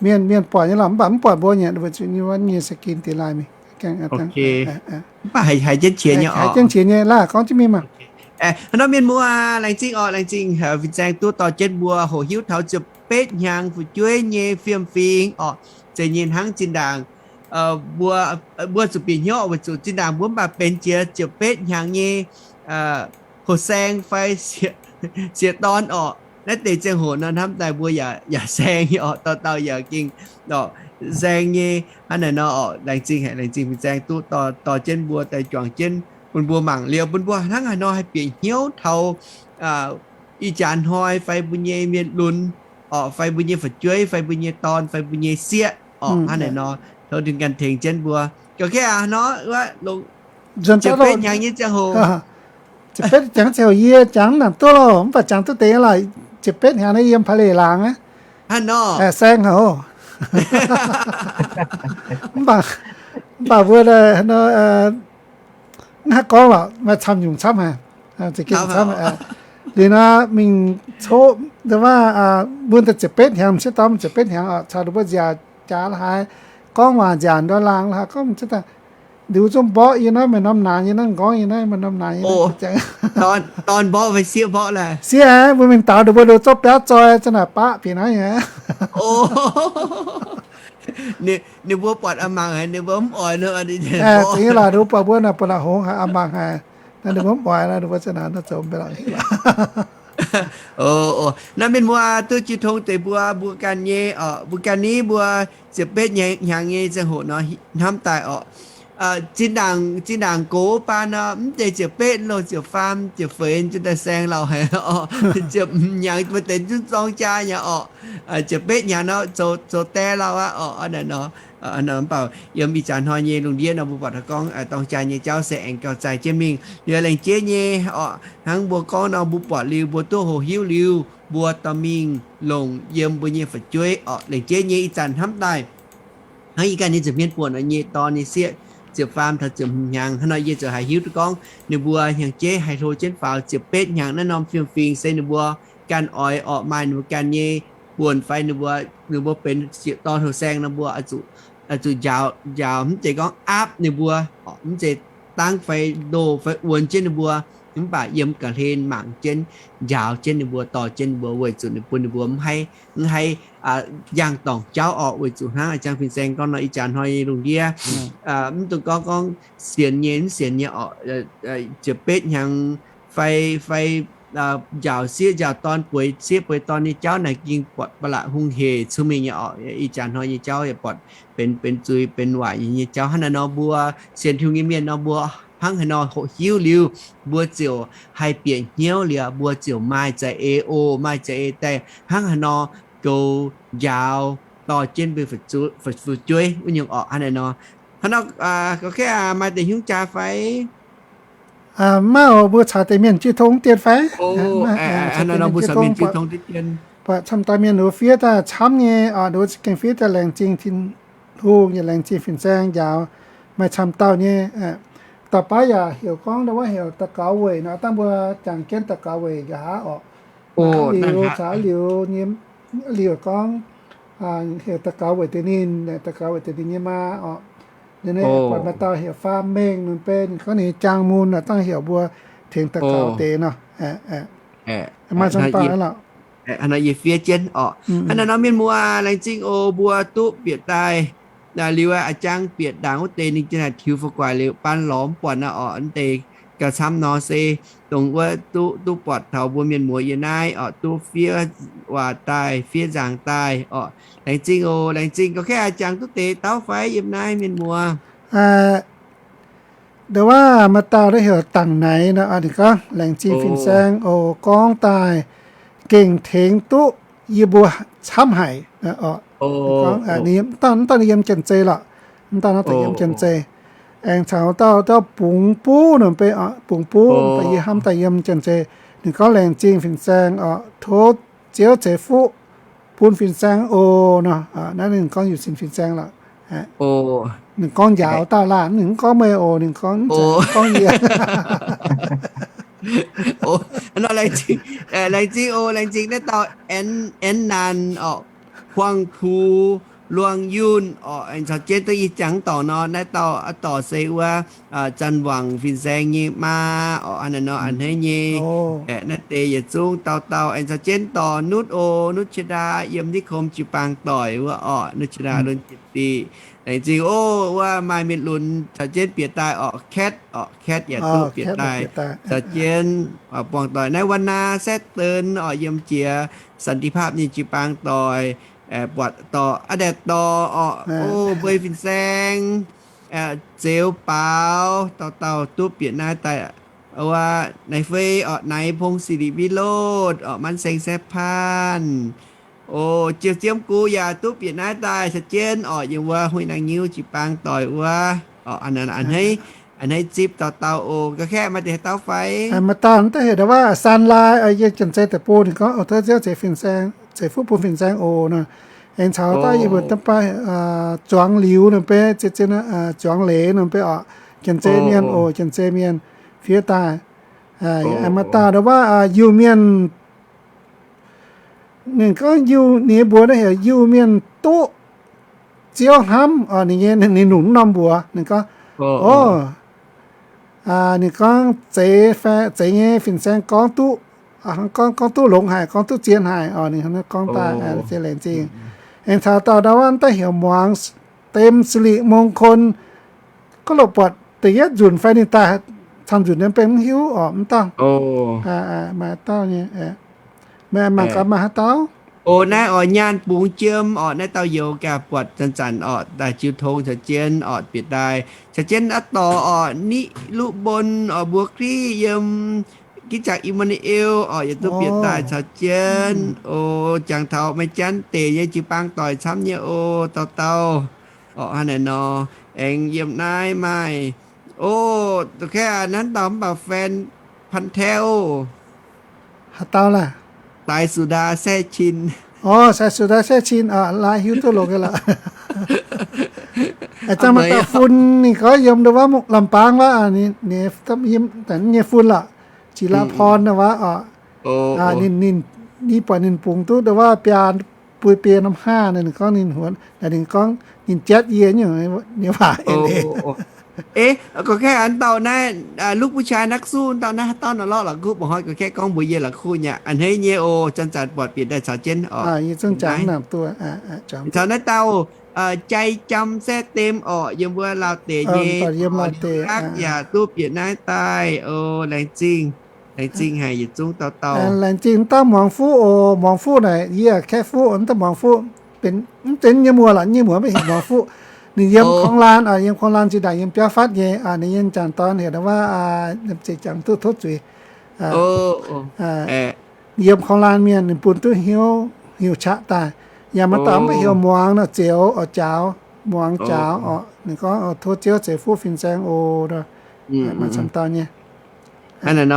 Mienh, mienh buatc nyei lorqc, mv baac mv buatc mbuo nyei, nyei screen deix laaih mingh. Ok. Mv baac haiz, haiz jienv qiex nyei oc. Haiz jienv qiex nyei laaih, gorngv jienv mingh maah. Hnangv nor mienh muoz, laengz zingh oc, laengz zingh fin-saeng duqv dorh jienv mbuo hoqc hiuv taux ziepc betv hnyangx fu'jueiv nyei fiem-fingx orqc. Zeiz nyei hnangv zinh ndaangc mbuo, mbuo zuqc bieqc hnyouv weic zuqc zinh ndaangc mbuo mv baac benx jiex ziepc betv hnyangx nyei houh saeng fai sieqv dorn orqc. Naaiv deix ziangh hoc nor hnamv daaih mbuo yaac, yaac saeng nyei orqc, dauh dauh yaac gengh saeng nyei. Hnangv naaic nor orqc, laengz zingh haic, laengz zingh fin-saeng duqv dorh jienv mbuo daaih juangc jienv bun mbuo mangc liuz bun mbuo hnangv haaix nor haih bieqc hnyouv taux ih jaax hnoi fai mbuo nyei mienh lunx orqc, fai mbuo nyei fu'jueiv fai mbuo nyei dorn fai mbuo nyei sieqv orqc. Hnangv naaic nor tov ninh ganh tengx jienv mbuo. Ga'kei aac nor, ziepc betv hnyangx nyei ziangh hoc, ziepc betv hnyangx ziangh hoc yie jangx nangc duqv loh, mv baac jangx duqv deix laaih, ziepc betv hnyangx naaiv yiem Paa Leic Laangz aqv. Hnangv nor. Saeng haic oc. Mv baac, mv baac mbuo mv haih gorngv lorqc, maaih camv nyungc camv haic. Liuz nor mingh coqv ndo wuov, mbuo daaih ziepc betv hnyangx, m'sieqv dorn ziepc betv hnyangx oc, caux ninh mbuo nziaauc jaax la'haaix, gorngv waac nziaauc ndo laangz la'haaix, gorngv m'sieqv dorn liuz zungv mborqv yie naaiv, maaih norm naanx yie naaiv, m'nqorngv yie naaiv, maaih norm naanx yie naaiv. Dorn mborqv fai sieqv mborqv laaih? Sieqv aqv, mbuo mingh daaux ninh mbuo liuz zorqv biauv zoi, za'naaic baqv bieqc naaiv nyei. Ninh mbuo buatc a'mangc haic, ninh mbuo mv oix nor. Za'gengh laaih ninh mbuo buatc mbuo naaic buatc la'hongx haic, a'mangc haic. Naaiv ninh mbuo mv oix nor, ninh mbuo za'naaic nor zoux mv baac lorqc. Naaiv mienh muoz, duqv jiu tong deix mbuo, mbuo ganh nyei oc, mbuo ganh ni mbuo ziepc betv hnyangx nyei ziangh hoc nor hnamv daaih oc. Zinh ndaangc, zinh ndaangc gox baan nor, mv deix ziepc betv loh, ziepc faam, ziepc feix, zinh daaih saeng lauh haic oc. Ziepc hnyangx mbuo deix zungv zorng jaa nyei oc. Ziepc betv hnyangx nor zoux deix lauh aqv oc. Mv baac yiem ih jaax hnoi nyei lungh ndiev nor mbuo buatc gorngv dorng jaa nyei jauv se aengx gauh zaih jienv mingh. Liuz laengz jeiv nyei oc, hnangv mbuo gorngv nor mbuo buatc liuz mbuo duqv hoqc hiuv liuz, mbuo dorh mingh longc yiem mbuo nyei fu'jueiv oc. Laengz jeiv nyei ih zanc hnamv daaih hnangv yie ganh nyei nza'hmien buonc nyei dorn nyei sieqv ziepc faam taux ziepc hnyangx. Hnangv nor yie ziouc haih hiuv duqv gorngv ninh mbuo hnyangx-jeiv haih hlo jienv faaux ziepc betv hnyangx naaiv norm fiem-fingx se ninh mbuo ganh oix orqc, maaih ninh mbuo ganh nyei buonc fai ninh mbuo, ninh mbuo benx sieqv dorn houh saeng nor mbuo zuqc njaaux, njaaux mv zeiz gorngv aapv ninh mbuo, mv zeiz dangv fai ndoh fai wuonx jienv ninh mbuo, mv baac yiem ga'hlen mangc jienv, njaaux jienv ninh mbuo, dorh jienv ninh mbuo weic zuqc ninh bun ninh mbuo mv haih, mv haih njang dorngc jauv orqc. Weic zuqc hnangv a'jang fin-saeng gorngv nor, ih jaax hnoi nyei lungh ndiev mv dungx gorngv, gorngv sienx nyei mv sienx nyei orqc, ziepc betv hnyangx fai, fai njaaux sieqv njaaux dorn, bueix sieqv bueix dorn nyei jauv naaic ging buatc ba'laqc hungh hec cun mingh nyei orqc. Ih jaax hnoi nyei jauv yaac buatc benx, benx zuiz benx waaic nyei jauv. Hnangv naaiv nor mbuo sienx Tin-Hungh nyei mienh nor mbuo Hnangv haaix nor hoqc hiuv liuz, mbuo ziouc haih bieqc hnyouv liuz, mbuo ziouc maaih za'eix oc, maaih za'eix daaih hnangv haaix nor goux njaaux dorh jienv mbuo fu'jueiv wuov nyungc orqc. Hnangv naaiv nor, hnangv nor, gorngv maaih deix hnyouv jaax fai? Maiv oc, mbuo caux deix mienh jiu tong dien fai? Buatc camv dauh mienh nduov fiev daaih camv nyei oc, nduov gengh fiev daaih laengz zingh Tin-Hungh yaac laengz zingh fin-saeng njaaux maaih camv dauh nyei. Dauh baav yaac heuc gorngv ndau wuov heuc daux gaux weic nor, dangh mbuo jangx jienv daux gaux weic nqa'haav orqc. Liuz caux liuz nyei, liuz gorngv heuc daux gaux weic deix ninh, daux gaux weic deix ninh nyei maa orqc. Ninh buatc maaih dauh heuc Faam Mengh nor, beiv ninh gorngv ninh nyei jaang mun nor, dangh heuc mbuo tengx daux gaux deix nor. Maaih camv dauh aqv lorqc. Hnangv nor yie fiev jienv orqc. Hnangv naaiv nor mienh muoz, laengz zingh oc, mbuo duqv bieqc daaih liuz a'jang bieqc ndaangc wuov deix ninh ziouc naaic tiux fai guaix liuz baan lorz buatc naaiv orqc. Naaiv deix gauh camv nor se dongh wuov duqv, duqv buatc taux mbuo mienh muoz yiem naaiv orqc, duqv fiev waac daaih, fiev nzaangc daaih orqc. Laengz zingh oc, laengz zingh. Gorngv kaeqv a'jang duqv deix dauh fai yiem naaiv mienh muoz? Ndau wuov maaih dauh naaiv heuc Dangc Naix nor, ninh gorngv, laengz zingh fin-saeng oc, gorngv daaih gengh tengx duqv yie mbuo camv haic. Mv dauh, mv dauh ninh yiem Janx-Zei lorqc. Mv dauh naaiv deix yiem Janx-Zei. Aengx caux dauh, dauh Bungx Buv nor, beiv Bungx Buv, beiv yie hnamv daaih yiem Janx-Zei. Ninh gorngv, laengz zingh fin-saeng oc, tov Ziouv ceix fuqv bun fin-saeng oc nor. Naaiv ninh gorngv yuc sin fin-saeng lorqc. Ninh gorngv njaaux dauh laanh, ninh mv gorngv meih oc, ninh gorngv, gorngv yie. Laengz zingh oc, laengz zingh naaiv dauh Aen Naanc orqc, Huang Kuv, Luang Yunh orqc, aengx caux jienv duqv ih jangx dorngx nor, naaiv dauh a'dorc se wuov Zanc Wangc fin-saeng nyei maa orqc. Hnangv naaiv nor a'hneiv nyei. Naaiv deix yietc zungv dauh dauh aengx caux jienv dorh Nutv oc, Nutv Qiex Ndaa yiem Niv Kom jiu-baang doic wuov orqc, Nutv Qiex Ndaa Lunx Jiex Diqc. Laengz zingh oc, wuov maaih mienh lunx caux jienv bieqc daaih orqc, Katv orqc, Katv yaac duqv bieqc daaih caux jienv buangh doic. Naaiv Wan Naa, Saeqv Deix orqc, yiem jiex Santi Paap nyei jiu-baang doic, buatc dorh Aa Daeqc Dorh orqc, o, mbuo fin-saeng, Zeux Baaux, dauh dauh duqv bieqc naaiv daaih. Wuov Naaiv Fei orqc, Naaiv Pong, Sili Wi Lotv orqc, Manv Seng, Saeqv Paanh, o, Ziouc Ziem Gux yaac duqv bieqc naaiv daaih caux jienv orqc, yiem wuov Huih Naang Nyiuv jiu-baang doic wuov orqc. A'hneiv zipv dauh dauh oc. Ga'kaeqv maaih deix haaix dauh fai? Maaih dauh daaih heuc ndau wuov Saan Laai, yiem Janx-Zei deic-bung. Ninh gorngv, o, tov Ziouv ceix fin-saeng, ceix fuqv bun fin-saeng oc nor. Aengx caux dauh yie mbuo daaih, Zuangx Liuz nor, beiv zien, Zuangx Leiz nor, beiv orqc, Janx-Zei mienh oc, Janx-Zei mienh fiev daaih. Maaih dauh ndau wuov Iu-Mienh, ninh gorngv Iu, ninh mbuox naaiv heuc Iu-Mienh duqv Ziouv hnamv. Ninh nyei, ninh nungx norm mbuox ninh gorngv, o, ninh gorngv zeiz, zeiz nyei fin-saeng gorngv duqv, gorngv, gorngv duqv longx haic, gorngv duqv zien haic oc. Ninh gorngv daaih, laengz zingh. Aengx caux dauh ndau wuov daaih heuc Muangx, Dem Silic Mong Kon, gorngv loz buatc da'yietv nzunc fai ninh daaih camv nzunc nyei, mv hiuv orqc, mv dauh. Maaih dauh nyei, mangc gaax maaih haaix dauh. O, naaiv oix Nyaanh Bungx Jiem orqc, naaiv dauh youz gaax buatc zanc-zanc orqc, daaih jiu tong caux jienv orqc bieqc daaih. Caux jienv aqv dorc orqc, Niv Luv Mbon orqc, Mbuo Griv yiem Giv Jangc Emanuel orqc, yietc duqv bieqc daaih caux jienv. O, jangx taux Meiv Janv deic nyei jiu-baang doic camv nyei o, dauh dauh orqc. Hnangv naaiv nor, aengx yiem naaiv maaih, o, da'kaeqv aqv, nanv dauh mv baac fan Pan Teo. Haaix dauh laah? Sai Su Ndaa Saeqv Cin. O, Sai Su Ndaa Saeqv Cin, laaix hiuv duqv longx nyei lorqc. Ih zanc maaih dauh fun, ninh gorngv yiem ndau wuov Lamh Baang wuov, ninh nyei fun lorqc, Jiex Laa Porn wuov orqc. Ninh, ninh buatc ninh bungx duqv ndau wuov biaa, buo biei norm haah, ninh gorngv ninh huonx, ninh gorngv ninh jatv yie nyei waac. E, gorngv kaeqv an dauh naaiv, ลูกผู้ชายนักสู้ dauh naaiv haaix dauh nor lorqc, la'kuqv mba'hnoi gorngv kaeqv gorngv mbuox yie la'kuqv nyei, a'hneiv nyei o, zanc-zanc buatc bieqc daaih caux jienv orqc. Caux naaiv dauh, Jai Jam Saeqv Dem orqc, yiem wuov Laauv deic nyei, yiem Laauv deic yaac duqv bieqc naaiv daaih o, laengz zingh. Laengz zingh haic yietc zungv dauh dauh. Laengz zingh dauh Muangx Fuqv oc. Muangx Fuqv naaic yie kaeqv fuqv, mv dauh Muangx Fuqv benx mv zeiz nyei muoz lorqc, nyei muoz maiv heuc Muangx Fuqv. Ninh yiem Konglan, yiem Konglan zinh ndaangc yiem biauv fatv nyei, ninh nyei jangc dorn heuc ndau wuov, ziouc jangx duqv tov zuiz. Yiem Konglan mienh ninh bun duqv hnyouv, hnyouv qaqv daaih. Yaac maaih dauh mv baac heuc Muangx nor, Zioux oc, Jaaux, Muangx Jaaux oc. Ninh gorngv, tov Ziouv ceix fuqv fin-saeng oc. Maaih camv dauh nyei. Naaiv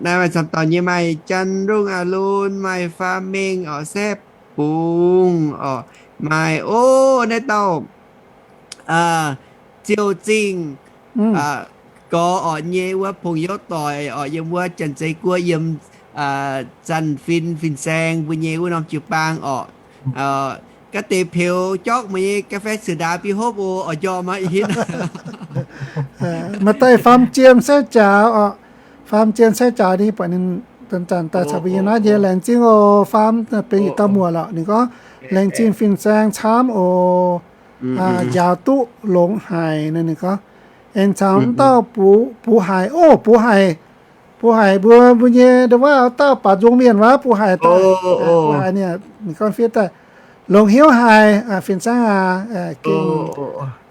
maaih camv dauh nyei, maaih Janx Nzungh, Aa Lon, maaih Faam Mengh oc, Saeqv Bungx oc, maaih, o, naaiv dauh Ziouc Zingh, gorx oc, nyei wuov pong-youv doic oc, yiem wuov Janx-Zei Guoqv, yiem Zanh Fin fin-saeng mbuo nyei wuov norm jiu-baang oc. Ga'deix peux jorkv meih nyei ga'fei ceux ndaaux biv hopv oc, oix njormh aqv. Maaih deix Faam Jiem Saeqv Jaaux oc. Faam Jiem Saeqv Jaaux ninh buatc ninh zanc-zanc daaih caux mbuo yiem naaiv nyei, laengz zingh oc. Faam benx yietc dauh muoc lorqc. Ninh gorngv, laengz zingh fin-saeng camv oc. Njaaux duqv longx haic nor. Ninh gorngv, aengx caux m'dauh Bux Haic, o, Bux Haic, Bux Haic mbuo, mbuo nyei ndau wuov dauh baac nzung mienh wuov, Bux Haic daaih, Bux Haic ninh, ninh gorngv fiev daaih, longx hnyouv haic, fin-saeng aac, gengh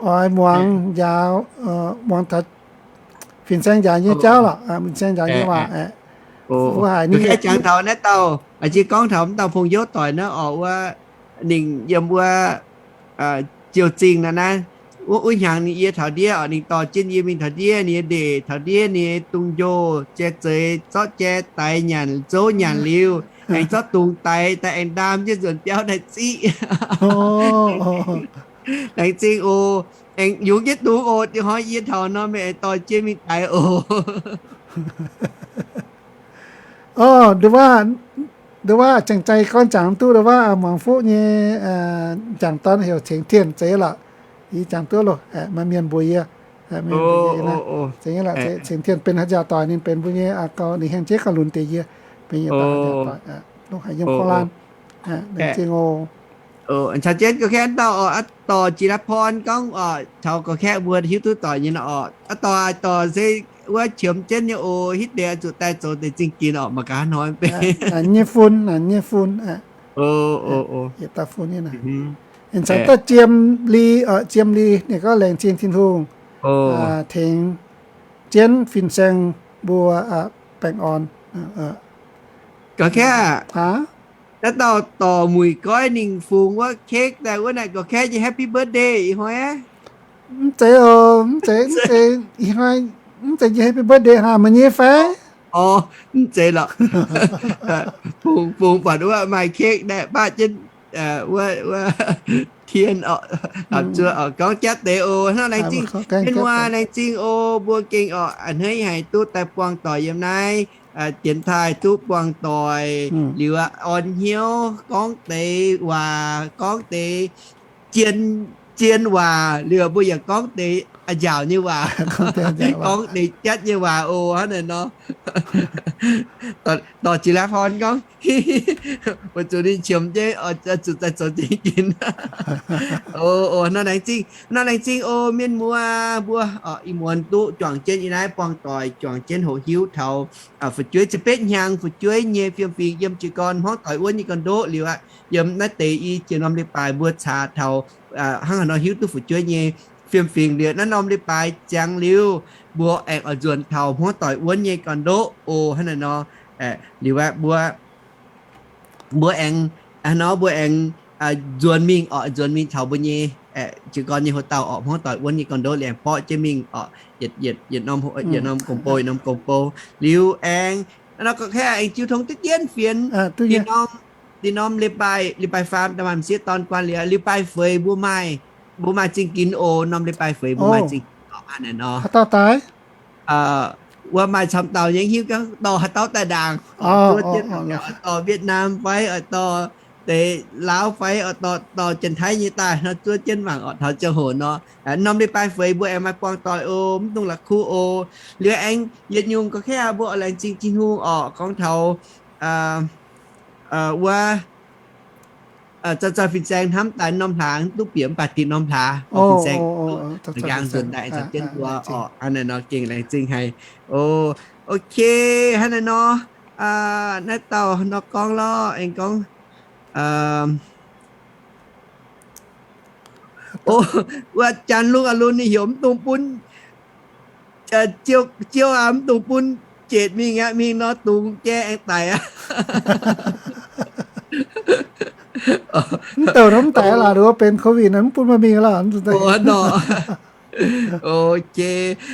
oix muangx njaaux, muangx taux fin-saeng njaaux nyei jauv lorqc, fin-saeng njaaux nyei waac. Bux Haic ninh jangx taux naaiv dauh, jiex gorngv taux m'dauh pong-youv doic naaiv oc, wuov ninh yiem wuov Ziouc Zingh naaiv, wuov, wuov hnyangx ninh yie taux ndiev oc, ninh dorh jienv yie mingh taux ndiev, ninh nyei ndeic taux ndiev, ninh nyei dungz-njoh jai zeix, zorqv jai daix nyanc, zouv nyanc liuz, aengx zorqv dungz daix daaih aengx ndaam jienv nzuonx biauv daaih ziqv. Laengz zingh oc. Aengx yungz jienv dungz oc. Diuh hnoi yie taux nor meih aengx dorh jienv mingh daix oc. O, ndau wuov, ndau wuov Janx-Zei gorngv jangx duqv ndau wuov Muangx Fuqv nyei jangx dorn heuc Cengx Tien zeiz lorqc. Yie jangx duqv loh, maaih mienh mbuox yie, Cengx Tien benx haaix nziaauc doic, ninh benx mbuo nyei gauh, ninh hengx jeiv gauh lunx deix yie, benx yietc dauh haaix nziaauc doic, lungh haic yiem Portland. Laengz zingh oc. Caux jienv gorx-kaeqv dauh oc, aa, dorh Jiex Laaix Porn gorngv oc, taux gorx-kaeqv mbuo hiuv duqv doic nyei nor oc. Aa, dorh, dorh se wuov qiemx jienv nyei oc, hitv deix zuqc daaih zoux deix zingh ginx oc, mangc gaax hnoi mv bei. Naaic nyei fun, naaic nyei fun. Yietc dauh fun nyei naaic. Caux daaih Jiem Li, Jiem Li ninh gorngv laengz zingh Tin-Hungh tengx jienv fin-saeng mbuo baengh orn. Gorx-kaeqv, naaiv dauh dorh muic goiv ninh fungx wuov cake daaih wuov naaic, gorx-kaeqv nyei happy birthday ih hnoi aqv. Mv zeiz oc, mv zeiz, mv zeiz ih hnoi, mv zeiz nyei happy birthday hnangv, meih nyei fai? Orv, mv zeiz lorqc. Fungx, fungx buatc wuov maaih cake daaih baqv jienv wuov, wuov tien oc, zuov oc, gorngv jatv deix oc. Hnangv laengz zingh, mienh muoz laengz zingh oc, mbuo gengh oc a'hneiv haic duqv daaih buangh doic yiem naaiv, dienx taaih duqv buangh doic liuz, orn hnyouv gorngv deix waac, gorngv deix zien, zien waac liuz, mbuo yaac gorngv deix a'nziaauc nyei waac, gorngv deix jatv nyei waac oc. Hnangv naaic nor, dorh Jiex Laaix Porn gorngv, weic zuqc ninh qiemx jienv zuqc daaih zoux zingh ginx. Oc, nor laengz zingh, nor laengz zingh oc mienh muoz mbuo. Ih muonz duqv juangc jienv yiem naaiv buangh doic, juangc jienv hoqc hiuv taux fu'jueiv ziepc betv hnyangx fu'jueiv nyei fiem-fingx yiem jiez gorn hmuangv doic wuonv nyei gorn-ndoqv liuz aqv. Yiem naaiv deix i jiex norm leiz-baaix mbuo caax taux hnangv haaix nor hiuv duqv fu'jueiv nyei fiem-fingx liuz, naaiv norm leiz-baaix ziangx liuz, mbuo aengx oix nzuonx taux hmuangv doic wuonv nyei gorn-ndoqv oc. Hnangv naaic nor, liuz aqv, mbuo, mbuo aengx, hnangv nor mbuo aengx nzuonx mingh oc, nzuonx mingh taux mbuo nyei jiez gorn nyei houc dauh oc, hmuangv doic wuonv nyei gorn-ndoqv liuz aengx borqv jienv mingh oc, yietc norm gong-bou, yietc norm gong-bou. Liuz aengx nor gorngv aengx jiu tong diqv jienv fienx, dinh norm leiz-baaix, leiz-baaix faam daaih maaih m'sieqv dorn guanh liuz, leiz-baaix feix mbuo maaih, mbuo maaih zingh ginx oc. Norm leiz-baaix feix mbuo maaih zingh ginx oc. Hnangv naaic nor, wuov maaih camv dauh nyei hiuv gorngv dorh haaix dauh daaih ndaangc, zuov jienv mangc gaax, oix dorh Vietnam fai oix dorh deix Laauv fai oix dorh, dorh Janx-Taiv nyei daaih nor, zuov jienv mangc oc. Taux ziangh hoc nor, norm leiz-baaix feix mbuo aengx maaih buangh doic oc, mv dungx la'kuqv oc. Liuz aengx yietc nyungc gorngv aeqv, mbuo oix laengz zingh Tin-Hungh oc, gorngv taux wuov zanc-zanc fin-saeng hnamv daaih norm hlaax duqv bieqc mv baac dinh norm hlaax, fin-saeng nzuonx daaih caux jienv mbuo oc. Hnangv naaic nor gengh laengz zingh haic. Ok, hnangv naaic nor, naaiv dauh nor gorngv lorqc, aengx gorngv O, wuov janx lungh a'lunx ninh heuc mv dungx bun, ziouv aac mv dungx bun jiex mingh aqv, mingh nor dungx jai aengx daic aqv. Mv douc nor mv daic aqv laaix, nduov benx covid nor mv bun meih mingh lorqc. Ok,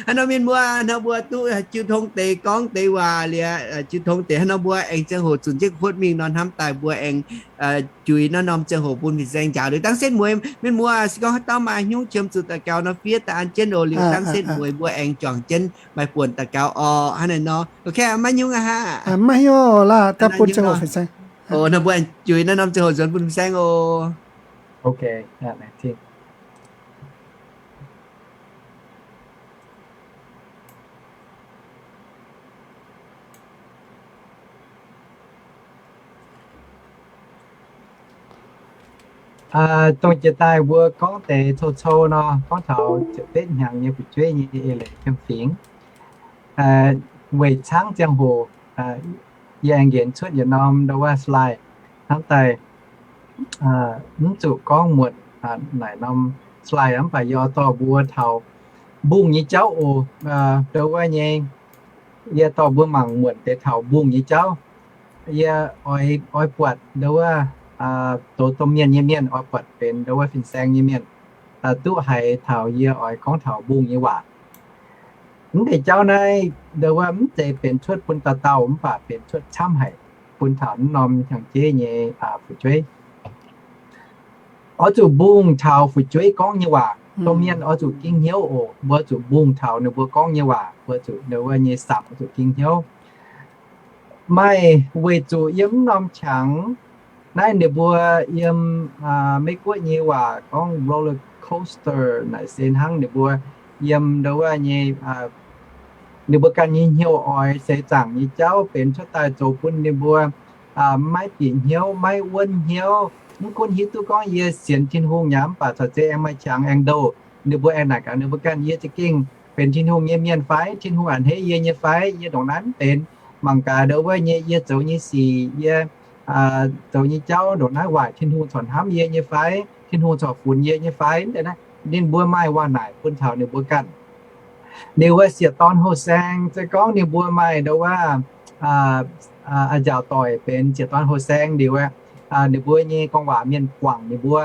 hnangv nor mienh muoz, hnangv mbuo duqv jiu tong deix gorngv deix waac liuz, jiu tong deix hnangv nor mbuo aengx ziangh hoc zunc jienv kuotv mingh nor hnamv daaih mbuo aengx juix naaiv norm ziangh hoc bun fin-saeng njaaux liuz dangv setv mueiz. Mienh muoz, se gorngv haaix dauh maaih haaix nyungc qiemx zuqc daux gaux nor fiev daaih an jienv oc, liuz dangv setv mueiz mbuo aengx juangc jienv maaih buonc daux gaux orqc. Hnangv naaic nor, ok, maiv haaix nyungc aqv haah? Maiv haaix nyungc oc, laaix daaih bun ziangh hoc fin-saeng. Hnangv mbuo aengx juix naaiv norm ziangh hoc nzuonx bun fin-saeng oc. Ok, dongh jiex daaih mbuo gorngv deix cou-cou nor, gorngv taux ziepc betv hnyangx nyei fu'jueiv nyei eix leiz fiem-fingx. Weic camv ziangh hoc yie aengx nqenx cuotv yietc norm ndo wuov slide hnamv daaih, mv zuqc gorngv muonc naaic norm slide mv baac yie oix dorh mbuo taux mbungh nyei jauv oc. Ndo wuov nyei, yie dorh mbuo mangc muonc deix taux mbungh nyei jauv. Yie oix buatc ndo wuov, doz domh mienh nyei mienh oix buatc benx ndo wuov fin-saeng nyei mienh, duqv haiz taux yie oix gorngv taux mbungh nyei waac. Mv deix jauv naaiv ndo wuov mv zeiz benx cuotv bun dauh dauh mv baac benx cuotv camv haic bun taux naaiv norm hnyangx-jeiv nyei fu'jueiv. Oix zuqc mbungh taux fu'jueiv gorngv nyei waac. Domh mienh oix zuqc ging hnyouv oc. Mbuo zuqc mbungh taux ninh mbuo gorngv nyei waac, mbuo zuqc ndo wuov nyei samx oix zuqc ging hnyouv. Maaih weic zuqc yiem mv norm qangx naaiv ninh mbuo yiem Meiv-Guoqv nyei waac gorngv roller coaster naaic se hnangv ninh mbuo yiem ndo wuov nyei, ninh mbuo ganh nyei hnyouv oix seix zaangc nyei jauv benx cuotv daaih zoux bun ninh mbuo maiv bieqc hnyouv, maiv wuonv hnyouv. Mv gunv hiuv duqv gorngv yie sienx Tin-Hungh nyei mv baac caux zeiz aengx maaih qangx aengx ndoh, ninh mbuo aengx naaic gaax ninh mbuo ganh, yie za'gengh benx Tin-Hungh nyei mienh fai? Tin-Hungh a'hneiv yie nyei fai? Yie ndongc naaiv mv benx. Mangc gaax ndo wuov nyei yie zoux nyei sic, yie zoux nyei jauv ndongc naaiv waaic, Tin-Hungh corc hnamv yie nyei fai? Tin-Hungh corc funx yie nyei fai? Mv deix naaiv ninh mbuo maaih waac naaic bun taux ninh mbuo ganh. Ninh wuov sieqv dorn houh saeng, se gorngv ninh mbuo maaih ndo wuov a'nziaauc doic benx sieqv dorn houh saeng liuz, ninh mbuo nyei gorngv waac mienh guangc ninh mbuo.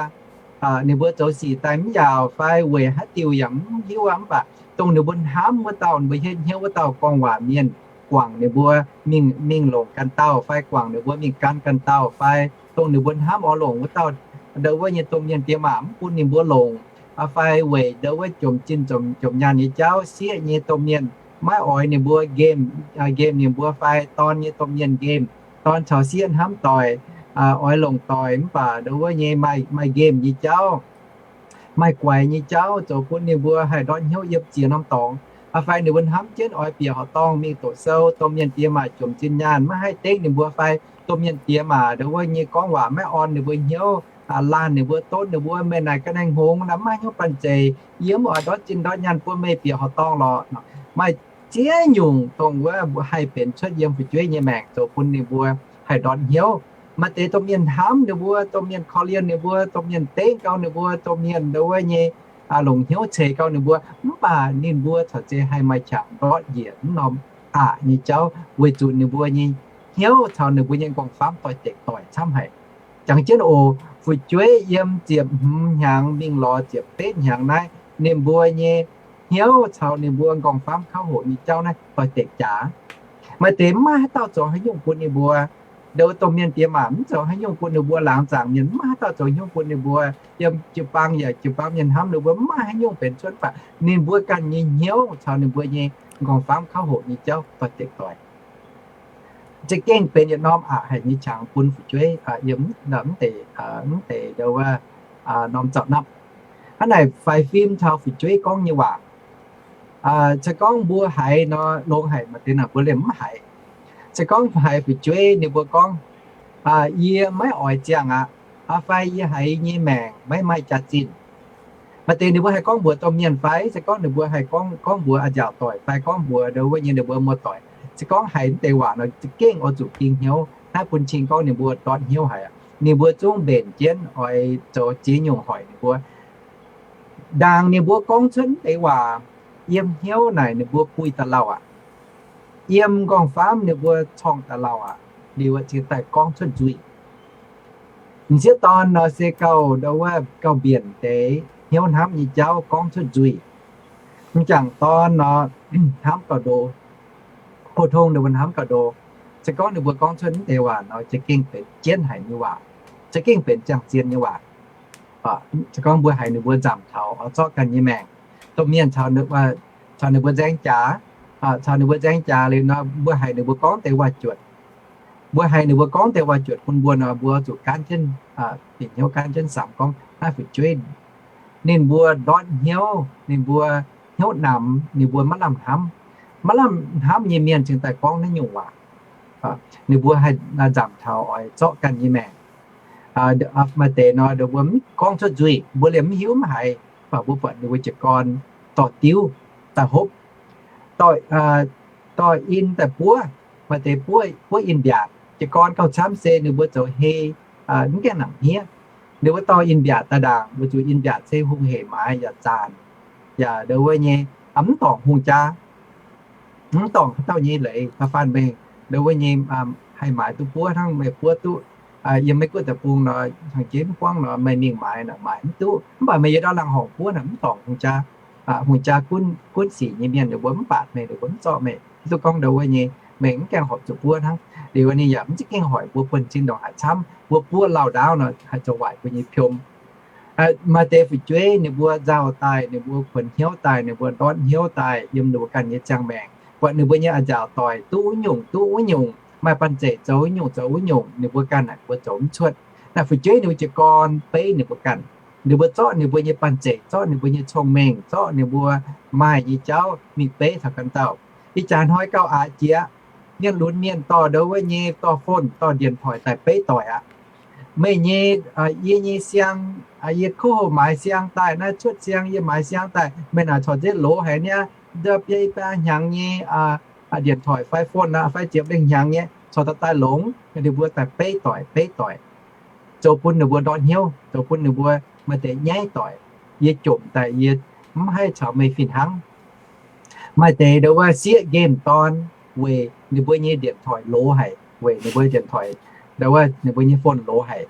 Ninh mbuo zoux sic daaih mv yaauc fai weic haaix diuc yaac mv hiuv aqv, mv baac dongh ninh mbuo hnamv wuov dauh, ninh mbuo hietv hnyouv wuov dauh gorngv waac mienh guangc ninh mbuo mingh, mingh longc ganh dauh fai guangc ninh mbuo mingh gan ganh dauh fai dongh ninh mbuo hnamv oix longc wuov dauh, ndo wuov nyei domh mienh diex maac mv bun ninh mbuo longc, fai weic ndo wuov jomc zinh jomc nyaanh nyei jauv, sieqv nyei domh mienh maiv oix ninh mbuo nqemh, nqemh ninh mbuo fai dorn nyei domh mienh nqemh, dorn caux sieqv hnamv doic, oix longc doic mv baac ndo wuov nyei maaih nqemh nyei jauv, maaih guaix nyei jauv zoux bun ninh mbuo haih ndortv hnyouv yiem ziex norm dorngx. Fai ninh mbuo hnamv jienv oix bieqc horqc dorngh mingh doqc sou, domh mienh diex maac jomc zinh nyaanh maiv haih dengv ninh mbuo fai domh mienh diex maac ndo wuov nyei gorngv waac maiv orn ninh mbuo hnyouv, laanh ninh mbuo, donv ninh mbuo, meih naaic ga'naaiv hngongx naaiv maiv haaix nyungc banh zeic, yie mv oix ndortv zinh ndortv nyaanh bun meih bieqc horqc dorngh lorqc. Maaih ziex nyungc dongh wuov haih benx cuotv yiem fu'jueiv nyei maengc zoux bun ninh mbuo haih ndortv hnyouv. Maaih deix domh mienh hnamv ninh mbuo, domh mienh korv-lienh ninh mbuo, domh mienh dengv gau ninh mbuo, domh mienh ndo wuov nyei longc hnyouv ceix gau ninh mbuo, mv baac ninh mbuo corc zeiz haih maaih qangx ndortv njiec mv norm aqc nyei jauv weic zuqc ninh mbuo nyei hnyouv caux ninh mbuo nyei nqorngv-famv doix-dekc doic camv haic. Jangx jienv oc, fu'jueiv yiem ziepc hmz hnyangx mingh lorz ziepc betv hnyangx naaiv, ninh mbuo nyei hnyouv caux ninh mbuo nqorngv-famv kauv hoqc nyei jauv naaiv doix-dekc jaax. Maaih deix mv maaih haaix dauh zoux haaix nyungc bun ninh mbuo. Ndo wuov domh mienh diex maac mv zoux haaix nyungc bun ninh mbuo, laangz zaangc mienh mv maaih haaix dauh zoux haaix nyungc bun ninh mbuo, yiem jiu-baang yaac jiu-baang mienh hnamv ninh mbuo mv maaih haaix nyungc benx cuotv, mv baac ninh mbuo ganh nyei hnyouv caux ninh mbuo nyei nqorngv-famv kauv hoqc nyei jauv doix-dekc doic. Za'gengh benx yietc norm aqc haic nyei qangx bun fu'jueiv yiem mv deix, mv deix ndo wuov norm zaux napv. Hnangv naaic faix fim taux fu'jueiv gorngv nyei waac, se gorngv mbuo haiz nor longx haic, maaih deix naaic mbuo liemh mv haiz. Se gorngv haiz fu'jueiv ninh mbuo gorngv, yie maiv oix ziangh aqv, fai yie haiz nyei maengc maiv maaih jaax-zinh. Maaih deix ninh mbuo haih gorngv mbuox domh mienh fai se gorngv ninh mbuo haih gorngv, gorngv mbuox a'nziaauc doic fai gorngv mbuox ndo wuov nyei ninh mbuo muoz-doic. Se gorngv haiz mv deix waac nor za'gengh oix zuqc ging hnyouv, naaiv bun cing gorngv ninh mbuo ndortv hnyouv haic. Ninh mbuo zungv mbenc jienv oix zoux ziex nyungc hoic ninh mbuo. Ndaangc ninh mbuo gorngv cuotv deix waac, yiem hnyouv naaic ninh mbuo buih da'lauh aqv. Yiem nqorngv-famv ninh mbuo corngh da'lauh aqv. Liuz cingx daaih gorngv cuotv nzuih. M'sieqv dorn nor se gauh, ndau wuov gauh mbienc deix hnyouv hnamv nyei jauv gorngv cuotv nzuih. M'jangc dorn nor hnamv gauh ndo, pou-tong ninh mbuo hnamv gauh ndo. Se gorngv ninh mbuo gorngv cuotv deix waac nor, za'gengh benx jienv haic nyei waac, za'gengh benx ziangh zien nyei waac. Se gorngv mbuo haiz ninh mbuo nzamc taux oix zorqv ganh nyei maengc, domh mienh caux ninh mbuo nzaeng jaax, caux ninh mbuo nzaeng jaax liuz nor, mbuo haiz ninh mbuo gorngv deix waac-juotc, mbuo haiz ninh mbuo gorngv deix waac-juotc bun mbuo nor, mbuo zuqc gaanv jienv, bieqc hnyouv gaanv jienv samx gorngv naaiv fu'jueiv ninh mbuo ndortv hnyouv, ninh mbuo hnyouv namx, ninh mbuo maiv lamh hnamv, maiv lamh hnamv nyei mienh cingx daaih gorngv naaiv nyungc waac. Ninh mbuo haih nzamc taux oix zorqv ganh nyei maengc. Maaih deix nor mbuo gorngv cuotv nzuih, mbuo liemh mv hiuv mv haiz, mv baac mbuo buatc ninh mbuo jiez gorn dorh diuv daaih hopv, dorh in daaih buov, maaih deix buov in-mbiaatc. Jiez gorn gauh camv se ninh mbuo zoux hei, mv gaengh nangc hniev. Ninh mbuo dorh in-mbiaatc daaih ndaangc, weic zuqc in-mbiaatc se hungh hec maaiz yaac zaanc, yaac ndau wuov nyei mv dorngc hungh jaa, mv dorngc haaix dauh nyei leiz da'faanh meih ndau wuov nyei haih maaiz duqv buov hnangv meih buov duqv yiem Meiv Guoqv deic-bung nor, hnyangx-jeiv mv buangv nor meih mingh maaiz naaic maaiz mv duqv. Mv baac meih yiem ndau laangz horngc buov naaic mv dorngc hungh jaa, hungh jaa gunv sic nyei mienh ninh mbuo mv baatc meih, ninh mbuo mv zorqv meih. Hiuv duqv gorngv ndau wuov nyei meih mv gaengh horpc zuqc buov hnangv. Liuz ninh yaac mv za'gengh hoic mbuo buonv-sin ndongc haaix camv, mbuo buov lauh ndaauv nor haih zoux waaic mbuo nyei piom. Maaih deix fu'jueiv ninh mbuo nzauh daaih, ninh mbuo kuonx hnyouv daaih, ninh mbuo ndortv hnyouv daaih yiem ninh mbuo ganh nyei ziangh maengc, buatc ninh mbuo nyei a'nziaauc doic duqv wuov nyungc duqv wuov nyungc, maaih banh zeic zoux wuov nyungc zoux wuov nyungc, ninh mbuo ganh naaic mbuo zoux mv cuotv. Naaiv fu'jueiv ninh mbuo jiez gorn beiv ninh mbuo ganh, ninh mbuo zorqv ninh mbuo nyei banh zeic, zorqv ninh mbuo nyei cong-mengh, zorqv ninh mbuo maaih nyei jauv mingh beiv taux ganh dauh. Ih jaax hnoi gauh aqc jiex, mienh lunx mienh dorh ndau wuov nyei, dorh phone dorh điện thoại daaih beiv doic aqv. Meih nyei, yie nyei siang, yie kouv hoc maaiz siang daaih, naaiv cuotv siang yie maaiz siang daaih, meih naaic corc nziev loz haic niaa, ndau biei baa hnyangx nyei điện thoại fai phone aqv, fai ziepc lengh hnyangx nyei corc daaih daaih longx, ninh mbuo daaih beiv doic beiv doic, zoux bun ninh mbuo ndortv hnyouv, zoux bun ninh mbuo maaih deix nyaiv doic. Yie jomc daaih yie mv haih caux meih fih hnangv. Maaih deix ndau wuov sieqv nqemh dorn weic ninh mbuo nyei điện thoại loz haic, weic ninh mbuo điện thoại, ndau wuov ninh mbuo nyei phone loz haic.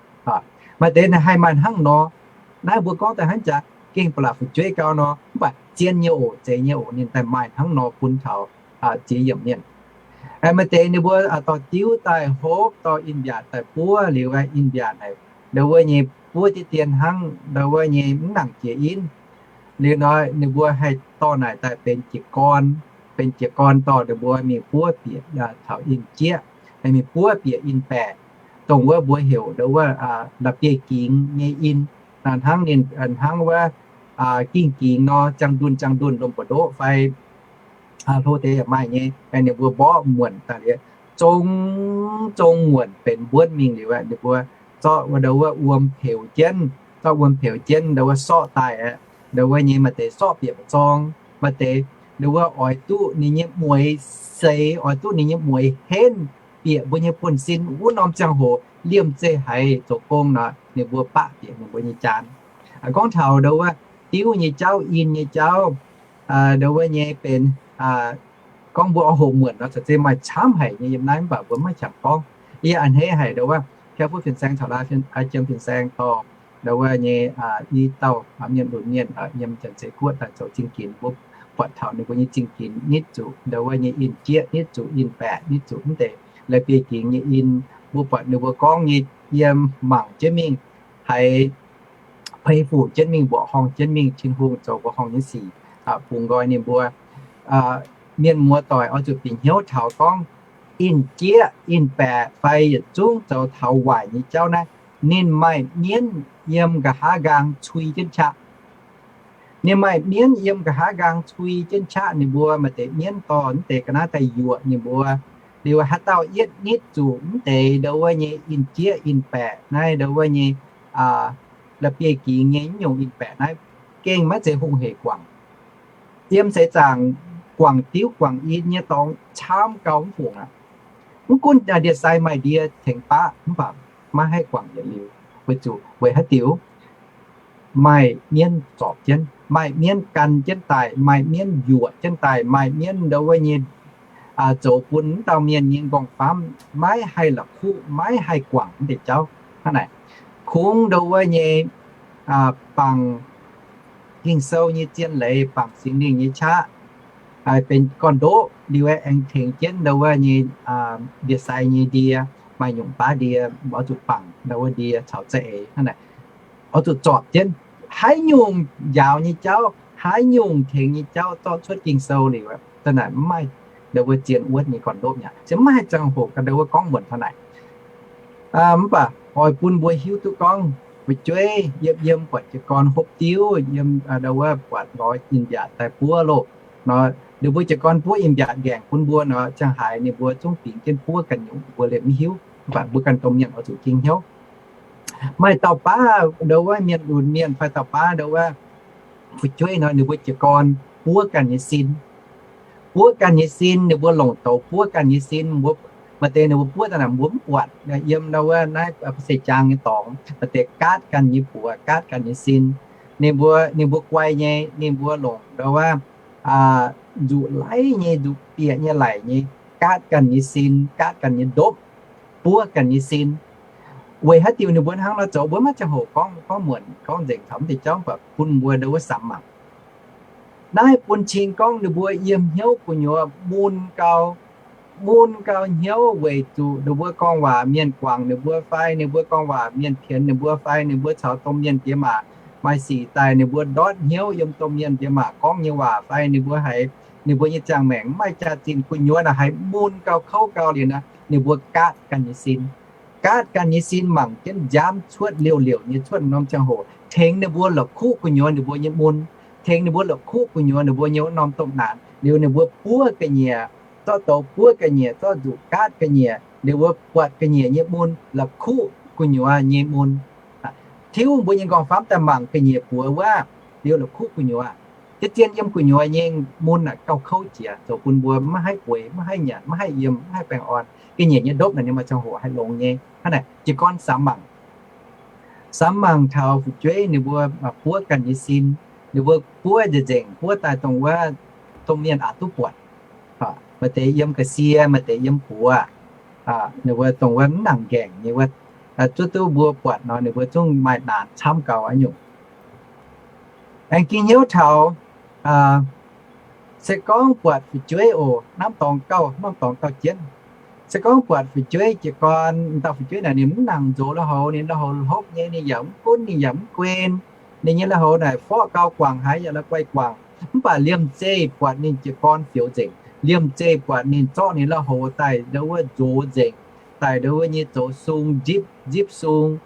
Maaih deix naaic haih maaih hnangv nor. Naaiv mbuo gorngv daaih hnangv jaax gengh ba'laqc fu'jueiv gau nor, mv baac zien nyei oc, zeiz nyei oc, ninh daaih maaih hnangv nor bun taux ziex yiemc mienh. Maaih deix ninh mbuo dorh diuv daaih hopv, dorh in-mbiaatc daaih buov liuz, in-mbiaatc naaic ndau wuov nyei buov deix dien hnangv ndau wuov nyei mv nangc jiex in. Liuz nor ninh mbuo haih dorh naaic daaih benx jiez gorn, benx jiez gorn dorh ninh mbuo mingh buov bieqc taux in-jieqv, mingh buov bieqc in-baeqc, dongh wuov mbuo heuc ndau wuov la'bieiv-gingx nyei in, hnangv ninh hnangv wuov ging-gingx nor, ziangh ndunh ziangh ndunh lomh mbu'ndoqv fai hlo deix yaac maaih nyei, ninh mbuo mborqv muonc daaih liuz, zong zong muonc benx mbuonv mingh liuz, ninh mbuo zorqv ndau wuov wuom peux jienv, zorqv wuom peux jienv ndau wuov sorqv daaih aqv. Ndau wuov nyei maaih deix sorqv bieqc zorng, maaih deix ndau wuov oix duqv ninh nyei mueix seix, oix duqv ninh nyei mueix henv bieqc mbuo nyei buonv-sin wuov norm ziangh hoc liemh zeih haiz zoux gong nor, ninh mbuo baqv bieqc ninh mbuo nyei jaan. Gorngv taux ndau wuov diuv nyei jauv, in nyei jauv, ndau wuov nyei benx gorngv mbuo oix hoqc muonc nor, caux zeiz maaih camv haic nyei yiem naaiv, mv baac mbuo maiv qangx gorngv. Yie a'hneiv haic ndau wuov Kau Fu fin-saeng caux Lai Jiem fin-saeng dorh ndau wuov nyei i dauh mienh lunx mienh yiem Janx-Zei Guoqv daaih zoux zingh ginx. Mbuo buatc taux ninh mbuo nyei zingh ginx nitv zuqc ndau wuov nyei in-jieqv, nitv zuqc in-baeqc, nitv zuqc mv deix la'bieiv-gingx nyei in. Mbuo buatc ninh mbuo gorngv nyei yiem mangc jienv mingh, haiz peix fuc jienv mingh, mbuoqc horngh jienv mingh, Tin-Hungh zoux mbuoqc horngh nyei sic bungx nqoi ninh mbuo. Mienh muoz-doic oix zuqc bieqc hnyouv taux gorngv in-jieqv, in-baeqc fai yietc zungv zoux taux waaic nyei jauv naaiv, ninh maaih mienv yiem nqa'haav nqaang cui jienv qaqv. Ninh maaih mienv yiem nqa'haav nqaang cui jienv qaqv. Ninh mbuo maaih deix mienv dorh mv deix ga'naaiv daaih yuoqc ninh mbuo. Liuz haaix dauh yietv nitv zuqc mv deix ndau wuov nyei in-jieqv in-baeqc naaiv, ndau wuov nyei la'bieiv-gingx nyei mv nyungc in-baeqc naaiv, gengh maiv zeiz hungh hec guangc. Yiem seix zaangc guangc diuv guangc in nyei dorngx camv gau mv fungc aqv. Mv gunv ndie-sai maaih ndie tengx baqv mv baac maiv haih guangc yietc liuz, weic zuqc weic haaix diuc? maaih mienv zorpc jienv, maaih mienv gan jienv daaih, maaih mienv yuoqc jienv daaih, maaih mienv ndo wuov nyei zoux bun wuov dauh mienh nyei nqorngv-famv maiv haih la'kuqv, maiv haih guangc wuov deix jauv hnangv naaic. Kungx ndo wuov nyei bangc Ging-Sou nyei zien leiz, bangc Singx Lingh nyei qaqv, benx gorn-ndoqv liuz aengx tengx jienv ndo wuov nyei ndie-sai nyei ndie, maaih nyungc baav ndie, oix zuqc bangc ndo wuov ndie caux za'eix hnangv naaic. Oix zuqc zorpc jienv haaix nyungc njaaux nyei jauv, haaix nyungc tengx nyei jauv zorqv cuotv Ging-Sou liuz, hnangv naaic mv maaih ndo wuov zien wuotv nyei gorn-ndoqv mi'aqv. Se maiv haih ziangh hoc ganh ndo wuov gorngv muonc hnangv naaic. Mv baac oix bun mbuo hiuv duqv gorngv fu'jueiv yiem yiem buatc jiez gorn hopv diuv, yiem ndo wuov buatc lorz in-mbiaatc daaih buov loh nor, ninh mbuo jiez gorn buov in-mbiaatc nqaengc bun mbuo nor, ziangh haaix ninh mbuo zungv bingx jienv buov ganh nyungc, mbuo liemh mv hiuv. Mv baac mbuo ganh domh mienh oix zuqc ging hnyouv. Maaih dauh baav ndo wuov mienh lunx mienh fai dauh baav ndo wuov fu'jueiv nor, ninh mbuo jiez gorn buov ganh nyei sin. Buov ganh nyei sin, ninh mbuo longc douz buov ganh nyei sin. Maaih deix ninh mbuo buov daaih naaic mbuo mv buatc, yiem ndo wuov naaiv ba'seic jaang nyei dorngx, maaih deix gaatv ganh nyei buoz, gaatv ganh nyei sin. Ninh mbuo, ninh mbuo guai nyei, ninh mbuo longc ndo wuov nzuqc laiv nyei, nzuqc bieqc nyei laic nyei, gaatv ganh nyei sin, gaatv ganh nyei ndopv, buov ganh nyei sin. Weic haaix diuc ninh mbuo hnangv nor zoux, mbuo maiv ziangh hoc gorngv, gorngv muonc gorngv nzengc taux mv deix jauv, mv baac bun mbuo ndo wuov samx mangc. Naaiv bun cing gorngv ninh mbuo yiem hnyouv gu'nyuoz mun gau, mun gau hnyouv weic zuqc ninh mbuo gorngv waac mienh guangc ninh mbuo fai, ninh mbuo gorngv waac mienh pienx ninh mbuo fai, ninh mbuo caux domh mienh diex maac maaih sic daaih, ninh mbuo ndortv hnyouv yiem domh mienh diex maac gorngv nyei waac fai, ninh mbuo haiz ninh mbuo nyei ziangh maengc mv maaih jaax-zinh gu'nyuoz naaic haiz mun gau kouv gau liuz nor, ninh mbuo gaatv ganh nyei sin. Gaatv ganh nyei sin mangc jienv nziaamv cuotv liouh liouc nyei cuotv norm ziangh hoc, tengx ninh mbuo la'kuqv gu'nyuoz ninh mbuo nyei mun, tengx ninh mbuo la'kuqv gu'nyuoz ninh mbuo nyei wuov norm domh naanc liuz ninh mbuo buov ga'nyiec, zorqv douz buov ga'nyiec, zorqv nzuqc gaatv ga'nyiec, ninh mbuo buatc ga'nyiec nyei mun, la'kuqv gu'nyuoz nyei mun. Tiuv mbuo nyei nqorngv-famv daaih mangc ga'nyiec buoz wuov, liuz la'kuqv gu'nyuoz. Zien-zien yiem gu'nyuoz nyei mun naaic gauh kouv jiex, zoux bun mbuo maiv haih bueix, maiv haih nyanc, maiv haih yiem, maiv haih baengh orn. Ga'nyiec nyei ndopv naaic ninh maaih ziangh hoc haih longx nyei. Hnangv naaic jiez gorn samx mangc, samx mangc taux fu'jueiv ninh mbuo buov ganh nyei sin, ninh mbuo buov nzengc, nzengc buov daaih dongh wuov domh mienh aqc duqv buatc. Maaih deix yiem ga'sie, maaih deix yiem buoz, ninh mbuo dongh wuov mv nangc nqaengc nyei wuov, zuov duqv mbuo buatc nor ninh mbuo zungv maaih naanc camv gau aqv nyungc. Aengx ging hnyouv taux, se gorngv buatc fu'jueiv oc, norm dorngx gauh, norm dorngx gauh jienv. Se gorngv buatc fu'jueiv jiez gorn, dauh fu'jueiv naaic ninh mv nangc nzox lui-houx, ninh lui-houx hlopv nyei, ninh yaac mv gunv, ninh yaac mv guen, ninh nyei lui-houx naaic forv gau guangc haic, yaac la'guaih guangc. Mv baac liemh zeih buatc ninh jiez gorn fioux nzengc, liemh zeih buatc ninh zorqv ninh lui-houx daaih ndo wuov nzox nzengc, daaih ndo wuov nyei zoux sung, nzipv, nzipv sung.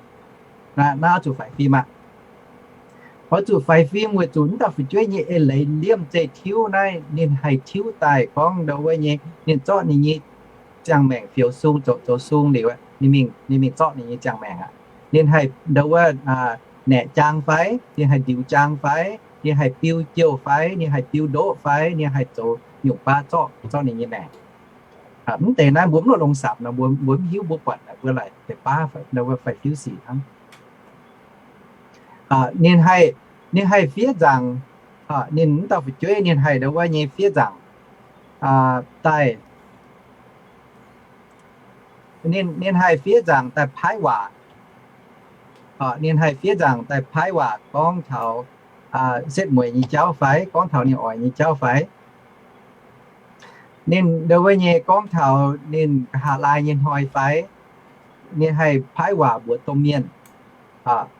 Naaiv oix zuqc faix fim aqv. Oix zuqc faix fim weic zuqc wuov dauh fu'jueiv nyei eix leiz liemh zeih tiuv naaiv ninh haih tiuv daaih gorngv ndo wuov nyei ninh zorqv ninh nyei ziangh maengc fioux sung, zoux, zoux sung liuz, ninh mingh, ninh mingh zorqv ninh nyei ziangh maengc aqv. Ninh haih ndo wuov naeqc jaang fai, ninh haih ndiux jaang fai, ninh haih biu jouh fai, ninh haih biu ndoqv fai, ninh haih zoux nyungc baav zorqv, zorqv ninh nyei maengc. Mv deix naaiv mbuo mv longc samx nor, mbuo, mbuo mv hiuv, mbuo buatc naaic mbuo laaix deix baav ndo wuov faix-fiuv sic hnangv. Ninh haih, ninh haih fiev nzaangc, ninh wuov dauh fu'jueiv ninh haih ndo wuov nyei fiev nzaangc daaih, ninh, ninh haih fiev nzaangc daaih paaiv waac. Ninh haih fiev nzaangc daaih paaiv waac gorngv taux setv mueiz nyei jauv fai gorngv taux ninh oix nyei jauv fai, ninh ndo wuov nyei gorngv taux ninh nqa'haav laai nyei hnoi fai, ninh haih paaiv waac mbuox domh mienh,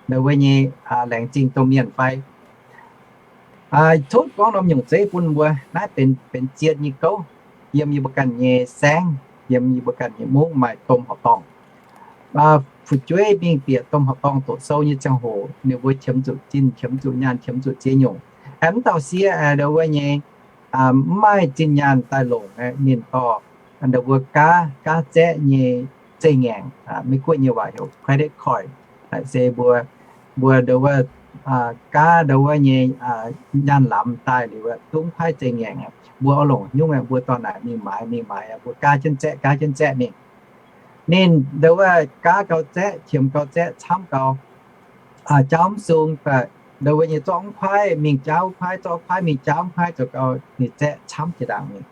ndo wuov nyei laengz zingh domh mienh fai. Tov gorngv norm nyungc zeiv bun mbuo, naaiv benx, benx zien nyei gouv yiem yie mbuo ganh nyei saengv, yiem yie mbuo ganh nyei mungv maaih domh horqc dorngh. Fu'jueiv mingh bieqc domh horqc dorngh doqc sou nyei ziangh hoc, ninh mbuo qiemx zuqc zinh, qiemx zuqc nyaanh, qiemx zuqc ziex nyungc. Aengx mv dauh sieqv ndo wuov nyei mv maaih zinh nyaanh daaih longc, ninh dorh ndo wuov gaav, gaav zaeqv nyei zeiv ngaengc, Meiv-Guoqv nyei waac heuc credit card, se mbuo, mbuo ndo wuov gaav ndo wuov nyei nyaanh lamz daaih liuz, dungv paaiv zeiv ngaengc, mbuo oix longc nyungc, mbuo dorh naaic mingh maaiz, mingh maaiz, mbuo gaav jienv zaeqv, gaav jienv zaeqv mingh. Ninh ndo wuov gaav gau zaeqv, qiemx gau zaeqv, camv gau, jauv mv sung, mv baac ndau wuov nyei zorqv mv kuaaiv mingh jaauv mv kuaaiv, zorqv kuaaiv mingh jaauv mv kuaaiv, zoux gau ninh zaeqv camv jiex ndaangc mingh.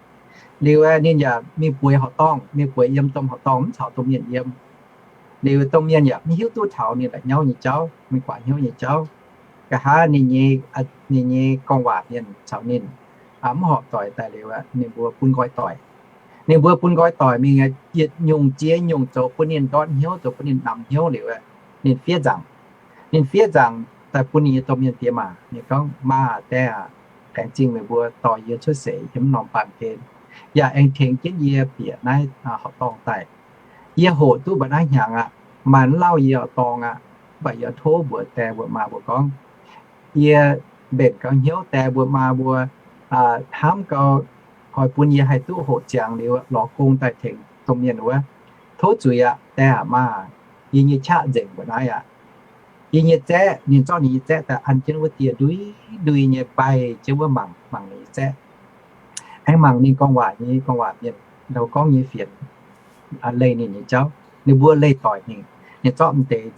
Liuz aeqv, ninh yaac mingh bueix horqc dorngh, mingh bueix yiem domh horqc dorngh, mv caux domh mienh yiem. Liuz domh mienh yaac mv hiuv duqv taux ninh la'nyauv nyei jauv, mingh guaax hnyouv nyei jauv. Nqa'haav ninh nyei, ninh nyei gorngv waac mienh caux ninh mv horpc doic daaih liuz, ninh mbuo bun nqoi doic. Ninh mbuo bun nqoi doic mingh, yietc nyungc ziex nyungc zoux bun ninh ndortv hnyouv, zoux bun ninh namx hnyouv liuz, ninh fiev nzaangc. Ninh fiev nzaangc daaih bun ninh nyei domh mienh diex maac, ninh gorngv, Maa aah, daeh aah, laengz zingh meih mbuo dorh yie cuotv seix yiem mv norm baamh gen, yaac aengx tengx jienv yie bieqc naaiv horqc dorngh daaih. Yie hoqc duqv mba'naaiv hnyangx aqv, maaih mv lauh yie oix dorng aqv. Mv baac yie tov mbuox daeh mbuox maa mbuo gorngv, yie mbenc gau hnyouv daeh mbuox maa mbuo, hnamv gau, oix bun yie haih duqv hoqc ziangx liuz lorz gong daaih tengx domh mienh wuov. Tov zuiz aqv, daeh aac maa aac, yie nyei qaqv nzengc mba'naaiv aqv. Yie nyei zaeqv, ninh zorqv ninh nyei zaeqv daaih an jienv wuov dieh ndui ndui nyei, mbaih jienv wuov mangc, mangc ninh nyei zaeqv. Aengx mangc ninh gorngv waac nyei, gorngv waac mienh, ndau gorngv nyei fienx, leih ninh nyei jauv. Ninh mbuo leih doic mingh, ninh zorqv m'deix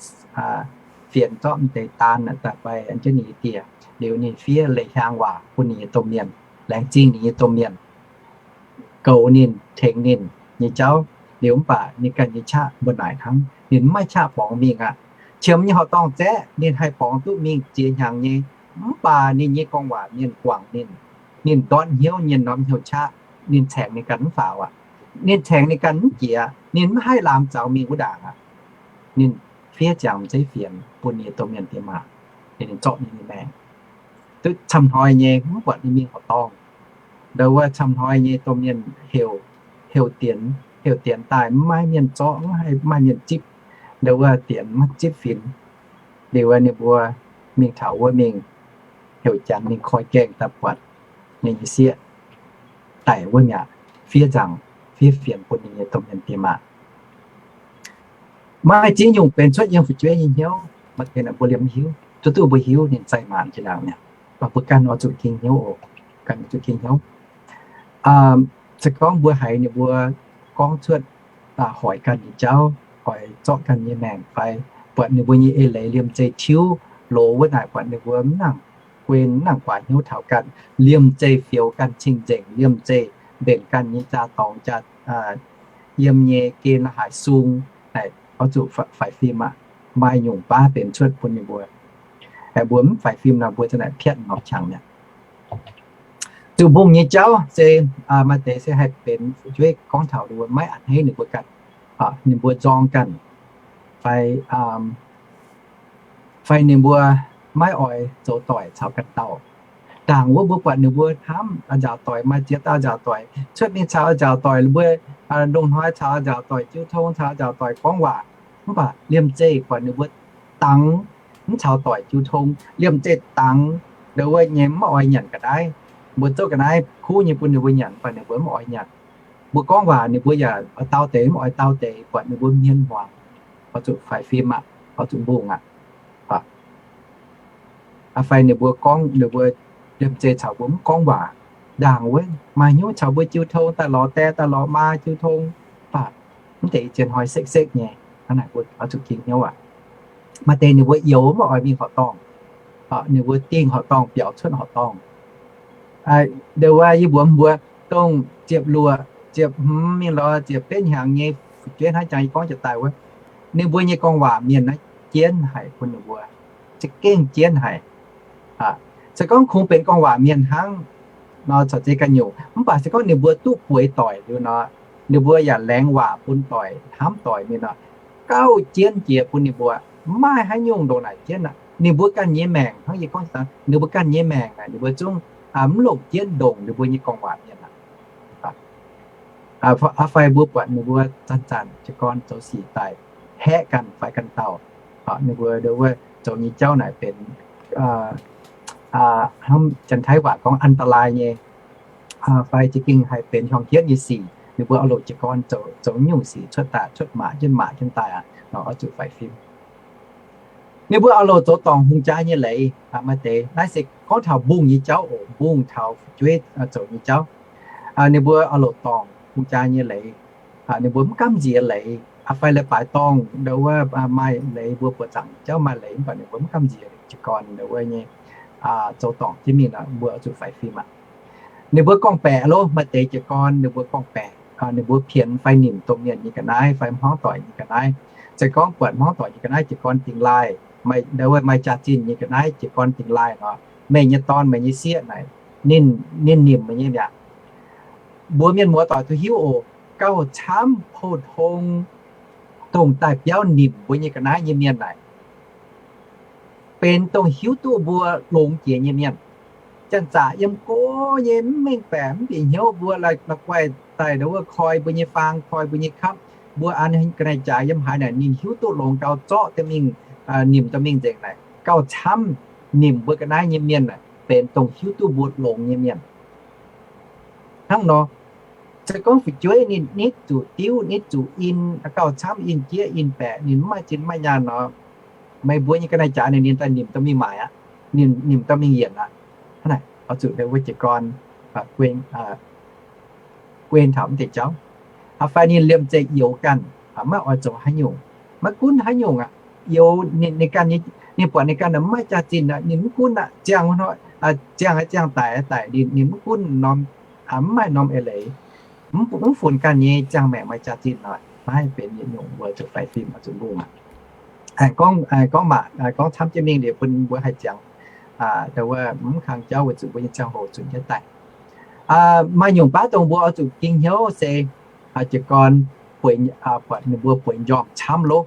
fienx, zorqv m'deix daan daaih mbaih an jienv ninh nyei dieh. Liuz ninh fiev leih hiaang waac bun ninh nyei domh mienh, laengz zingh ninh nyei domh mienh, goux ninh, tengx ninh nyei jauv. Liuz mv baac ninh ganh nyei qaqv mbuo naaic hnangv, ninh mv maaih qaqv borngz mingh aqv. Qiemx nyei horqc dorngh zaeqv ninh haih borngz duqv mingh ziex hnyangx nyei, mv baac ninh nyei gorngv waac mienh guangc ninh. Ninh ndortv hnyouv nyei norm hnyouv qaqv, ninh caengx ninh ganh mv faaux aqv. Ninh caengx ninh ganh mv jiex, ninh mv haih laamx zaux mingh wuov ndaangc aqv. Ninh fiev ziangx m'zeiv fienx bun ninh nyei domh mienh diex maac, ninh zorqv ninh nyei maengc. Duqv camv hnoi nyei mv buatc ninh mingh horqc dorngh. Ndau wuov camv hnoi nyei domh mienh heuc, heuc dienx, heuc dienx daaih mv maaih mienh zorqv, mv maaih mienh zipv. Ndau wuov dienx maiv zipv finx. Liuz ninh mbuo mingh taux wuov mingh, heuc janx mingh koi gaengh daaih buatc ninh nyei sieqv daic wuov mi'aqv, fiev nzaangc, fiev fienx bun ninh nyei domh mienh diex maac. Maaih ziex nyungc benx cuotv yiem fu'jueiv nyei hnyouv, maaih deix naaic mbuo liemh mv hiuv, duqv duqv mbuo hiuv ninh zaih maanc jiex ndaangc mi'aqv. Mv baac mbuo ganh oix zuqc king hnyouv oc, ganh oix zuqc king hnyouv. Se gorngv mbuo haiz ninh mbuo gorngv cuotv hoic ganh nyei jauv, hoic zorqv ganh nyei maengc fai buatc ninh mbuo nyei eix leiz liemh zeih tiuv loz wuov naaic, buatc ninh mbuo mv nangc guen, mv nangc guaax hnyouv taux ganh, liemh zeih fioux ganh cing-nzengc, liemh zeih mbenc ganh nyei jaa-dorngx, jaa, yiem nyei gen la'haaix sung, naaic oix zuqc faix fim aqv. Maaih nyungc baav benx cuotv bun ninh mbuo. Mbuo mv faix fim nor, mbuo za'naaic piatv norm qangx mi'aqv. Zuqc mbungh nyei jauv se maaih deix se haih benx fu'jueiv gorngv taux ninh mbuo maiv a'hneiv ninh mbuo ganh, ninh mbuo nzorng ganh, fai, fai ninh mbuo maiv oix zoux doic caux ganh dauh. Ndaangc wuov mbuo buatc ninh mbuo hnamv a'nzaaux doic, maaih ziex dauh a'nzaaux doic, cuotv mingh caux a'nzaaux doic, mbuo ndongc hnoi caux a'nzaaux doic jiu tong, caux a'nzaaux doic gorngv waac. Mv baac liemh zeih buatc ninh mbuo dangx mv caux doic jiu tong, liemh zeih dangx ndau wuov nyei mv oix nyanc ga'naaiv. Mbuo zouv ga'naaiv kuv nyei bun ninh mbuo nyanc, mv baac ninh mbuo mv oix nyanc. Mbuo gorngv waac ninh mbuo yaac oix dau deix mv oix dau deix, buatc ninh mbuo hmien hmuangx. Oix zuqc faix fim aqv, oix zuqc mbungh aqv. Fai ninh mbuo gorngv, ninh mbuo liemh zeih caux mbuo mv gorngv waac. Ndaangc wuov maaih hnyouv caux mbuo jiu tong, daaih lorz die daaih lorz maa jiu tong, mv baac mv deix zien hnoi sekv-sekv nyei. Hnangv naaic mbuo oix zuqc king hnyouv aqv. Maaih deix ninh mbuo youz mv oix mingh horqc dorngh, ninh mbuo dingh horqc dorngh, biaux cuotv horqc dorngh. Ndau wuov yie mbuox mbuo, dongh ziepc luoqc, ziepc hmz mingh lorz ziepc betv hnyangx nyei fu'jueiv hnangv jangx yie gorngv jiex daaih wuov, ninh mbuo nyei gorngv waac mienh naaiv jienv haic bun ninh mbuo, za'gengh jienv haic. Se gorngv kungx benx gorngv waac mienh hnangv nor, caux zeix ganh nyungc, mv baac se gorngv ninh mbuo duqv bueix doic liuz nor, ninh mbuo yaac laengz waac bun doic, hnamv doic mingh nor, gauh jienv jiex bun ninh mbuo. Mv maaih haaix nyungc ndongc naaic jienv aqv. Ninh mbuo ganh nyei maengc, hnangv yie gorngv, ninh mbuo ganh nyei maengc naaic, ninh mbuo zungv mv longc jienv ndongc ninh mbuo nyei gorngv waac mienh aqv. Fai mbuo buatc ninh mbuo zanc-zanc jiez gorn zoux sic daaih haeqv ganh fai ganh dauh, ninh mbuo ndau wuov zoux nyei jauv naaic benx hnangv Janx-Taiv waac gorngv อันตราย nyei, fai za'gengh haih benx hiuang hietv nyei sic. Ninh mbuo oix loc jiez gorn zoux, zoux nyungc sic cuotv daaih, cuotv maac jienv maac jienv daaih aqv, oix zuqc faix fim. Ninh mbuo oix loc zoux dorngc hungh jaa nyei leiz. Maaih deix naaiv se gorngv taux mbungh nyei jauv oc, mbungh taux fu'jueiv zoux nyei jauv. Ninh mbuo oix loc dorngc hungh jaa nyei leiz. Ninh mbuo mv gamh nziex leiz. Fai leiz-baaix dorngh ndau wuov maaih leiz, mbuo buoqc zaangc jauv maaih leiz, mv baac ninh mbuo mv gamh nziex jiez gorn ndau wuov nyei. zoux dorngc jienv mingh nor, mbuo oix zuqc faix fim aqv. Ninh mbuo gorngv-baeqc loh, maaih deix jiez gorn ninh mbuo gorngv-baeqc, ninh mbuo pienx fai nimc domh mienh nyei ga'naaiv fai hmuangv doic nyei ga'naaiv. Se gorngv buatc hmuangv doic nyei ga'naaiv jiez gorn dingx laaih, maaih, maaih jaax-zinh nyei ga'naaiv jiez gorn dingx laaih nor, meih nyei dorn, meih nyei sieqv naaic, ninh, ninh nimc meih nyei mi'aqv. Mbuo mienh muoz doic duqv hiuv oc, gauh camv pou-tong dongh daaih biauv nimc mbuo nyei ga'naaiv nyei mienh naaic, benx dongh hiuv duqv mbuo longx jiex nyei mienh. Janx-zaqc yiem go nyei mv mengh baeqc mv bieqc hnyouv, mbuo la'guaih daaih ndau wuov koi mbuo nyei faang, koi mbuo nyei kapv, mbuo an ga'naaiv-jaaix yiem haaix naaic ninh hiuv duqv longx gau, zorqv daaih mingh, nimc daaih mingh nzengc naaic, gauh camv nimc mbuo ga'naaiv nyei mienh naaic benx dongh hiuv duqv mbuo longx nyei mienh. Hnangv nor, se gorngv fu'jueiv ninh nitv zuqc diuv, nitv zuqc in, gauh camv in jieqv in baeqc, ninh mv maaih zinh mv maaih nyaanh nor, meih mbuo nyei ga'naaiv-jaaix ninh, ninh daaih nimc dorh mingh maaic aqv. Ninh nimc dorh mingh yienc aqv. Hnangv naaic oix zuqc ndau wuov jiez gorn guen taux mv deix jauv. Fai ninh liemh zeih youx ganh, maiv oix zoux haaix nyungc, maiv gunv haaix nyungc aqv. Youx ninh ganh, ninh buatc ninh ganh mv maaih jaax-zinh aqv, ninh mv gunv aqv. Ziangh, ziangh, ziangh daic daic, ninh mv gunv norm, mv maaih norm eix leiz, mv funx ganh nyei ziangh maengc maaih jaax-zinh nor, naaiv benx yietc nyungc mbuo zuqc faix fim oix zuqc mbungh aqv. Gorngv, gorngv maac, gorngv camv jienv mingh liuz bun mbuo haih ziangx, ndau wuov mv kang jauv weic zuqc mbuo nyei ziangh hoc zunc jienv daaih. Maaih nyungc baav dongh mbuo oix zuqc ging hnyouv se jiez gorn bueix, buatc ninh mbuo bueix njormh camv loh.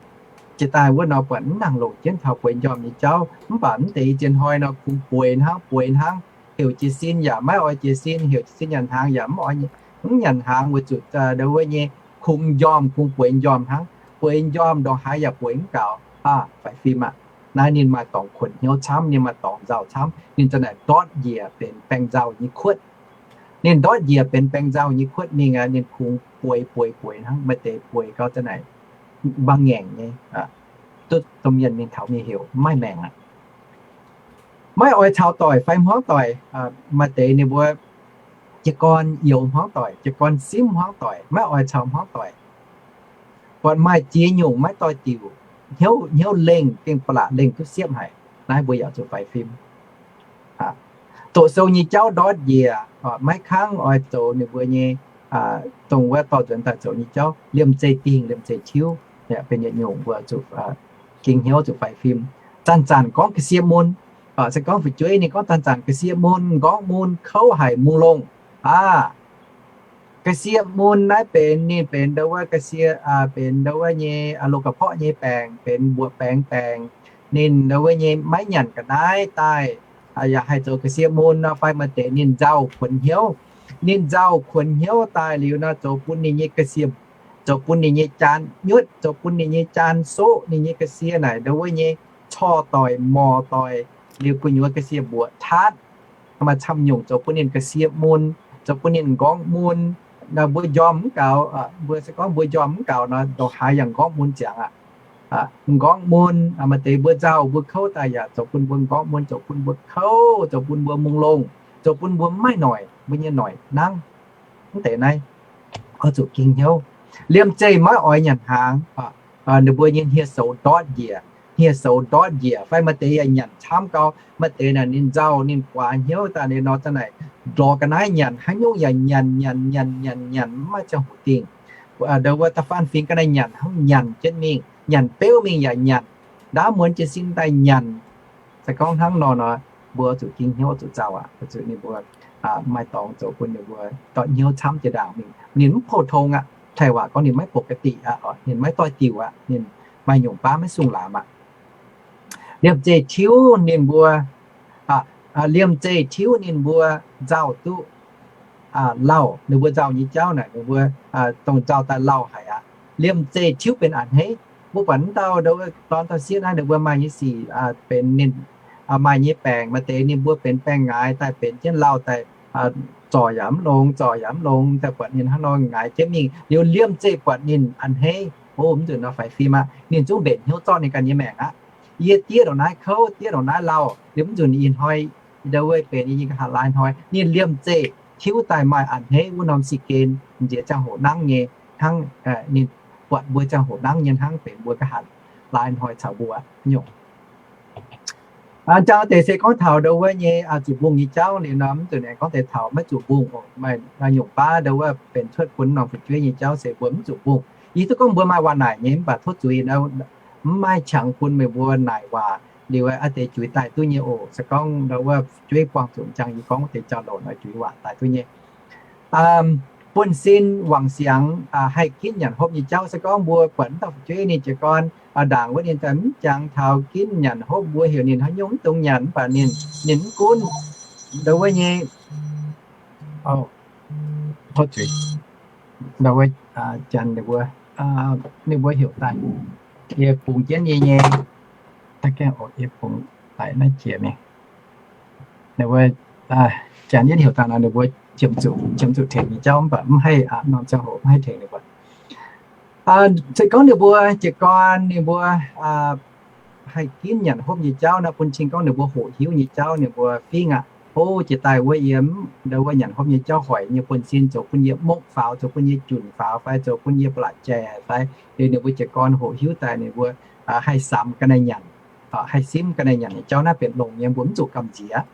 Jiex daaih wuov nor buatc mv nangc longc jienv taux bueix njormh nyei jauv, mv baac mv deix i ziex hnoi nor kungx bueix hnangv, bueix hnangv. Heuc jiez sin yaac maiv oix jiez sin, heuc jiez sin nyanc hnaangx yaac mv oix, mv nyanc hnaangx weic zuqc ndau wuov nyei kungx njormh, kungx bueix njormh hnangv. Bueix njormh ndongc haaix yaac bueix mv gaux. Faix fim aqv. Naaiv ninh maaih dorngx kuonx hnyouv camv, ninh maaih dorngx nzauh camv, ninh za'naaic ndortv njiec benx baeng nzauh nyei kuotv. Ninh ndortv njiec benx baeng nzauh nyei kuotv mingh aqv, ninh kungx bueix bueix bueix hnangv, maaih deix bueix gau za'naaic mbaang ngaengc nyei, duqv domh mienh mingh taux mingh heuc mv maaih maengc aqv. Maiv oix caux doic fai hmuangv doic, maaih deix ninh mbuo jiez gorn youx hmuangv doic, jiez gorn simv hmuangv doic, maiv oix caux hmuangv doic. Buatc maaih ziex nyungc maiv doix-diuc, hnyouv, hnyouv lengh gengh ba'laqc lengh duqv siepv haic. Naaiv mbuo yaac zuqc faix fim. Doqc sou nyei jauv ndortv njiec, maiv kangv oix zoux ninh mbuo nyei, dongh wuov dorh nzuonx daaih zoux nyei jauv, liemh zeih dingh liemh zeih tiuv, benx yietc nyungc mbuo zuqc ging hnyouv zuqc faix fim. Zanc-zanc gorngv ga'sie mun, se gorngv fu'jueiv ninh gorngv zanc-zanc ga'sie mun, m'nqorngv mun, kouv haic, mungh longh. Aa, ga'sie mun naaiv benx, ninh benx ndau wuov ga'sie, benx ndau wuov nyei loz-ga'porqv nyei baengc, benx mbuoqc baengx baengc. Ninh ndau wuov nyei maiv nyanc ga'naaiv daaih, yaac haih zoux ga'sie mun nor, fai maaih deix ninh nzauh kuonx hnyouv. Ninh nzauh kuonx hnyouv daaih liuz nor, zoux bun ninh nyei ga'sie, zoux bun ninh nyei jaan nyutv, zoux bun ninh nyei jaan soqv, ninh nyei ga'sie naaic ndau wuov nyei corc doic morc doic, liuz gu'nyuoz ga'sie mbuoqc taatv. Maaih camv nyungc zoux bun ninh ga'sie mun, zoux bun ninh m'nqorngv mun. Mbuo njormh mv gaux, mbuo se gorngv mbuo njormh mv gaux nor, ndongc haaix yaac m'nqorngv mun ziangx aqv. M'nqorngv mun, maaih deix mbuo nzauh mbuo kouv daaih yaac zoux bun mbuo m'nqorngv mun, zoux bun mbuo kouv, zoux bun mbuo mungh longh, zoux bun mbuo mv maaih noic, mbuo nyei noic nangv. Mv deix naaiv oix zuqc ging hnyouv. Liemh zeih maiv oix nyanc hnaangx, ninh mbuo nyei hniev-soux ndortv njiec, hniev-soux ndortv njiec, fai maaih deix yaac nyanc camv gau, maaih deix naaic ninh nzauh ninh guaax hnyouv daaih ninh nor za'naaic lorz ga'naaiv nyanc, haaix nyungc yaac nyanc nyanc nyanc nyanc, mv maaih ziangh hoc dingh. Ndau wuov da'faanh fingx ga'naaiv nyanc hnangv nyanc jienv mingh, nyanc beuv mingh yaac nyanc, ndaamv muonz jiez sin daaih nyanc. Se gorngv hnangv nor nor, mbuo zuqc ging hnyouv zuqc nzauh aqv, zuqc ninh mbuo maaih dorngx zoux bun ninh mbuo ndortv hnyouv camv jiex ndaangc mingh. Ninh mv pou-tong aqv. Taiv waac gorngv ninh maiv ปกติ aqv, ninh maiv doix-diuc aqv, ninh maaih nyungc baav maiv sung laamz aqv. Liemh zeih tiuv ninh mbuo, liemh zeih tiuv ninh mbuo nzauh duqv lauh, ninh mbuo nzauh nyei jauv naaic ninh mbuo dongh nzauh daaih lauh haic aqv. Liemh zeih tiuv benx a'hneiv. Mbuo buatc m'dauh ndau wuov dorn dauh sieqv naaiv ninh mbuo maaih nyei sic benx ninh maaih nyei baengc, maaih deix ninh mbuo benx baengh ngaaix daaih benx jienv lauh daaih, zorc yaac mv longx, zorc yaac mv longx, daaih buatc ninh hnangv nor ngaaix jienv mingh. Liuz liemh zeih buatc ninh a'hneiv, o, mv nzunc nor faix fim aqv, ninh zungv mbenc hnyouv zorqv ninh ganh nyei maengc aqv. Yie diev ndongc naaiv kouv, diev ndongc naaiv lauh, liuz mv nzunc ih hnoi ndau wuov benx yie nyei nqa'haav laaix hnoi. Ninh liemh zeih tiuv daaih maaih a'hneiv wuov norm sic gen nziex ziangh hoc nangv nyei hnangv, ninh buatc mbuo ziangh hoc nangv nyei hnangv benx mbuo nqa'haav laaix hnoi caux mbuo nyungc. Njang deix se gorngv taux ndo wuov nyei zuqc mbungh nyei jauv liuz nor, mv zuqc aengx gorngv deix taux maiv zuqc mbungh oc. Maaih nyungc baav ndo wuov benx cuotv bun norm fu'jueiv nyei jauv se mbuo mv zuqc mbungh. Yie duqv gorngv mbuo maaih waac naaic nyei mv baac tov zuiz, mv maaih qangx bun meih mbuo naaic waac liuz aqv deix juix daaih duqv nyei oc. Se gorngv ndo wuov fu'jueiv buangh zuqc njang yie gorngv wuov deix jauv-louc nor juix waac daaih duqv nyei. Buonv-sin wangc siangx haih ginv nyanc hopv nyei jauv. Se gorngv mbuo buatc mv dauh fu'jueiv ninh jiez gorn ndaangc wuov, ninh daaih mv jangx taux ginv nyanc hopv, mbuo heuc ninh haaix nyungc mv dungx nyanc mv baac ninh, ninh mv gunv ndo wuov nyei, ndo wuov, janx ninh mbuo, ninh mbuo heuc daaih, yie bungx jienv yie nyei, yie bungx daaih naaiv jiex mingh. Janx yietv heuc daaih nor ninh mbuo qiemx zuqc, qiemx zuqc tengx nyei jauv mv baac mv haih, norm ziangh hoc mv haih tengx ninh mbuo. Se gorngv ninh mbuo jiez gorn ninh mbuo haih ginv nyanc hopv nyei jauv nor, bun cing gorngv ninh mbuo hoqc hiuv nyei jauv ninh mbuo fingx aqv. O, jiex daaih wuov yie ndo wuov nyanc hopv nyei jauv hoic nyei buonv-sin zoux bun yie mokv faaux, zoux bun yie junc faaux, fai zoux bun yie ba'laqc jaic fai, liuz ninh mbuo jiez gorn hoqc hiuv daaih ninh mbuo haih samx ga'naaiv nyanc, haih simv ga'naaiv nyanc nyei jauv naaiv benx longx nyei, mbuo mv zuqc gamh nziex.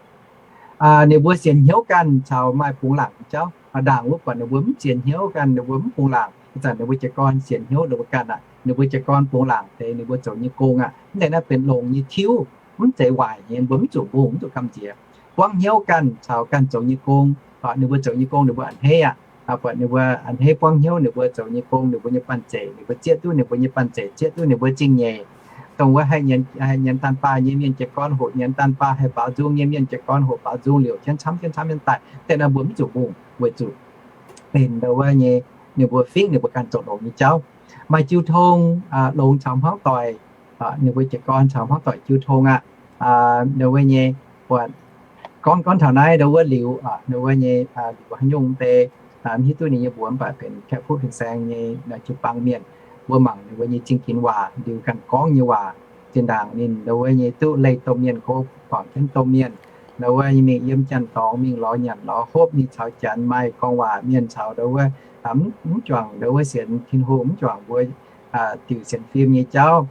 Ninh mbuo sienx hnyouv ganh caux maaih bungx laangc nyei jauv. Ndaangc wuov buatc ninh mbuo mv sienx hnyouv ganh, ninh mbuo mv bungx laangc, ih zanc ninh mbuo jiez gorn sienx hnyouv ninh mbuo ganh aqv, ninh mbuo jiez gorn bungx laangc deix ninh mbuo zoux nyei gong aqv. Mv deix naaiv benx longx nyei tiuv, mv zeiz waaic nyei, mbuo mv zuqc mbungh, mv zuqc gamh nziex. Buangv hnyouv ganh caux ganh zoux nyei gong, ninh mbuo zoux nyei gong ninh mbuo a'hneiv aqv. Buatc ninh mbuo a'hneiv buangv hnyouv ninh mbuo zoux nyei gong, ninh mbuo nyei banh zeic, ninh mbuo zieqv duqv ninh mbuo nyei banh zeic, zieqv duqv ninh mbuo zingh nyeic. Dongh wuov haih nyienz daanh baah nyei mienh jiez gorn hoqc nyienz daanh baah, haih baaux nzung nyei mienh jiez gorn hoqc baaux nzung liouc, jienv camv jienv camv jienv daaih. Mv deix naaiv mbuo mv zuqc mbungh weic zuqc benx ndo wuov nyei, ninh mbuo fingx ninh mbuo ganh zoux longx nyei jauv. Maaih jiu tong, longx caux hmuangv doic, ninh mbuo jiez gorn caux hmuangv doic jiu tong aqv. Ndo wuov nyei, buatc gorngv, gorngv taux naaiv ndo wuov liuz, ndo wuov nyei, liuz haaix nyungc deix mv hiuv duqv ninh nyei mbuox, mv baac benx Kaeqv-Kuv fin-saeng nyei jiu-baang mienh. Mbuo mangc ninh mbuo nyei zingh ginx waac, liuz ganh gorngv nyei waac, zinh ndaangc ninh ndo wuov nyei duqv leih domh mienh go, guangc jienv domh mienh. Ndo wuov nyei mingh yiem janx-dorngx mingh lorz nyanc lorz hopv, mingh caux janx maaih gorngv waac mienh caux ndo wuov mv juangc ndo wuov sienx Tin-Hungh, mv juangc mbuo diuc sienx fim nyei jauv,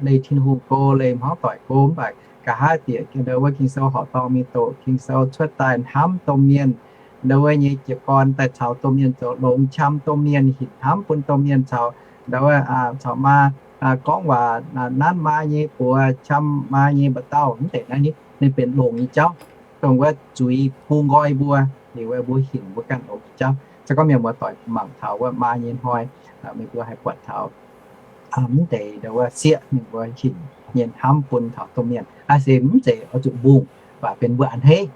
leih Tin-Hungh go, leih hmuangv doic go, mv baac nqa'haav bieqc ndo wuov Ging-Sou horqc dorngh mingh doqc Ging-Sou cuotv daaih hnamv domh mienh, ndo wuov nyei jiez gorn daaih caux domh mienh zoux longx, qam domh mienh, hinc hnamv bun domh mienh caux ndo wuov caux maa gorngv waac, nanv maa nyei buoz, qam maa nyei mba'dauh. Mv deix naaiv ninh benx longx nyei jauv, dongh wuov zuiz bungx nqoi mbuo, liuz mbuo hinc mbuo ganh longx nyei jauv. Se gorngv mienh muoz-doic mangc taux wuov maa nyei hnoi, meih mbuo haih buatc taux mv deix ndo wuov sieqv ninh mbuo hinc nyei hnamv bun taux domh mienh. Naaiv se mv zeiz oix zuqc mbungh, mv baac benx mbuo a'hneiv.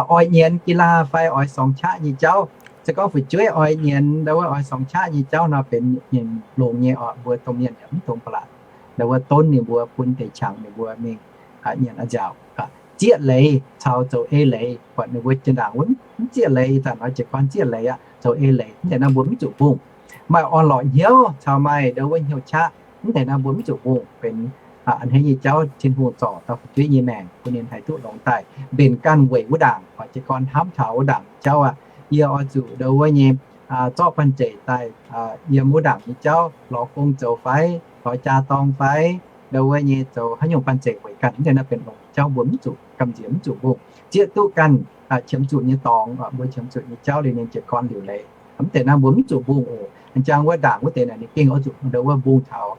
Oix nyienz gi laa fai oix sorngx qaqv nyei jauv. Se gorngv fu'jueiv oix nyienz ndo wuov oix sorngx qaqv nyei jauv nor, benx nyienz longx nyei oc. Mbuo domh mienh yaac mv dungx ba'laqc ndo wuov donv ninh mbuo, bun deix qangx ninh mbuo mingh nyienz a'nziaauc. Zieqv leiz caux zoux eix leiz, buatc ninh mbuo jiex ndaangc wuov mv zieqv leiz, ih zanc oix jiez gorn zieqv leiz aqv, zoux eix leiz. Mv deix naaiv mbuo mv zuqc mbungh. Maaih orn-lorqc hnyouv caux maaih ndo wuov hnyouv qaqv, mv deix naaiv mbuo mv zuqc mbungh, benx a'hneiv nyei jauv Tin-Hungh zorc dauh fu'jueiv nyei maengc bun ninh haih duqv longx daaih mbenc ganh weic wuov ndaangc, oix jiez gorn hnamv taux wuov ndaangc nyei jauv aqv. Yie oix zuqc ndo wuov nyei zorqv banh zeic daaih yiem wuov ndaangc nyei jauv, lorz gong zoux fai, lorz jaa dorng fai, ndo wuov nyei zoux haaix nyungc banh zeic weic ganh. Mv deix naaiv benx longx jauv mbuo mv zuqc gamh nziex, mv zuqc mbungh. Zieqv duqv ganh qiemx zuqc nyei dorngx, mbuo qiemx zuqc nyei jauv liuz ninh jiez gorn liuc leiz. Mv deix naaiv mbuo mv zuqc mbungh oc. Jang wuov ndaangc wuov deix naaic ninh gengh oix zuqc ndo wuov mbungh taux.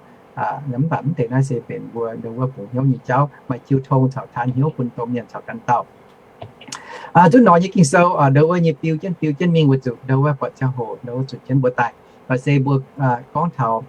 Mv baac mv deix naaiv se benx mbuo ndo wuov bungx hnyouv nyei jauv, maaih jiu tong caux taan hnyouv bun domh mienh caux ganh dauh. Zuqc nor nyei Ging-Sou ndo wuov nyei biu jienv biu jienv mingh weic zuqc ndo wuov buatc ziangh hoc ndo wuov zuqc jienv mbuo daaih. Se mbuo gorngv taux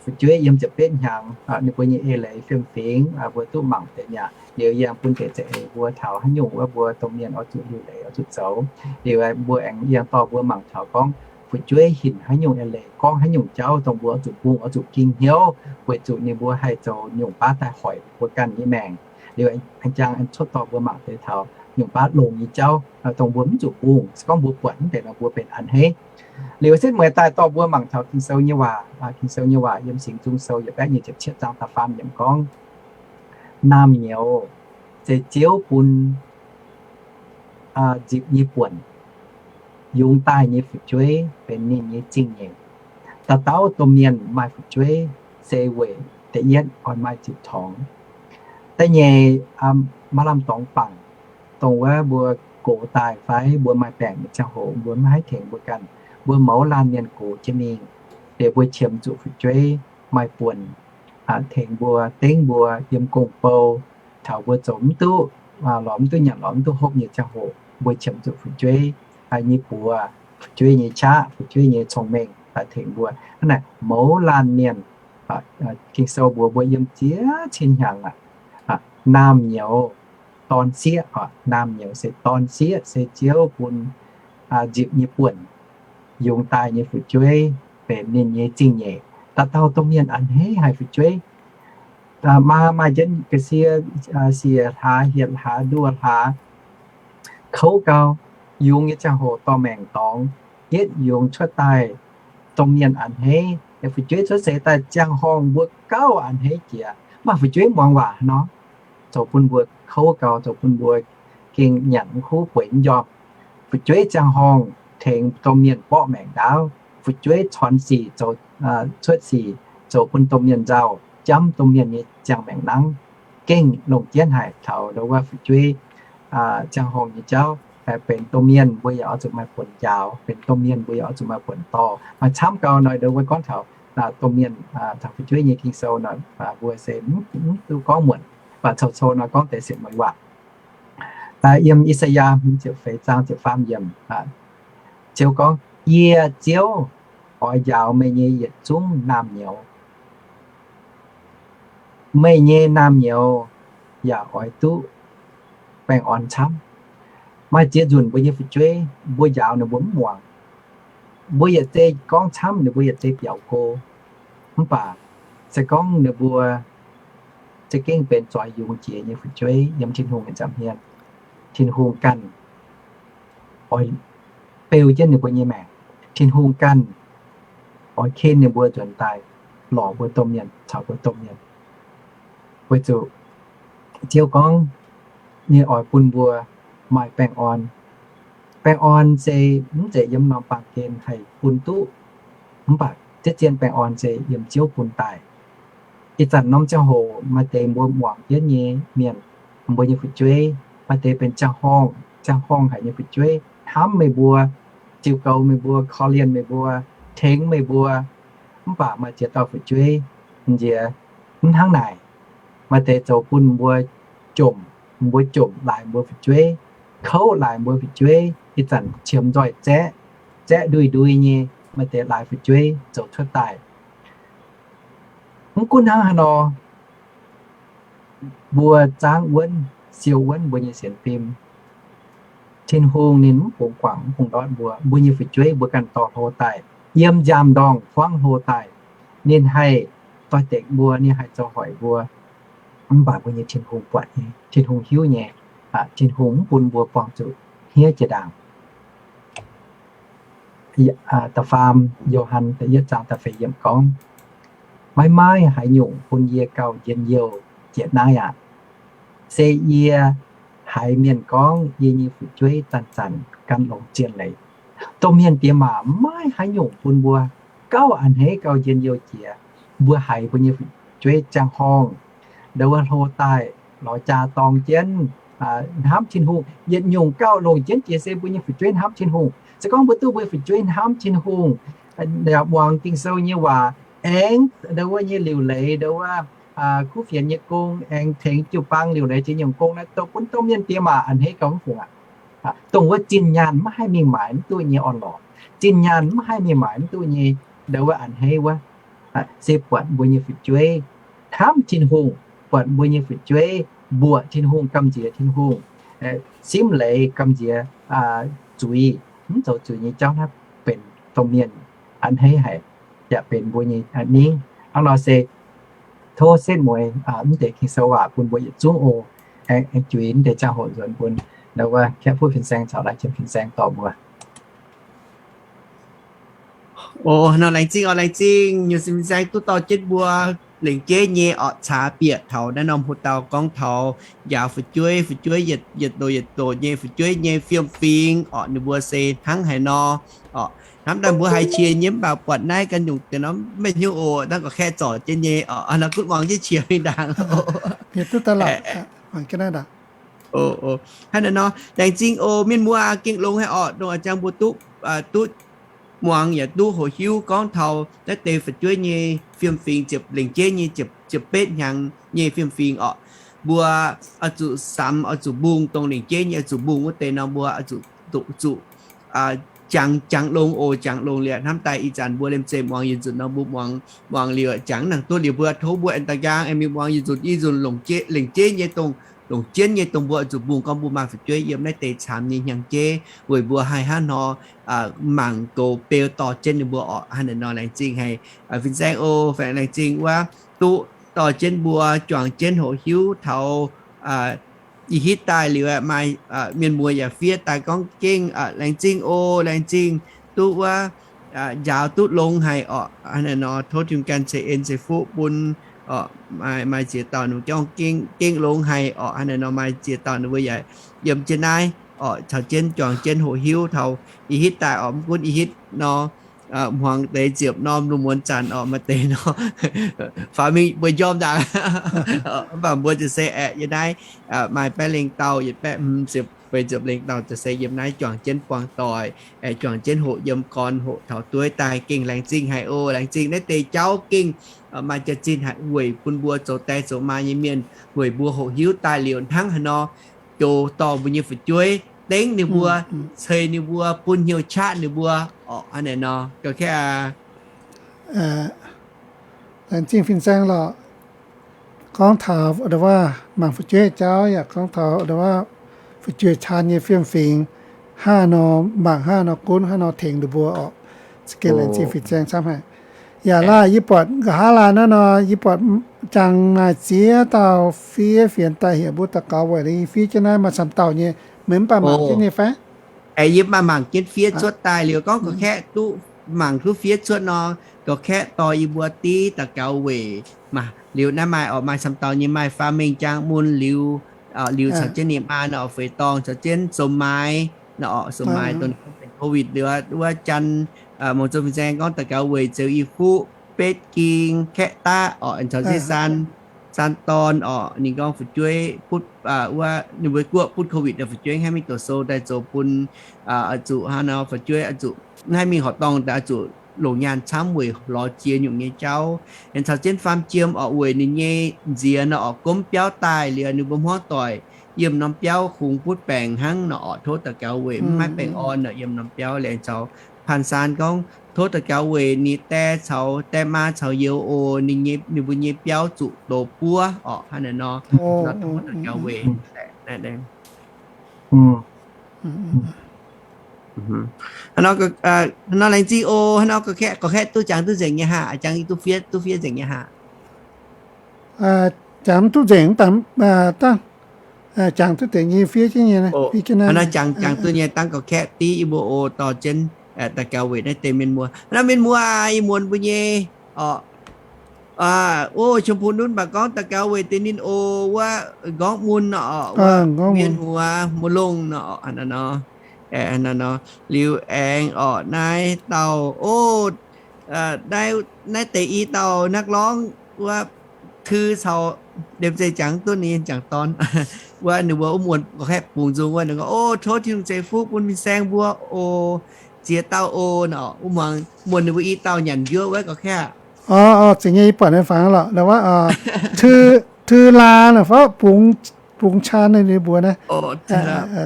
fu'jueiv yiem ziepc betv hnyangx ninh mbuo nyei eix leiz fiem-fingx mbuo duqv mangc deix mi'aqv. Liuz yie aengx bun deix za'eix mbuo taux haaix nyungc wuov mbuo domh mienh oix zuqc liuc leiz oix zuqc zoux. Liuz mbuo aengx yie aengx dorh mbuo mangc taux gorngv fu'jueiv hinc haaix nyungc eix leiz, gorngv haaix nyungc jauv dongh mbuo oix zuqc mbungh, oix zuqc ging hnyouv weic zuqc ninh mbuo haih zoux nyungc baav daaih hoic mbuo ganh nyei maengc. Liuz jang aengx cuotv dorh mbuo mangc deix taux nyungc baav longx nyei jauv dongh mbuo mv zuqc mbungh, se gorngv mbuo buatc mv deix nor mbuo benx a'hneiv. Liuz setv mueiz daaih dorh mbuo mangc taux Ging-Sou nyei waac. Ging-Sou nyei waac yiem Singx Nzung Sou yietc baeqv nyic ziepc cietv zaang da'faam yiemc gorngv, Naamh nyouz se Ziouv bun nzipc nyei buonc. Yungz daaih nyei fu'jueiv benx ninh nyei zingh nyeic. Dauh dauh domh mienh maaih fu'jueiv se weic da'yietv oix maaih ziepc torngx. Da'nyeic, maaih lamh dorngx bangc, dongh wuov mbuo gox daaih fai mbuo maaih baengc nyei ziangh hoc mbuo maiv haih tengx mbuo ganh, mbuo mouz laanh mienh gox jienv mingh, liuz mbuo qiemx zuqc fu'jueiv maaih buonc tengx mbuo, dengv mbuo yiem gong-bou, taux mbuo zoux mv duqv, lorz mv duqv nyanc, lorz mv duqv hopv nyei ziangh hoc, mbuo qiemx zuqc fu'jueiv nyei buoz, fu'jueiv nyei qaqv, fu'jueiv nyei cong-mengh daaih tengx mbuo. Hnangv naaic mouz laanh mienh, Ging-Sou mbuox mbuo yiem ziex cin hnyangx aqv, naamh nyouz dorn sieqv, naamh nyouz se dorn sieqv, se Ziouv bun nzipc nyei buonc yungz daaih nyei fu'jueiv benx ninh nyei zingh nyeic. Dauh dauh domh mienh a'hneiv haic fu'jueiv. Maa maaih jienv ga'sie siec hlaax, hietc hlaax, nduoh hlaax, kouv gau, yungz nyei ziangh hoc dorh maengc dorngx, yietv yungz cuotv daaih, domh mienh a'hneiv. Fu'jueiv cuotv seix daaih ziangh horngh mbuo gauh a'hneiv jiex, mv baac fu'jueiv muangx waac nor, zoux bun mbuo kouv gau, zoux bun mbuo gengh nyanc mv kuv bueix mv njormh. Fu'jueiv ziangh horngh tengx domh mienh borqv maengc ndaauv. Fu'jueiv corn sic zoux, cuotv sic zoux bun domh mienh nzauh, jamv domh mienh nyei ziangh maengc nangv. Gengh longc jienv haic taux ndau wuov fu'jueiv ziangh horngh nyei jauv, benx domh mienh mbuo yaac oix zuqc maaih buonc njaaux, benx domh mienh mbuo yaac oix zuqc maaih buonc dorh. Maaih camv gau nor, ndau wuov gorngv taux domh mienh, taux fu'jueiv nyei Ging-Sou nor, mbuo se mv duqv gorngv muonc, mv baac coux-coux nor gorngv deix sienx mueiz waac. Yiem I^saa^yaa hmz ziepc feix zaang ziepc faam yiemc, Ziouv gorngv, Yie, Ziouv, oix njaaux meih nyei yietc zungv naamh nyouz. Meih nyei naamh nyouz yaac oix duqv baengh orn camv. Maaih ziex nzunc mbuo nyei fu'jueiv, mbuo njaaux ninh mbuo mv muangx. Mbuo yietc zei gorngv camv, ninh mbuo yietc zei biaux go. Mv baac se gorngv ninh mbuo za'gengh benx zoix yungz jiex nyei fu'jueiv yiem Tin-Hungh nyei nza'hmien, Tin-Hungh ganh oix beu jienv ninh mbuo nyei maengc. Tin-Hungh ganh oix ken ninh mbuo nzuonx daaih lorz mbuo domh mienh caux mbuo domh mienh. Weic zuqc Ziouv gorngv ninh oix bun mbuo maaih baengh orn. Baengh orn se mv zeiz yiem norm baamh gen haih bun duqv, mv baac diqv zien baengh orn se yiem Ziouv bun daaih. Ih zanc norm ziangh hoc maaih deix mbuo muangx jienv nyei mienh, mbuo nyei fu'jueiv, maaih deix benx ziangh horngh, ziangh horngh haic nyei fu'jueiv hnamv meih mbuo, ziux goux meih mbuo, korv-lienh meih mbuo, tengx meih mbuo. Mv baac maaih ziex dauh fu'jueiv nziex mv hnangv naaic. Maaih deix zoux bun mbuo jomc, mbuo jomc laaix mbuo fu'jueiv, kouv laaix mbuo fu'jueiv, ih zanc qiemx nzoih zaeqv, zaeqv ndui-ndui nyei, maaih deix laaix fu'jueiv zoux cuotv daaih. Mv gunv hnangv haaix nor, mbuo zaangv wuonv, siou wuonv mbuo nyei sienx fim, Tin-Hungh ninh mv bungx guangc, mv bungx ndortv mbuo. Mbuo nyei fu'jueiv mbuo ganh dorh hlo daaih, yiem nziaamv-ndorngh huangv hlo daaih, ninh haih doix-dekc mbuo, ninh haih zoux hoic mbuo. Mv baac mbuo nyei Tin-Hungh buatc nyei, Tin-Hungh hiuv nyei. Tin-Hungh mv bun mbuo buangh zuqc hniev jiex ndaangc. Da'faam Yo^han da'yietv zaang da'feix yiemc gorngv, Maiv maaih haaix nyungc bun yie gauh njien-youh jiex naaiv aqv. Se yie haiz mienh gorngv yie nyei fu'jueiv zanc-zanc gan longx zien leiz. Domh mienh diex maac maiv maaih haaix nyungc bun mbuo gauh a'hneiv gauh njien-youh jiex. Mbuo haiz mbuo nyei fu'jueiv ziangh horngh, ndau wuov hlo daaih lorz jaa dorng jienv, hnamv Tin-Hungh, yietc nyungc gauh longc jienv jiex se mbuo nyei fu'jueiv hnamv Tin-Hungh. Se gorngv mbuo duqv mbuo fu'jueiv hnamv Tin-Hungh, yaac muangx Ging-Sou nyei waac, aengx ndau wuov nyei liuc leiz, ndau wuov kuv fienx nyei gong, aengx tengx jiu-baang liuc leiz jiex nyungc gong naaiv, dongh bun domh mienh diex maac a'hneiv gauh mv fungc aqv. Dongh wuov zinh nyaanh maiv haih mingh maaiz mv duqv nyei orn-lorqc, zinh nyaanh maiv haih mingh maaiz mv duqv nyei ndau wuov a'hneiv wuov, se buatc mbuo nyei fu'jueiv hnamv Tin-Hungh, buatc mbuo nyei fu'jueiv mbuoqc Tin-Hungh, gamh nziex Tin-Hungh, simv leiz gamh nziex zuiz, mv zoux zuiz nyei jauv naaiv benx domh mienh a'hneiv haic, yaac benx mbuo nyei ningv. Hnangv nor se tov setv mueiz mv deix Ging-Sou waac bun mbuo yietc zungv oc. Aengx juix mv deix ziangh hoc nzuonx bun ndau wuov Kaeqv Fuqv Fin-Saeng caux Lai Jiem Fin-Saeng dorh mbuo. O, nor laengz zingh oc, laengz zingh nyei fin-saeng duqv dorh jienv mbuo lengc jeiv nyei orqc caax bieqc taux naaiv norm hoc dauh gorngv taux njaaux fu'jueiv, fu'jueiv yietc doqc yietc doqc nyei fu'jueiv nyei fiem-fingx orqc, ninh mbuo se hnangv haaix nor orqc. Hnamv daaih mbuo haiz qiex nyei mv baac buatc naaiv ganh nyungc deix norm maiv hnyouv oc, naaiv gorqv-kaeqv zorc jienv nyei orqc, nor gunv muangx jienv qiex mingh ndaangc oc. Hnangv naaiv nor, laengz zingh oc, mienh muoz, gengh longx haic orqc, dongh a'jang mbuo duqv, duqv muangx yaac duqv hoqc hiuv gorngv taux naaiv deix fu'jueiv nyei fiem-fingx, ziepc lengc jeiv nyei, ziepc betv hnyangx nyei fiem-fingx orqc. Mbuo oix zuqc samx, oix zuqc mbungh dongh lengc jeiv nyei, oix zuqc mbungh wuov deix nor, mbuo oix zuqc, zuqc, zuqc jangx, jangx longx oc, jangx longx liuz hnamv daaih ih zanc mbuo liemh zeih muangx yietc nzunc nor, mbuo muangx, muangx liuz jangx nangc duqv liuz, mbuo tov mbuo aengx da'nqaang aengx mingh muangx yietc nzunc i nzunc longc jeiv, lengc jeiv nyei dongh, longc jienv nyei dongh mbuo oix zuqc mbungh gorngv mbuo maaih fu'jueiv yiem naaiv deix camx nyei hnyangx jeiv weic mbuo haih hnangv nor mangc goux beu dorh jienv ninh mbuo orqc. Hnangv naaic nor laengz zingh haic, fin-saeng oc, laengz zingh wuov duqv dorh jienv mbuo juangc jienv hoqc hiuv taux ih hitv daaih liuz, maaih mienh muoz yaac fiev daaih gorngv gengh laengz zingh oc, laengz zingh duqv wuov njaaux duqv longx haic orqc. Hnangv naaic nor tov Tin-Hungh ganh ceix en ceix fuqv bun maaih, maaih ziex dauh ninh gorngv gengh longx haic orqc. Hnangv naaic nor maaih ziex dauh ninh mbuo yaac yiem jienv naaiv orqc, caux jienv juangc jienv hoqc hiuv taux ih hitv daaih orqc, mv gunv ih hitv nor hmuangx deix ziepc norm lungh muonz zanc orqc, maaih deix nor faaux mingh mbuo njormh ndaangc. Mv baac mbuo ziouc se aeqv, yiem naaiv maaih baeqv lengh dauh, yietc baeqv hmz ziepc feix ziepc lengh dauh ziouc se yiem naaiv juangc jienv buangh doic, aeqv, juangc jienv hoqc yiem gorn, hoqc taux dueiv daaih gengh laengz zingh haic oc. Laengz zingh naaiv deix jauv gengh maaih jaax-zinh haic weic bun mbuo zoux die zoux maa nyei mienh, weic mbuo hoqc hiuv daaih liuz hnangv haaix nor goux dorh mbuo nyei fu'jueiv, dengv ninh mbuo, ceix ninh mbuo, bun hnyouv qaqv ninh mbuo orqc. Hnangv naaic nor ga'kaeqv aqv. Laengz zingh fin-saeng lorqc. Gorngv taux ndongc wuov mangc fu'jueiv jauv yaac gorngv taux ndongc wuov fu'jueiv caan nyei fiem-fingx, hnangv haaix nor mangc, hnangv haaix nor gunv, hnangv haaix nor tengx ninh mbuo orqc. Za'gengh laengz zingh fin-saeng camv haic. Yaac laaic yie buatc nqa'haav laanh naaiv nor, yie buatc jangx maaih ziex dauh fiev fienx daaih heuc mbuo daux gaux weic ninh fiev jienv naaiv maaih camv dauh nyei, meih mv baac mangc jienv nyei fai? Aeqv, yie maaih mangc jienv fiev cuotv daaih liuz gorngv ga'kaeqv duqv mangc duqv fiev cuotv nor, ga'kaeqv dorh yie mbuo div daux gaux weic. Liuz naaiv maaih orqc, maaih camv dauh nyei, maaih faam mengh jaang mun liuz, liuz caux jienv ninh maa nor orqc, feix dorngh caux jienv som maaiz nor orqc, som maaiz dongh ninh gorngv benx COVID liuz wuov janx, mangc zoux fin-saeng gorngv daux gaux weic Zeux I Fuqv, Betv Ging, Kaeqv Daqv orqc, caux jienv Saan, Saan Dorn orqc, ninh gorngv fu'jueiv butv, wuov ninh mbuo guoqv butv COVID, fu'jueiv haih mingh doqc sou daaih zoux bun, oix zuqc hnangv nor fu'jueiv oix zuqc haih mingh horqc dorngh daaih oix zuqc longc nyaanh camv weic lorz jiex nyungc nyei jauv. Aengx caux jienv faam jiem orqc, weic ninh nyei nziex nor orqc, gomv biauv daaih liuz ninh mbuo hmuangv doic yiem norm biauv kungx butv baengc hnangv nor orqc, tov daux gaux weic mv maiv baengh orn nor yiem norm biauv. Liuz caux Paan Saan gorngv tov daux gaux weic ninh die caux die maa caux youz oc, ninh nyei, ninh mbuo nyei biauv zuqc doz buov orqc, hnangv naaic nor, nor tov daux gaux weic. Hnangv nor, hnangv nor laengz zingh oc. Hnangv nor ga'kaeqv, ga'kaeqv duqv jangx duqv nzengc nyei haah? Jangx duqv fiev, duqv fiev nzengc nyei haah? Jangx duqv nzengc mv baac dangh jangx duqv deix nyei fiev jienv nyei. Hnangv nor jangx, jangx duqv nyei dangh ga'kaeqv div yie mbuo oc, dorh jienv daux gaux weic naaiv deix mienh muoz. Hnangv nor mienh muoz aac, ih muonz mbuo nyei orqc, o, Chong Pun Nunv mv baac gorngv daux gaux weic deix ninh oc, wuov nqorngv mun nor orqc, wuov mienh huox muoz longh nor orqc, hnangv nor, hnangv nor. Liuz aengx orqc naaiv dauh, o, naaiv, naaiv deix i dauh นักร้อง wuov, Tui caux, liemh zeih jangx duqv ninh jangx dorn. Wuov ninh mbuo wuov muonz ga'kaeqv bungx nzung wuov ninh gorngv, o, tov Tin-Hungh ceix fuqv bun fin-saeng mbuo oc, ziex dauh oc nor. Wuov muonz, muonz ninh mbuo i dauh nyanc njuov wuov ga'kaeqv. O, o, zeiz nyei, yie buatc ninh fangx lorqc, wuov, Tui Laa nor fai Bungx Caan ninh mbuo naaiv.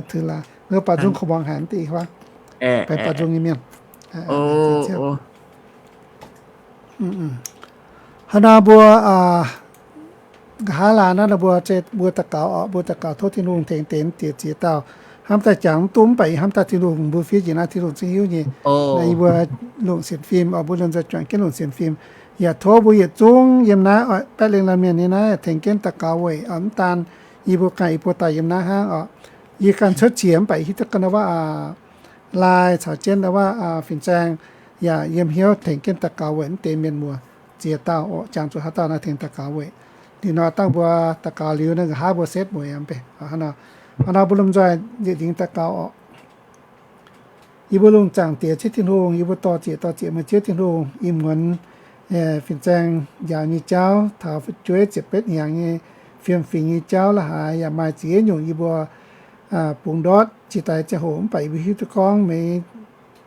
Tui Laa, baac nzung korv-muangx haic deix, baengh baac nzung nyei mienh. Hnangv nor mbuo nqa'haav laanh naaiv mbuo, mbuo daux gaux orqc, mbuo daux gaux tov Tin-Hungh tengx deix ziex dauh. Hnamv daaih jangx mv duqv mv baac ih hnamv daaih Tin-Hungh mbuo fiev njiec naaiv Tin-Hungh zingh hiuv nyei. Yie mbuo longc sienx fim orqc, mbuo lomh nzoih juangc jienv longc sienx fim. Yaac tov mbuo yietc zungv yiem naaiv oix baeqv lengh laanh mienh nyei naaiv tengx jienv daux gaux weic orqc. Mv daan yie mbuo ganh, yie mbuo daaih yiem naaiv hnangv orqc. Yie ganh cuotv qiex mv baac hiuv duqv ganh wuov, lai caux jienv wuov, fin-saeng yaac yiem hnyouv tengx jienv daux gaux weic mv deix mienh muoz ziex dauh orqc, jangx zuqc haaix dauh naaiv tengx daux gaux weic. Liuz nor dangh mbuo daux gaux liuz naaiv nqa'haav mbuo setv mueiz aqv. Hnangv nor mbuo lomh nzoih nzieqc lingc daux gaux orqc. Yie mbuo lungh zaangc Diex Ziouv Tin-Hungh, yie mbuo dor-ziec dor-ziec mueiz Ziouv Tin-Hungh, ih muonz fin-saeng njaaux nyei jauv taux fu'jueiv ziepc betv hnyangx nyei fiem-fingx nyei jauv la'haaix yaac maaih ziex nyungc yie mbuo bungx ndortv jiex daaih ziangh hoc mv baac yie mbuo hiuv duqv gorngv meih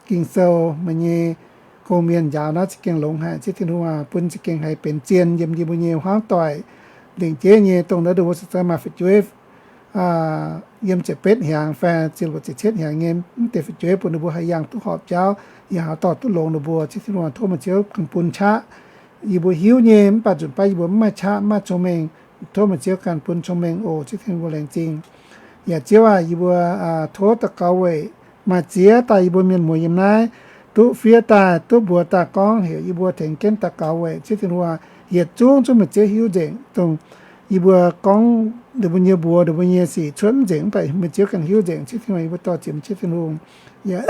Ging-Sou meih nyei gong-mienh njaaux naaiv za'gengh longx haic. Ziouv Tin-Hungh aac, bun za'gengh haih benx zien yiem yie mbuo nyei hmuangv doic. Lengc jeiv nyei dongh naaiv nduov mbuo se maaih fu'jueiv yiem ziepc betv hnyangx fai ziepc luoqc ziepc cietv hnyangx nyei mv deix fu'jueiv bun ninh mbuo haih yangh duqv horpc jauv, yaac haih dorh duqv longx ninh mbuo. Ziouv Tin-Hungh, tov meih Ziouv ganh bun qaqv yie mbuo hiuv nyei, mv baac nzunc baav yie mbuo mv maaih qaqv, mv maaih cong-mengh. Tov meih Ziouv ganh bun cong-mengh oc. Ziouv Tin-Hungh, mbuo laengz zingh. Yaac Ziouv aac, yie mbuo tov daux gaux weic maaih ziex daaih yie mbuo mienh muoz yiem naaiv duqv fiev daaih, duqv mbuox daaih gorngv heuc yie mbuo tengx jienv daux gaux weic. Ziouv Tin-Hungh aac, yietc zungv zungv meih Ziouv hiuv nzengc. Dongh yie mbuo gorngv ninh mbuo nyei mbuox, ninh mbuo nyei sic cuotv mv nzengc, mv baac meih Ziouv ganh hiuv nzengc. Ziouv Tin-Hungh, yie mbuo dorh ziec meih Ziouv Tin-Hungh. Yaac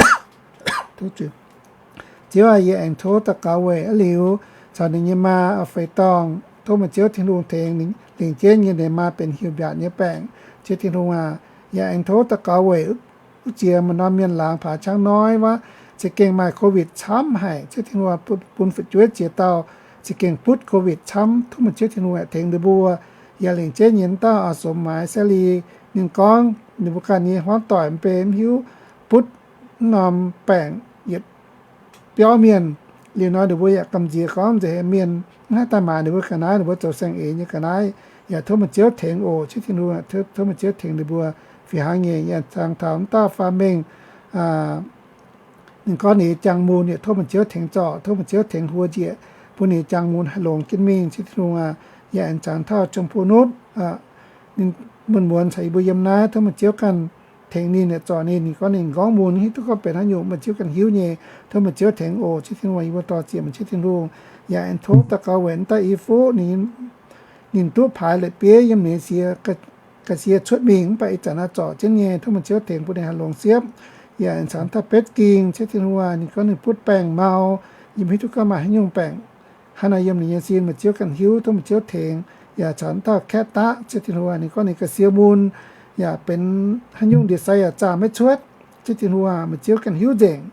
Ziouv aac, yie aengx tov daux gaux weic a'liuz caux ninh nyei maa feix dorngh. Tov meih Ziouv Tin-Hungh tengx lingc jienv nyei ninh maa benx hiuv mbiaatc nyei baengc. Ziouv Tin-Hungh aac, yaac aengx tov daux gaux weic wuov ziex maaih norm mienh laangz paax qangv noi wuov, za'gengh maaih COVID camv haic. Ziouv Tin-Hungh, bun fu'jueiv ziex dauh za'gengh butv COVID camv. Tov meih Ziouv Tin-Hungh aengx tengx ninh mbuo. Yaac lingc jienv nyei dauh oix somx maaiz Sally, ninh gorngv ninh mbuo ganh nyei hmuangv doic mv bei mv hiuv butv mv norm baengc yietc biauv mienh. Liuz nor ninh mbuo yaac gamh nziex gorngv nzengc heh mienh mv haih daaih maaiz ninh mbuo ga'naaiv, ninh mbuo zoux saeng-eix nyei ga'naaiv. Yaac tov meih Ziouv tengx oc. Ziouv Tin-Hungh, tov meih Ziouv tengx ninh mbuo fih hnangv nyei. Yaac cangx taux m'dauh faam mengh, ninh gorngv ninh nyei jangx mun, yaac tov meih Ziouv tengx zorc, tov meih Ziouv tengx huo njiec, bun ninh nyei jangx mun haih longx jienv mingh. Ziouv Tin-Hungh aac, yaac aengx cangx taux Jong Bou Nutv, ninh muonz-muonz caux yie mbuo yiem naaiv, tov meih Ziouv ganh tengx ninh, yaac zorc ninh. Ninh gorngv ninh m'nqorngv mun hiuv duqv gorngv benx haaix nyungc, meih Ziouv ganh hiuv nyei. Tov meih Ziouv tengx oc. Ziouv Tin-Hungh, yie mbuo dorh ziec meih Ziouv Tin-Hungh. Yaac aengx tov daux gaux weic m'dauh I Fuqv, ninh duqv paaix la'bieiv yiem ninh nyei sie ga'sie cuotv mingh mv baac ih zanc naaiv zorc jienv nyei. Tov meih Ziouv tengx bun ninh haih longx siepv. Yaac aengx caux m'dauh Betv Ging, Ziouv Tin-Hungh aac, ninh gorngv ninh butv baengh mau, yie mv hiuv duqv gorngv maaih haaix nyungc baengc hnangv nor yiem ninh nyei sin, meih Ziouv ganh hiuv. Tov meih Ziouv tengx. Yaac caux m'dauh Kaeqv Daqv, Ziouv Tin-Hungh aac, ninh gorngv ninh ga'sie mun yaac benx haaix nyungc ndie-sai yaac zaah maiv cuotv. Ziouv Tin-Hungh aac, meih Ziouv ganh hiuv nzengc.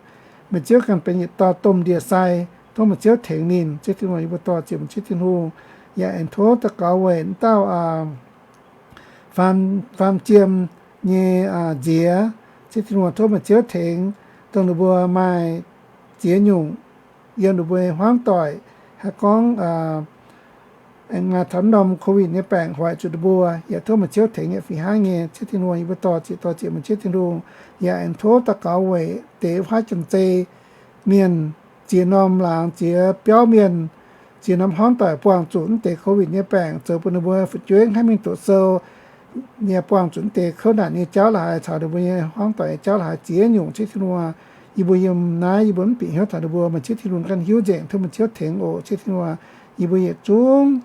Meih Ziouv ganh benx yietc dauh domh ndie-sai. Tov meih Ziouv tengx ninh. Ziouv Tin-Hungh, yie mbuo dorh ziec meih Ziouv Tin-Hungh. Yaac aengx tov daux gaux weic m'dauh faam, faam jiem nyei nziex. Ziouv Tin-Hungh, tov meih Ziouv tengx, dongh ninh mbuo maaih ziex nyungc yiem ninh mbuo nyei hmuangv doic, haih gorngv aengx maaih taux norm COVID nyei baengc hoic zuqc ninh mbuo. Yaac tov meih Ziouv tengx yaac fih hnangv nyei. Ziouv Tin-Hungh, yie mbuo dorh ziec, dorh ziec meih Ziouv Tin-Hungh. Yaac aengx tov daux gaux weic deix wuov haav janx-zei mienh, ziex norm laangz, ziex biauv mienh, ziex norm hmuangv doic buangh zuqc mv deix COVID nyei baengc zoux bun ninh mbuo fu'jueiv maiv haih mingh doqc sou, yaac buangh zuqc mv deix kouv naanc nyei jauv la'haaix caux ninh mbuo nyei hmuangv doic nyei jauv la'haaix ziex nyungc. Ziouv Tin-Hungh, yie mbuo yiem naaiv yie mbuo mv bieqc hnyouv taux ninh mbuo, meih Ziouv Tin-Hungh ganh hiuv nzengc. Tov meih Ziouv tengx oc. Ziouv Tin-Hungh, yie mbuo yietc zungv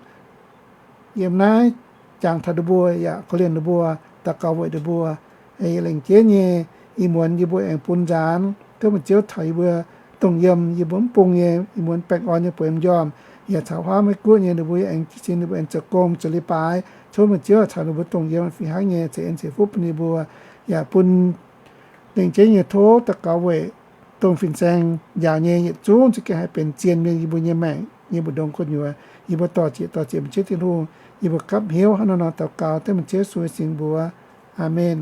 yiem naaiv jangx taux ninh mbuo yaac korv-lienh ninh mbuo, daux gaux weic ninh mbuo. Lengc jeiv nyei, ih muonz yie mbuo aengx bun nzaanx. Tov meih Ziouv taux yie mbuo dongh yiem, yie mbuo mv bung nyei, ih muonz baengh orn nyei bueix m'njormh, yaac caux huaav Meiv Guoqv nyei ninh mbuo aengx jiez sin, ninh mbuo aengx zoux gong zoux leiz-baaix. Tov meih Ziouv caux ninh mbuo dongh yiem fih hnangv nyei ceix en ceix fuqv bun ninh mbuo, yaac bun lengc jeiv nyei tov daux gaux weic dongh fin-saeng njaaux nyei yietc zungv za'gengh haih benx zien mienh yie mbuo nyei maengc nyei mbu'ndongx gu'nyuoz. Yie mbuo dorh ziec, dorh ziec meih Ziouv Tin-Hungh. Yie mbuo gapv hnyouv hnangv nor nor daux gaux dengv meih Ziouv Yesu nyei singx mbuox. Aamen.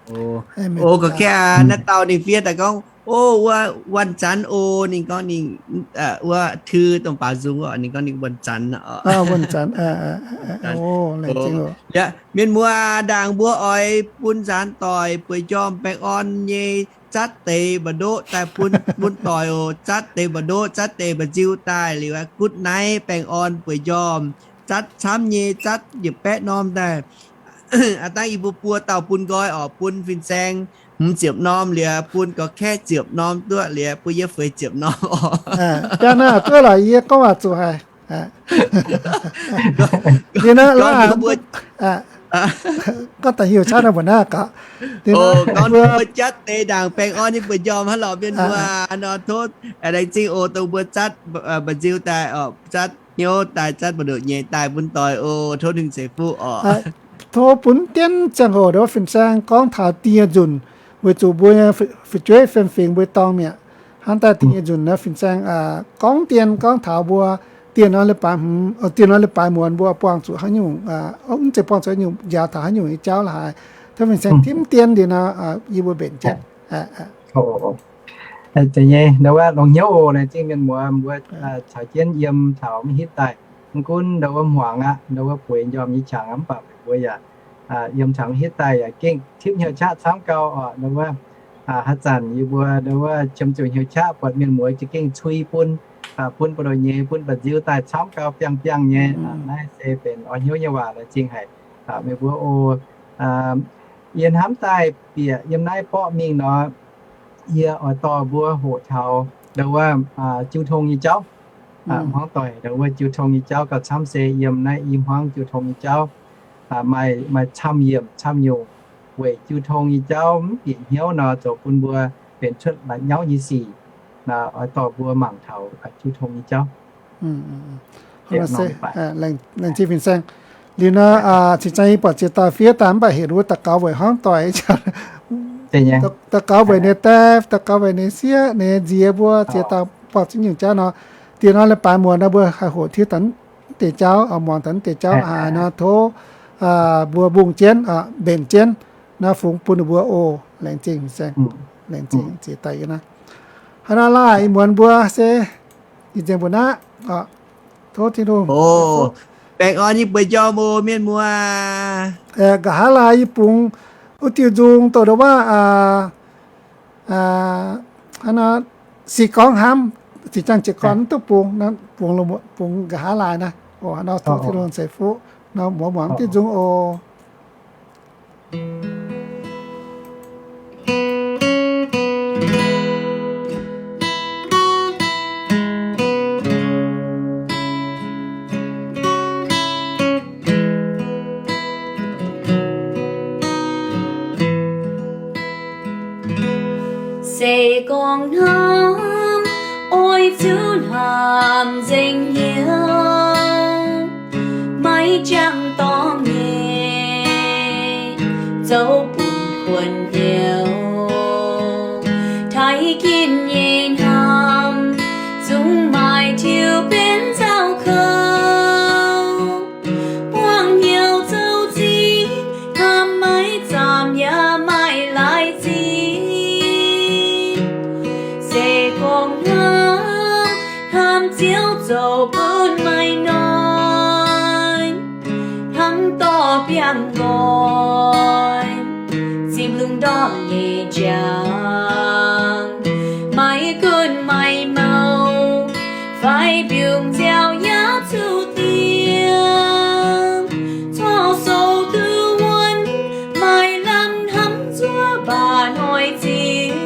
O, gorqv-kaeqv naaiv dauh ninh fiev daaih gorngv, o, wuov วันจันทร์ o, ninh gorngv ninh, wuov คือ dongh baaux nzung oc, ninh gorngv ninh วันจันทร์ oc. วันจันทร์ Mienh muoz, ndaangc mbuo oix bun nzaanx doic bueix njormh baengh orn nyei, zatv deix mba'ndoqv daaih bun, bun doic oc. Zatv deix mba'ndoqv, zatv deix mba'nziu daaih liuz, good night, baengh orn bueix njormh. Zatv camv nyei, zatv yietc baeqv norm daaih. Aav dangh yie mbuo buo dauh bun nqoi oc, bun fin-saeng hmz ziepc norm liuz, bun gorqv-kaeqv ziepc norm duqv liuz, bun yie feix ziepc norm oc. Biaa naaiv duqv lorqc, yie gorngv waac zuqc haic. Liuz naaiv gorngv daaih hiuv qaqv naaiv mbuo naaiv gaax. Gorngv mbuo zatv deix ndaangc baengh orn nyei bueix njormh hnangv lorqc, mienh muoz nor tov laengz zingh oc. Dongh mbuo zatv mba'nziu daaih, zatv hnyouv daaih, zatv mba'ndoqv nyei daaih bun doic oc. Tov ninh ceix fuqv oc. Tov bun mv dienv ziangh hoc ndau fin-saeng gorngv taux ding nyei nzunc, weic zuqc mbuo nyei fu'jueiv fiem-fingx mbuo dorngh mi'aqv. Hnangv daaih ding nyei nzunc naaiv fin-saeng gorngv dien gorngv taux mbuo Dieh norm leiz-baaix hmz, dieh norm leiz-baaix muonz mbuo buangh zuqc haaix nyungc, mv zeiz buangh zuqc haaix nyungc, njaaux taux haaix nyungc nyei jauv la'haaix. Tov fin-saeng timv dien liuz nor, yie mbuo mbenc jienv. Nyei, ndau wuov longx hnyouv oc, laengz zingh mienh muoz mbuo caux jienv yiem taux mv hitv daaih. Mv gunv ndau wuov hmuangx aqv, ndau wuov bueix njormh nyei qangx aqv, mv baac meih mbuo yaac yiem taux mv hitv daaih yaac gengh tipv hnyouv qaqv camv gau oc. Ndau wuov haaix zanc yie mbuo ndau wuov qiemx zuqc hnyouv qaqv buatc mienh muoz za'gengh cui bun, bun buoz-ndoqv nyei, bun ba'nziu daaih camv gau biangh biangh nyei. Naaiv se benx orn hnyouv nyei waac, laengz zingh haic meih mbuo oc. Yie hnamv daaih bieqc yiem naaiv borqv mingh nor, yie oix dorh mbuo hoqc taux ndau wuov jiu tong nyei jauv. Hmuangv doic ndau wuov jiu tong nyei jauv gauh camv se yiem naaiv i hmuangv jiu tong nyei jauv maaih, maaih camv yiemc camv nyungc weic jiu tong nyei jauv mv bieqc hnyouv nor zoux bun mbuo benx cuotv la'nyauv nyei sic. Oix dorh mbuo mangc taux jiu tong nyei jauv. Laengz zingh fin-saeng. Liuz nor, cingx zangh yie buatc ziex dauh fiev daaih mv baac heuc wuov daux gaux weic hmuangv doic, daux gaux weic ninh daaih, daux gaux weic ninh sieqv, ninh nziex mbuo ziex dauh buangh ziex nyungc jauv nor. Dieh norm leiz-baaix muonz nor mbuo haih hoqc tiuv daaih deix jauv, muangx daaih deix jauv haic nor, tov mbuo mbungh jienv, mbenc jienv nor, fungx bun ninh mbuo oc. Laengz zingh fin-saeng. Laengz zingh ziex dauh naaiv. Hnangv naaiv laah, ih muonz mbuo se ih nzengc mbuo naaiv. Tov Tin-Hungh baengh orn nyei bueix njormh oc mienh muoz. Nqa'haav laai yie bungx wuov diuh nzung douc ndau wuov, hnangv nor, se gorngv hnamv, zinh ziangh jiez gorn mv duqv bungx, bungx, bungx nqa'haav laai naaiv. Tov Tin-Hungh ceix fuqv nor, muoz muangx diuh nzung oc. Se gorngv hnamv, oix zuqc hnamv nzengc hnyouv, maiv jangx dorngx nyei, zoux bun kuonx hnyouv. Taaih ginv nyei hnamv, zungv maaih tiux benx nzauh kouv. Buangh hnyouv zoux zingh, hnamv maiv zaamc yaac maiv laaix zinh. Se gorngv hnamv, hnamv Ziouv zoux bun maiv noic, hnangv dorh biangh nqoi, zipv lungh ndorm nyei njang, maiv gunv maiv mouh, fai mbiungc nziaaux yaac zuqc dingc. Corc sou duqv wuonv, maiv lamh hnamv zuov baac noic ziux.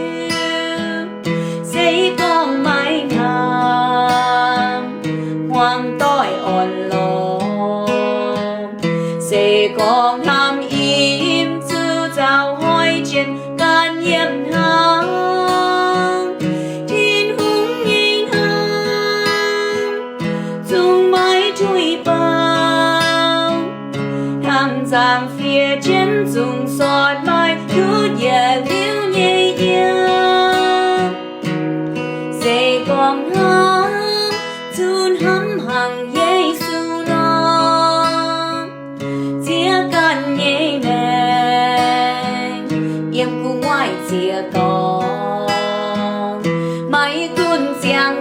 Se gorngv maiv hnamv, hmuangx doic orn-lorqc. Se gorngv hnamv im zuqc nzauh hnoi jiex ganh yiem hnangv. Tin-Hungh nyei hnamv zungv maiv tuix baac, hnangv nzangc-fiev jienv zungv sortv maaih ndutv yietc liuz nyei yiem. Se gorngv hnamv zuqc hnamv hnangv Yesu nor, ziex ganh nyei maengc yiem gu'nguaaic ziex dorngx, maiv gunv ziangh